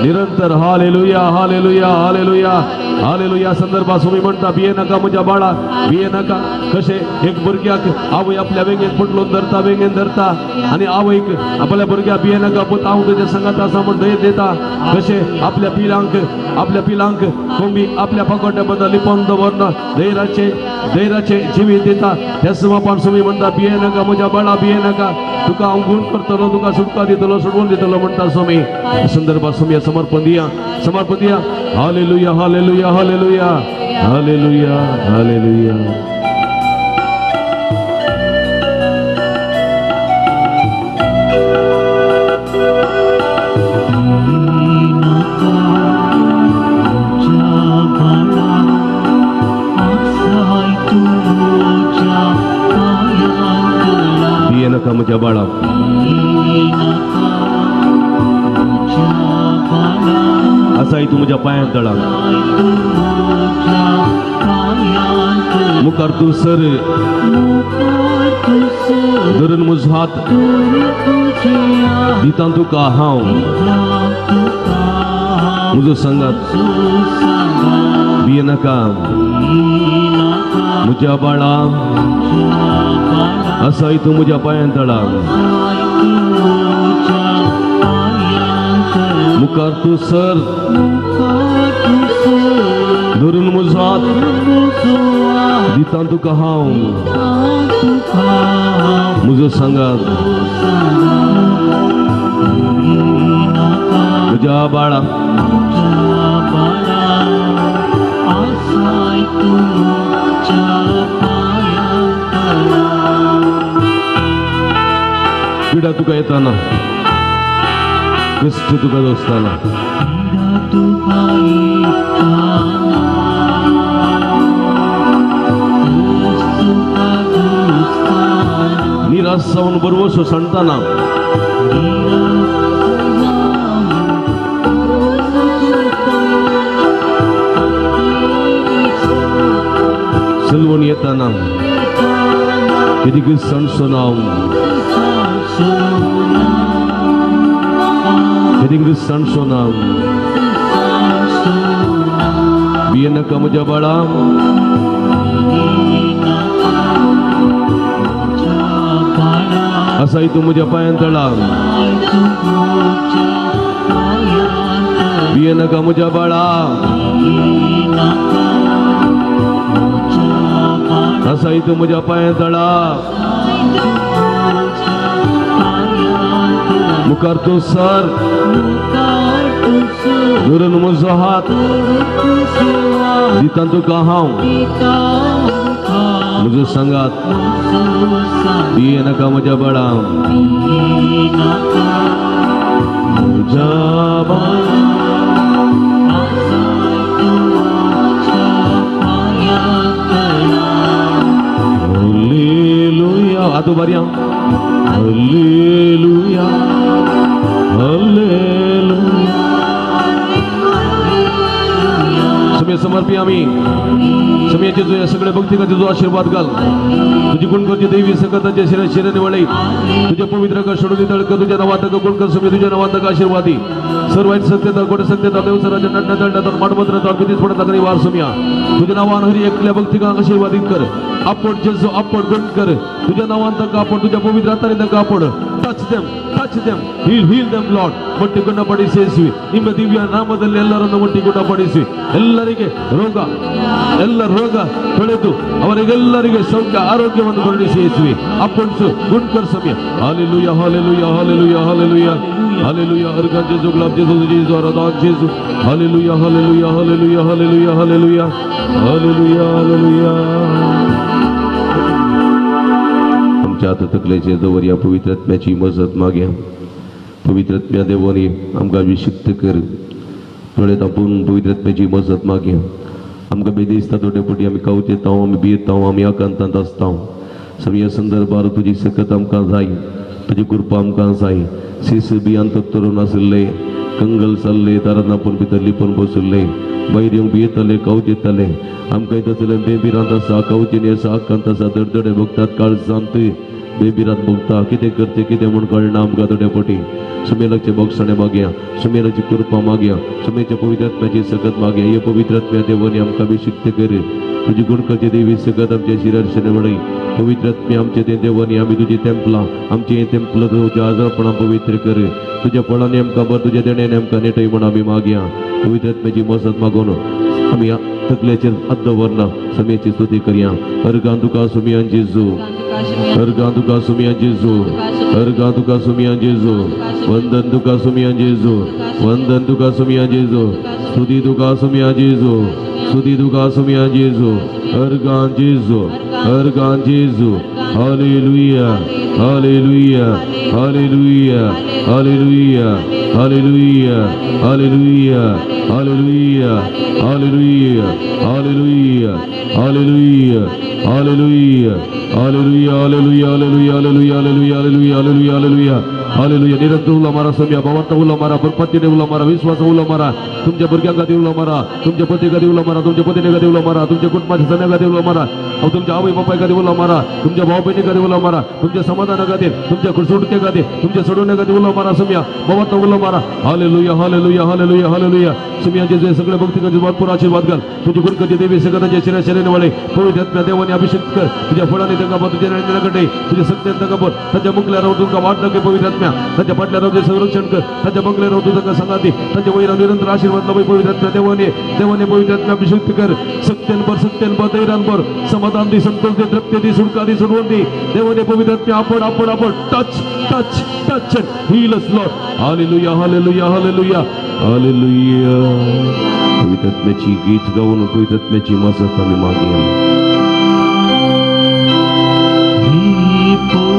निरंतर हालेलुया, हालेलुया, हालेलुया, हालेलुया. संदर्भात स्वामी म्हणता, भिये नका म्हज्या बाळा, भिये नका. कशे एक भुरग्याक आवय आपल्या वेंगेन पुटलून धरता, वेंगेन धरता आनी आवयक आपल्या भुरग्याक भिये नका पुत, हांव तुज्या संगात आसा म्हूण धैर्य दिता. कशे आपल्या पिलांक, आपल्या पिलांक कोंबी आपल्या पाकोट्या बद्दल लिपोवन दवरना धैर्याचे, धैर्याचे जिवीत दिता. ह्या बापान स्वामी म्हणटा, भिये नाका म्हज्या बाळा, भिये नाका, तुका हांव गुण करतलो, तुका सुटका दितलो, सोडवून दितलो म्हणटा स्वामी. संदर्भात स्वामी समर्पण दिया, समर्पण दिया. Hallelujah, hallelujah, hallelujah, hallelujah, hallelujah. भिये नका म्हज्या बाळा, आसाय तूं म्हज्या पांयांत तळा, मुखार तूं सर धरून म्हजो हात दिता तुका हांव म्हजो संगात. भिये नाका म्हज्या बाळा, आसाय तूं म्हज्या पांयांत तळा, मुखार तूं सर धरून म्हजो हात दिता तुका हांव म्हजो सांगात. म्हज्या बाळा, पिडा तुका येताना, कश्ट तुका दोस्ताना, निराश जावन बरवसो सांडताना, सलवण येताना कितें सणसो ना, कितें सणसो ना. भिये नाका म्हज्या बाळा, आसाय तूं म्हज्या पांयांत तळा. भिये नाका म्हज्या बाळा, आसाय तूं म्हज्या पांयांत तळा, मुखार तूं सर धरून म्हजो हात दिता तुका हांव म्हजो सांगात. भिये नाका म्हज्या बाळा, म्हज्या बाळा. हालेलुया. आतां बारया हालेलुया, हालेलुया. सगळे समर्पी आम्ही समियाचे जो सगळे भक्ती तुझो आशीर्वाद घाल. तुझी गुणकरची देवी सकताच्या शिरा शिराने वळी तुझ्या पवित्र का सोडून तळक तुझ्या नावात गुणकर समी तुझ्या नावात आशीर्वादी सर्व सत्यता गोड सत्यता देवसराच्या नटना दंडात माडमत्र भीतीच पडत लागली वार समिया तुझ्या नावान हरी एकल्या भक्ती का आशीर्वादित कर. आपण जेजू आपण गुण कर. तुझ्या नावान तांकां आपोड, तुझ्या पवित्र हातांनी तांकां आपोड. Touch them, touch them, heal, heal them Lord. ಮುಟ್ಟಿಗುಣಪಡಿಸಿ ನಿಮ್ಮ ದಿವ್ಯ ನಾಮದಲ್ಲಿ ಎಲ್ಲರನ್ನು ಮುಟ್ಟಿಗುಣಪಡಿಸಿ. ಎಲ್ಲರಿಗೆ ರೋಗ, ಎಲ್ಲ ರೋಗ ತೊಳೆದು ಅವರಿಗೆಲ್ಲರಿಗೆ ಸೌಖ್ಯ ಆರೋಗ್ಯವನ್ನು ಕೊಡಿಸಿ ಯೇಸುವೆ. ಅಪ್ಪಣಿಸು, ಗುಣಕರ್ ಸಮಯ. Hallelujah, hallelujah, hallelujah, hallelujah, hallelujah. ಅರ್ಗಾನ್ ಜೇಸು, ಗುಲಾಬ್ ಜೇಸು, ಜೇಸು, ಅರದಾನ್ ಜೇಸು. Hallelujah, hallelujah, hallelujah, hallelujah, hallelujah, hallelujah, hallelujah. आमच्या आता तकलेचे दवर या पवित्र आत्म्याची मजत मागया. पवित्र आत्म्या देवानी आमकां विशिक्त कर. दोळे तापून पवित्र आत्म्याची मजत मागया. आमकां बेदिसता थोडे फावटी आमी कावत येता, आमी भियेता, आमी आकांतांत आसता. समया संदर्भार तुजी सकत आमकां जाय, तुजी कृपा आमकां जाय. सीस बियान तत्तरून आशिल्ले, कंगल चल्ले, दारांत आपूण भितर लिपून बशिल्ले, भायर येवंक भियेताले, कावत येताले. आमकां येता बेबिरांत आसा, कावचेनी आसा, आकांत आसा, दडदडे भोगतात, काळजांत बेबिरांत भोगता. कितें करचें कितें म्हूण कळना आमकां थोडे फावटी. सुमेलाचे बोगसणे मागया, सुमेलाची कृपा मागया, सुमेच्या पवित्र आत्म्याची सकत मागया. हे पवित्र आत्म्या देवानी आमकां अभिषिक्त कर. तुजी गुणकाची देवी सकत आमच्या शिरार शने वडय. पवित्र आत्म्या आमचे ते देवानी आमी तुजी तेंपलां, आमचें हें तेंपलां तुज्या आजारपणां पवित्र कर. तुज्या फळांनी आमकां बर, तुज्या देण्यान आमकां नेटय म्हूण आमी मागया. पवित्र आत्म्याची मजत मागून आमी तकलेचेर हात दवरना समयाची स्तुती करया. अर्गान तुका सुमियान जेजू, अर्गान तुका सुमियान जेजू, अर्गान तुका सुमियान जेजू. वंदन तुका सुमियान जेजू, वंदन तुका सुमियान जेजू. स्तुती तुका सुमियान जेजू, स्तुती तुका सुमियान जेजू. अर्गान जेजू, अर्गान जेजू. Hallelujah, hallelujah, hallelujah, hallelujah, hallelujah, hallelujah, hallelujah, hallelujah, hallelujah, hallelujah, hallelujah, hallelujah, hallelujah, hallelujah, hallelujah, hallelujah, hallelujah, hallelujah, hallelujah, hallelujah. निरंतर उलो मारा सम्या, भावार्थ उलो मारा, पत्तीने उलो मारा, विश्वास उलो मारा, तुमच्या भुरग्यांक खातीर उलो मारा, तुमच्या पती खातीर उलो मारा, तुमच्या पत्नी खातीर उलो मारा, तुमच्या कुटुंबाच्या सन्या खातीर उलो मारा, तुमच्या आवय बापाय खातीर उलो मारा, तुमच्या भाव भयणी खातीर उलो मारा, तुमच्या समाधाना खातीर, तुमच्या सुटके खातीर, तुमच्या सोडवण्या खातीर उलो मारा सम्या, भावार्थ उलो मारा. Hallelujah, hallelujah, hallelujah, hallelujah. सुमियांचे जे सगळे भक्ती भरपूर आशीर्वाद घाल. तुझी गुणकती देवी सगळ्यांच्या शिरा शरीर वळे पवित्र आत्म्या देवाने अभिषेक कर. तुझ्या फळाने तांकां भर, तुझ्या कडे तुझ्या सत्यान तांकां भर. तांच्या मुखल्या राव तुमकां वाट दाखय पवित्र आत्म्या, तांच्या फाटल्या राव तुझें संरक्षण कर, तांच्या बंगल्या राव तुझं सांगाती, तांच्या वयरा निरंतर आशीर्वाद लावय पवित्र आत्म्या देवाने. देवाने पवित्र आत्म्या अभिषेक कर. सत्यान भर, सत्यान भर, धैर्यान भर, समाधान दी, संतोष दी, तृप्ती दी, सुटका दी, सोडवण दी. देवाने पवित्र आत्म्या आपण आपण आपण touch touch touch heal us Lord. Hallelujah, hallelujah, hallelujah, hallelujah. पवित्र आत्म्याची गीत गाऊन पवित्र आत्म्याची मजत आम्ही मागूया. Thank you.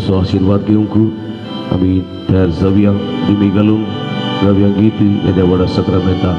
समेयाचो आशिर्वाद घेवंक आमी तयार जावया. दिमी घालून गावया गीत येद्या व्हडा सक्रामेंता.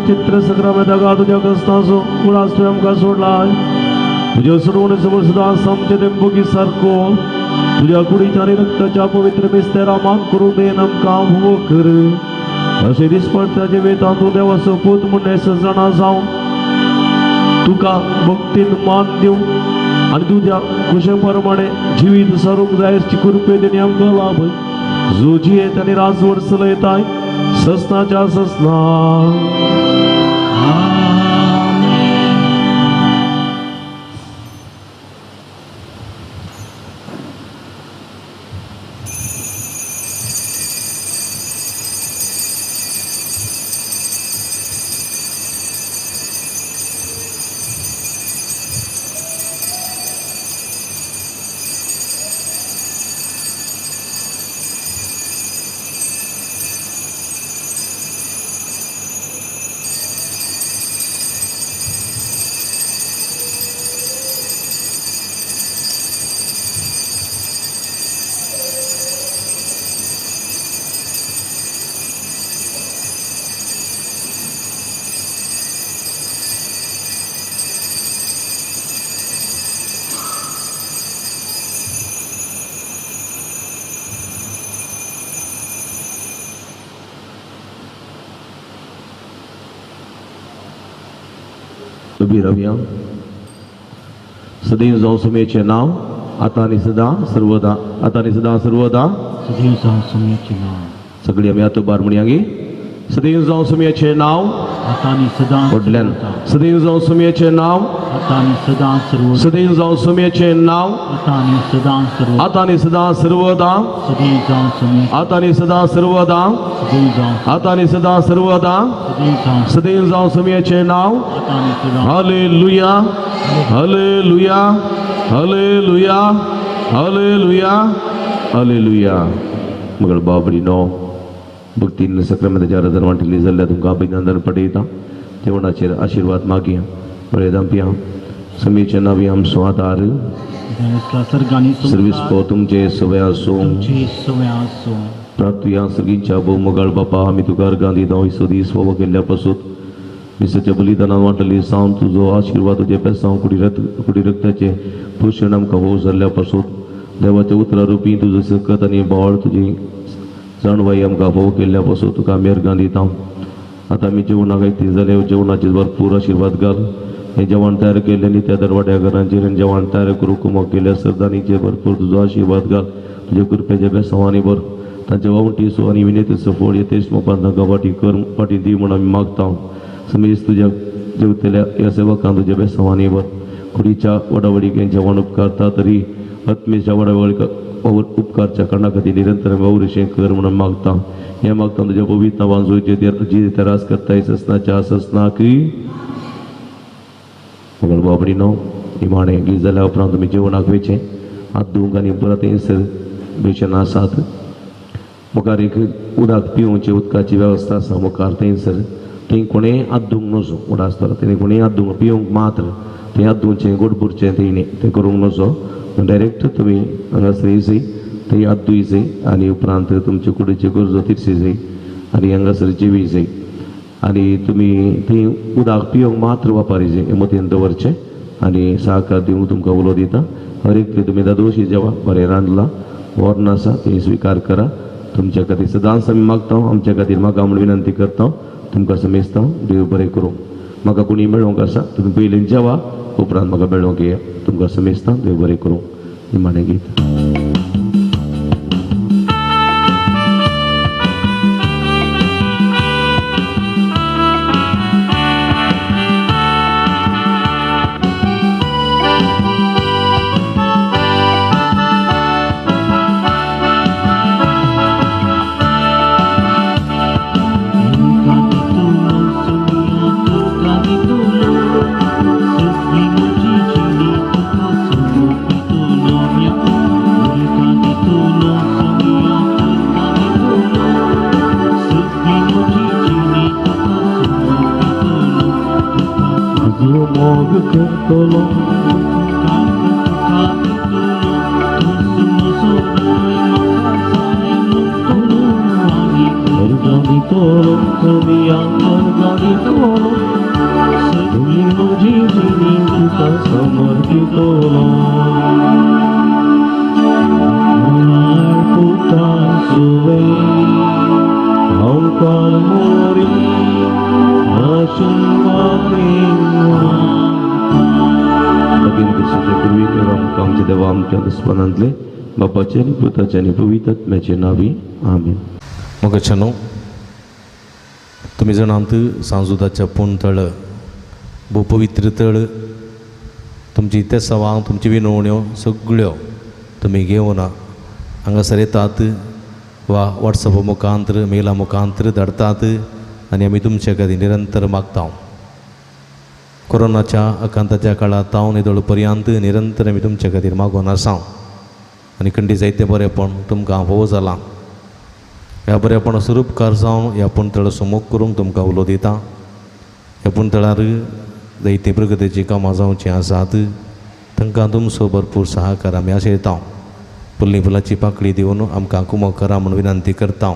चित्र सक्रामेंताक तुज्या कस्ताचो उडास तुवें आमकां सोडलाय. तुज्या सोडवणे समोर सदां आमचे तेंपोगी सारको तुज्या कुडीच्या आनी रक्ताच्या पवित्र मिस्तेरा मान करून then आमकां भोव कर. अशें दिसपट्टा जिवितांत तूं देवाचो पूत म्हूण जाणा जावन तुका भक्तीन मान दिवं आनी तुज्या खुशे प्रमाणे जिवीत सारूंक जाय अशी कृपे तेणी आमकां लाभ. जो जियेत आनी राजवट चलयताय ससनाच्या ससना. उबी रावया. सदैव जावं सुमेचें नांव आतां आनी सदां सर्वदा. आतां आनी सदां सर्वदा सदैव जावं सुमेचें नांव. सगळीं आमी आतां बार म्हणया गे. सदैव जावं सुमेचें नांव आतां आनी सदां व्हडल्यान. सदैव जावं सुमेचें नांव आतां आनी सदां सर्वदा. सदैव जावं सुमेचें नांव आतां आनी सदां सर्वदा. आतां आनी सदां सर्वदा. सदैव जावं सुमे आतां आनी सदां सर्वदा. सदैव जावं आतां आनी सदां सर्वदा. सदैव जावं सदैव जावं सुमेचें नांव. आतां आनी सदां. Hallelujah hallelujah hallelujah hallelujah hallelujah. मगळ बाबडी no भक्तीन सक्रामेंताच्या आराधन वांटिल्ली जाल्यार तुमकां अभिनंदन पडयता. जेवणाचेर आशिर्वाद मागया. बरें दामपिया समीचे नावी आमचो आदार सर्वीस पो तुमचे सवय आसूं. प्राप्तुया सगळींच्या भोवमगाळ बापा आमी तुका अर्गां दिता. इसो दीस फोव केल्ल्या पासून मिसाच्या बलिदानान वांटली सावन तुजो आशिर्वाद तुजे पेसांव कुडी रक्ताचें पोशण आमकां हो जाल्ल्या पासून देवाच्या उतरा रुपी तुजो सकत आनी बोळ तुजी जाणवाई आमकां फोव केल्ल्या पासून तुका आमी अर्गां दिता. आतां आमी जेवणाक आयती जाल्यार जेवणाचेर भरपूर आशिर्वाद घाल. हें जेवण तयार केल्लें आनी त्या दरवाड्या घरांचेर आनी जेवण तयार करूंक कुमक केल्या सरदानीचेर भरपूर तुजो आशिर्वाद घाल. तुज्या कृपेच्या बेसांवांनी भर तांच्या वावटीचो आनी विनयतेचो फोड येतेश मोपान तांकां वाटी कर वाटी दी म्हूण आमी मागता. समेज तुज्या जेवतल्या ह्या सेवकान तुज्या बेसांवांनी भर कुडीच्या वडावडीक जेवण उपकारता तरी आत्मेच्या वडावडी उपकारच्या कारणा खातीर निरंतर वावुरशें कर म्हणून मागता. हें मागता तुज्या पवित्र नांवान जी तेरास करताय ससनाच्या ससनाक मगळ बाबडीनो निमाणें गीत जाल्या उपरांत तुमी जेवणाक वयचें हात धुवंक आनी परत थंयसर बेशन आसात. मुखार एक उदक पिवचे उदकाची वेवस्था आसा मुखार थंयसर थंय कोणें हात धुवंक नजो उडास आसतलो तेणी कोणें हात धुवंक पिवंक मात्र थंय हात धुवचें गोड पुरचें थंय न्ही तें करूंक नजो. डायरेक्ट तुमी हांगासर येयजय थंय हात धुयजय आनी उपरांत तुमचे कुडीच्यो गरजो तिरशी आनी हांगासर जेवीजय आनी तुमी थंय उदक पिवंक मात्र वापरिजे हें मतीन दवरचें आनी सहकार दिवंक तुमकां उलो दिता. हर एकली तुमी दादोशी जेवा बरें रांदलां वर्ण आसा तें स्विकार करा. तुमच्या खातीर सदांच आमी मागता आमच्या खातीर म्हाका म्हूण विनंती करता. तुमकां समेजता देव बरें करूं. म्हाका कोणी मेळोवंक आसा तुमी पयलीं जेवा उपरांत म्हाका मेळोवंक येया. तुमकां समेजता देव बरें करूं. निमाणें गीत. दुस्मानांतले बापाचे आनी पुताचे आनी पवित्र आत्म्याचे नांवी आमेन. मोगाच्यानो तुमी जाणात सांजुदाच्या पूण तळ भोव पवित्र तळ तुमची तेसावां तुमची विनवण्यो सगळ्यो तुमी घेवन हांगासर येतात वा वॉट्सॅपा मुखांतर मेला मुखांतर धाडतात आनी आमी तुमचे खातीर निरंतर मागता. कोरोनाच्या आकांताच्या काळांत हांव निदळ पर्यंत निरंतर आमी तुमच्या खातीर मागून आसा आनी खंडी जायते बरेपण तुमकां फावो जालां. ह्या बरेपणा स्वरूपकार जावन ह्या पुणतळ सुमोग करूंक तुमकां उलो दिता. ह्या पुणतळार जायतीं प्रगतीचीं कामां जावचीं आसात तांकां तुमचो भरपूर सहकार आमी आशयता. फुल्ली फुलाची पाकळी दिवन आमकां कुमक करा म्हूण विनंती करता.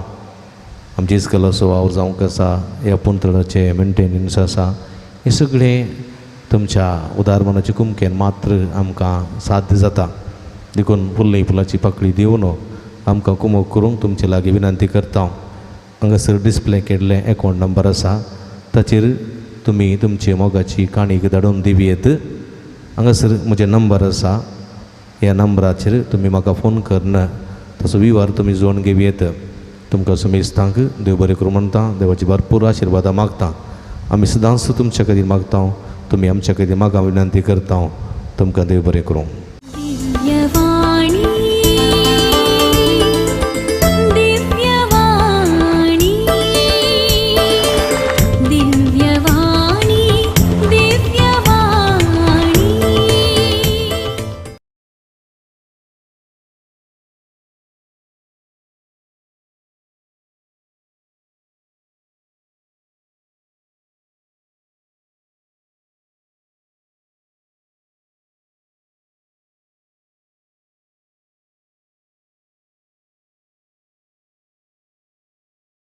आमची इस्कलाचो वावर जावंक आसा ह्या पुणतळाचें मेंटेनन्स आसा हें सगळें तुमच्या उदार मनाचे कुमकेन मात्र आमकां साध्य जाता. देखून फुल्ली फुलाची पाकळी दिवन आमकां कुमक करूंक तुमचे लागीं विनंती करता. हांगासर डिस्प्ले केल्लें एकावंट नंबर आसा ताचेर तुमी तुमचे मोगाची काणीक धाडून दिवयेत. हांगासर म्हजें नंबर आसा ह्या नंबराचेर तुमी म्हाका फोन करून ताचो विवार तुमी जोडून घेवयेत. तुमकां समेस्तांक देव बरें करूं म्हणटा. देवाची भरपूर आशिर्वादां मागता. आमी सदांच तुमच्या खातीर मागता तुमी आमच्या खातीर मागा विनंती करता. तुमकां देव बरें करूं.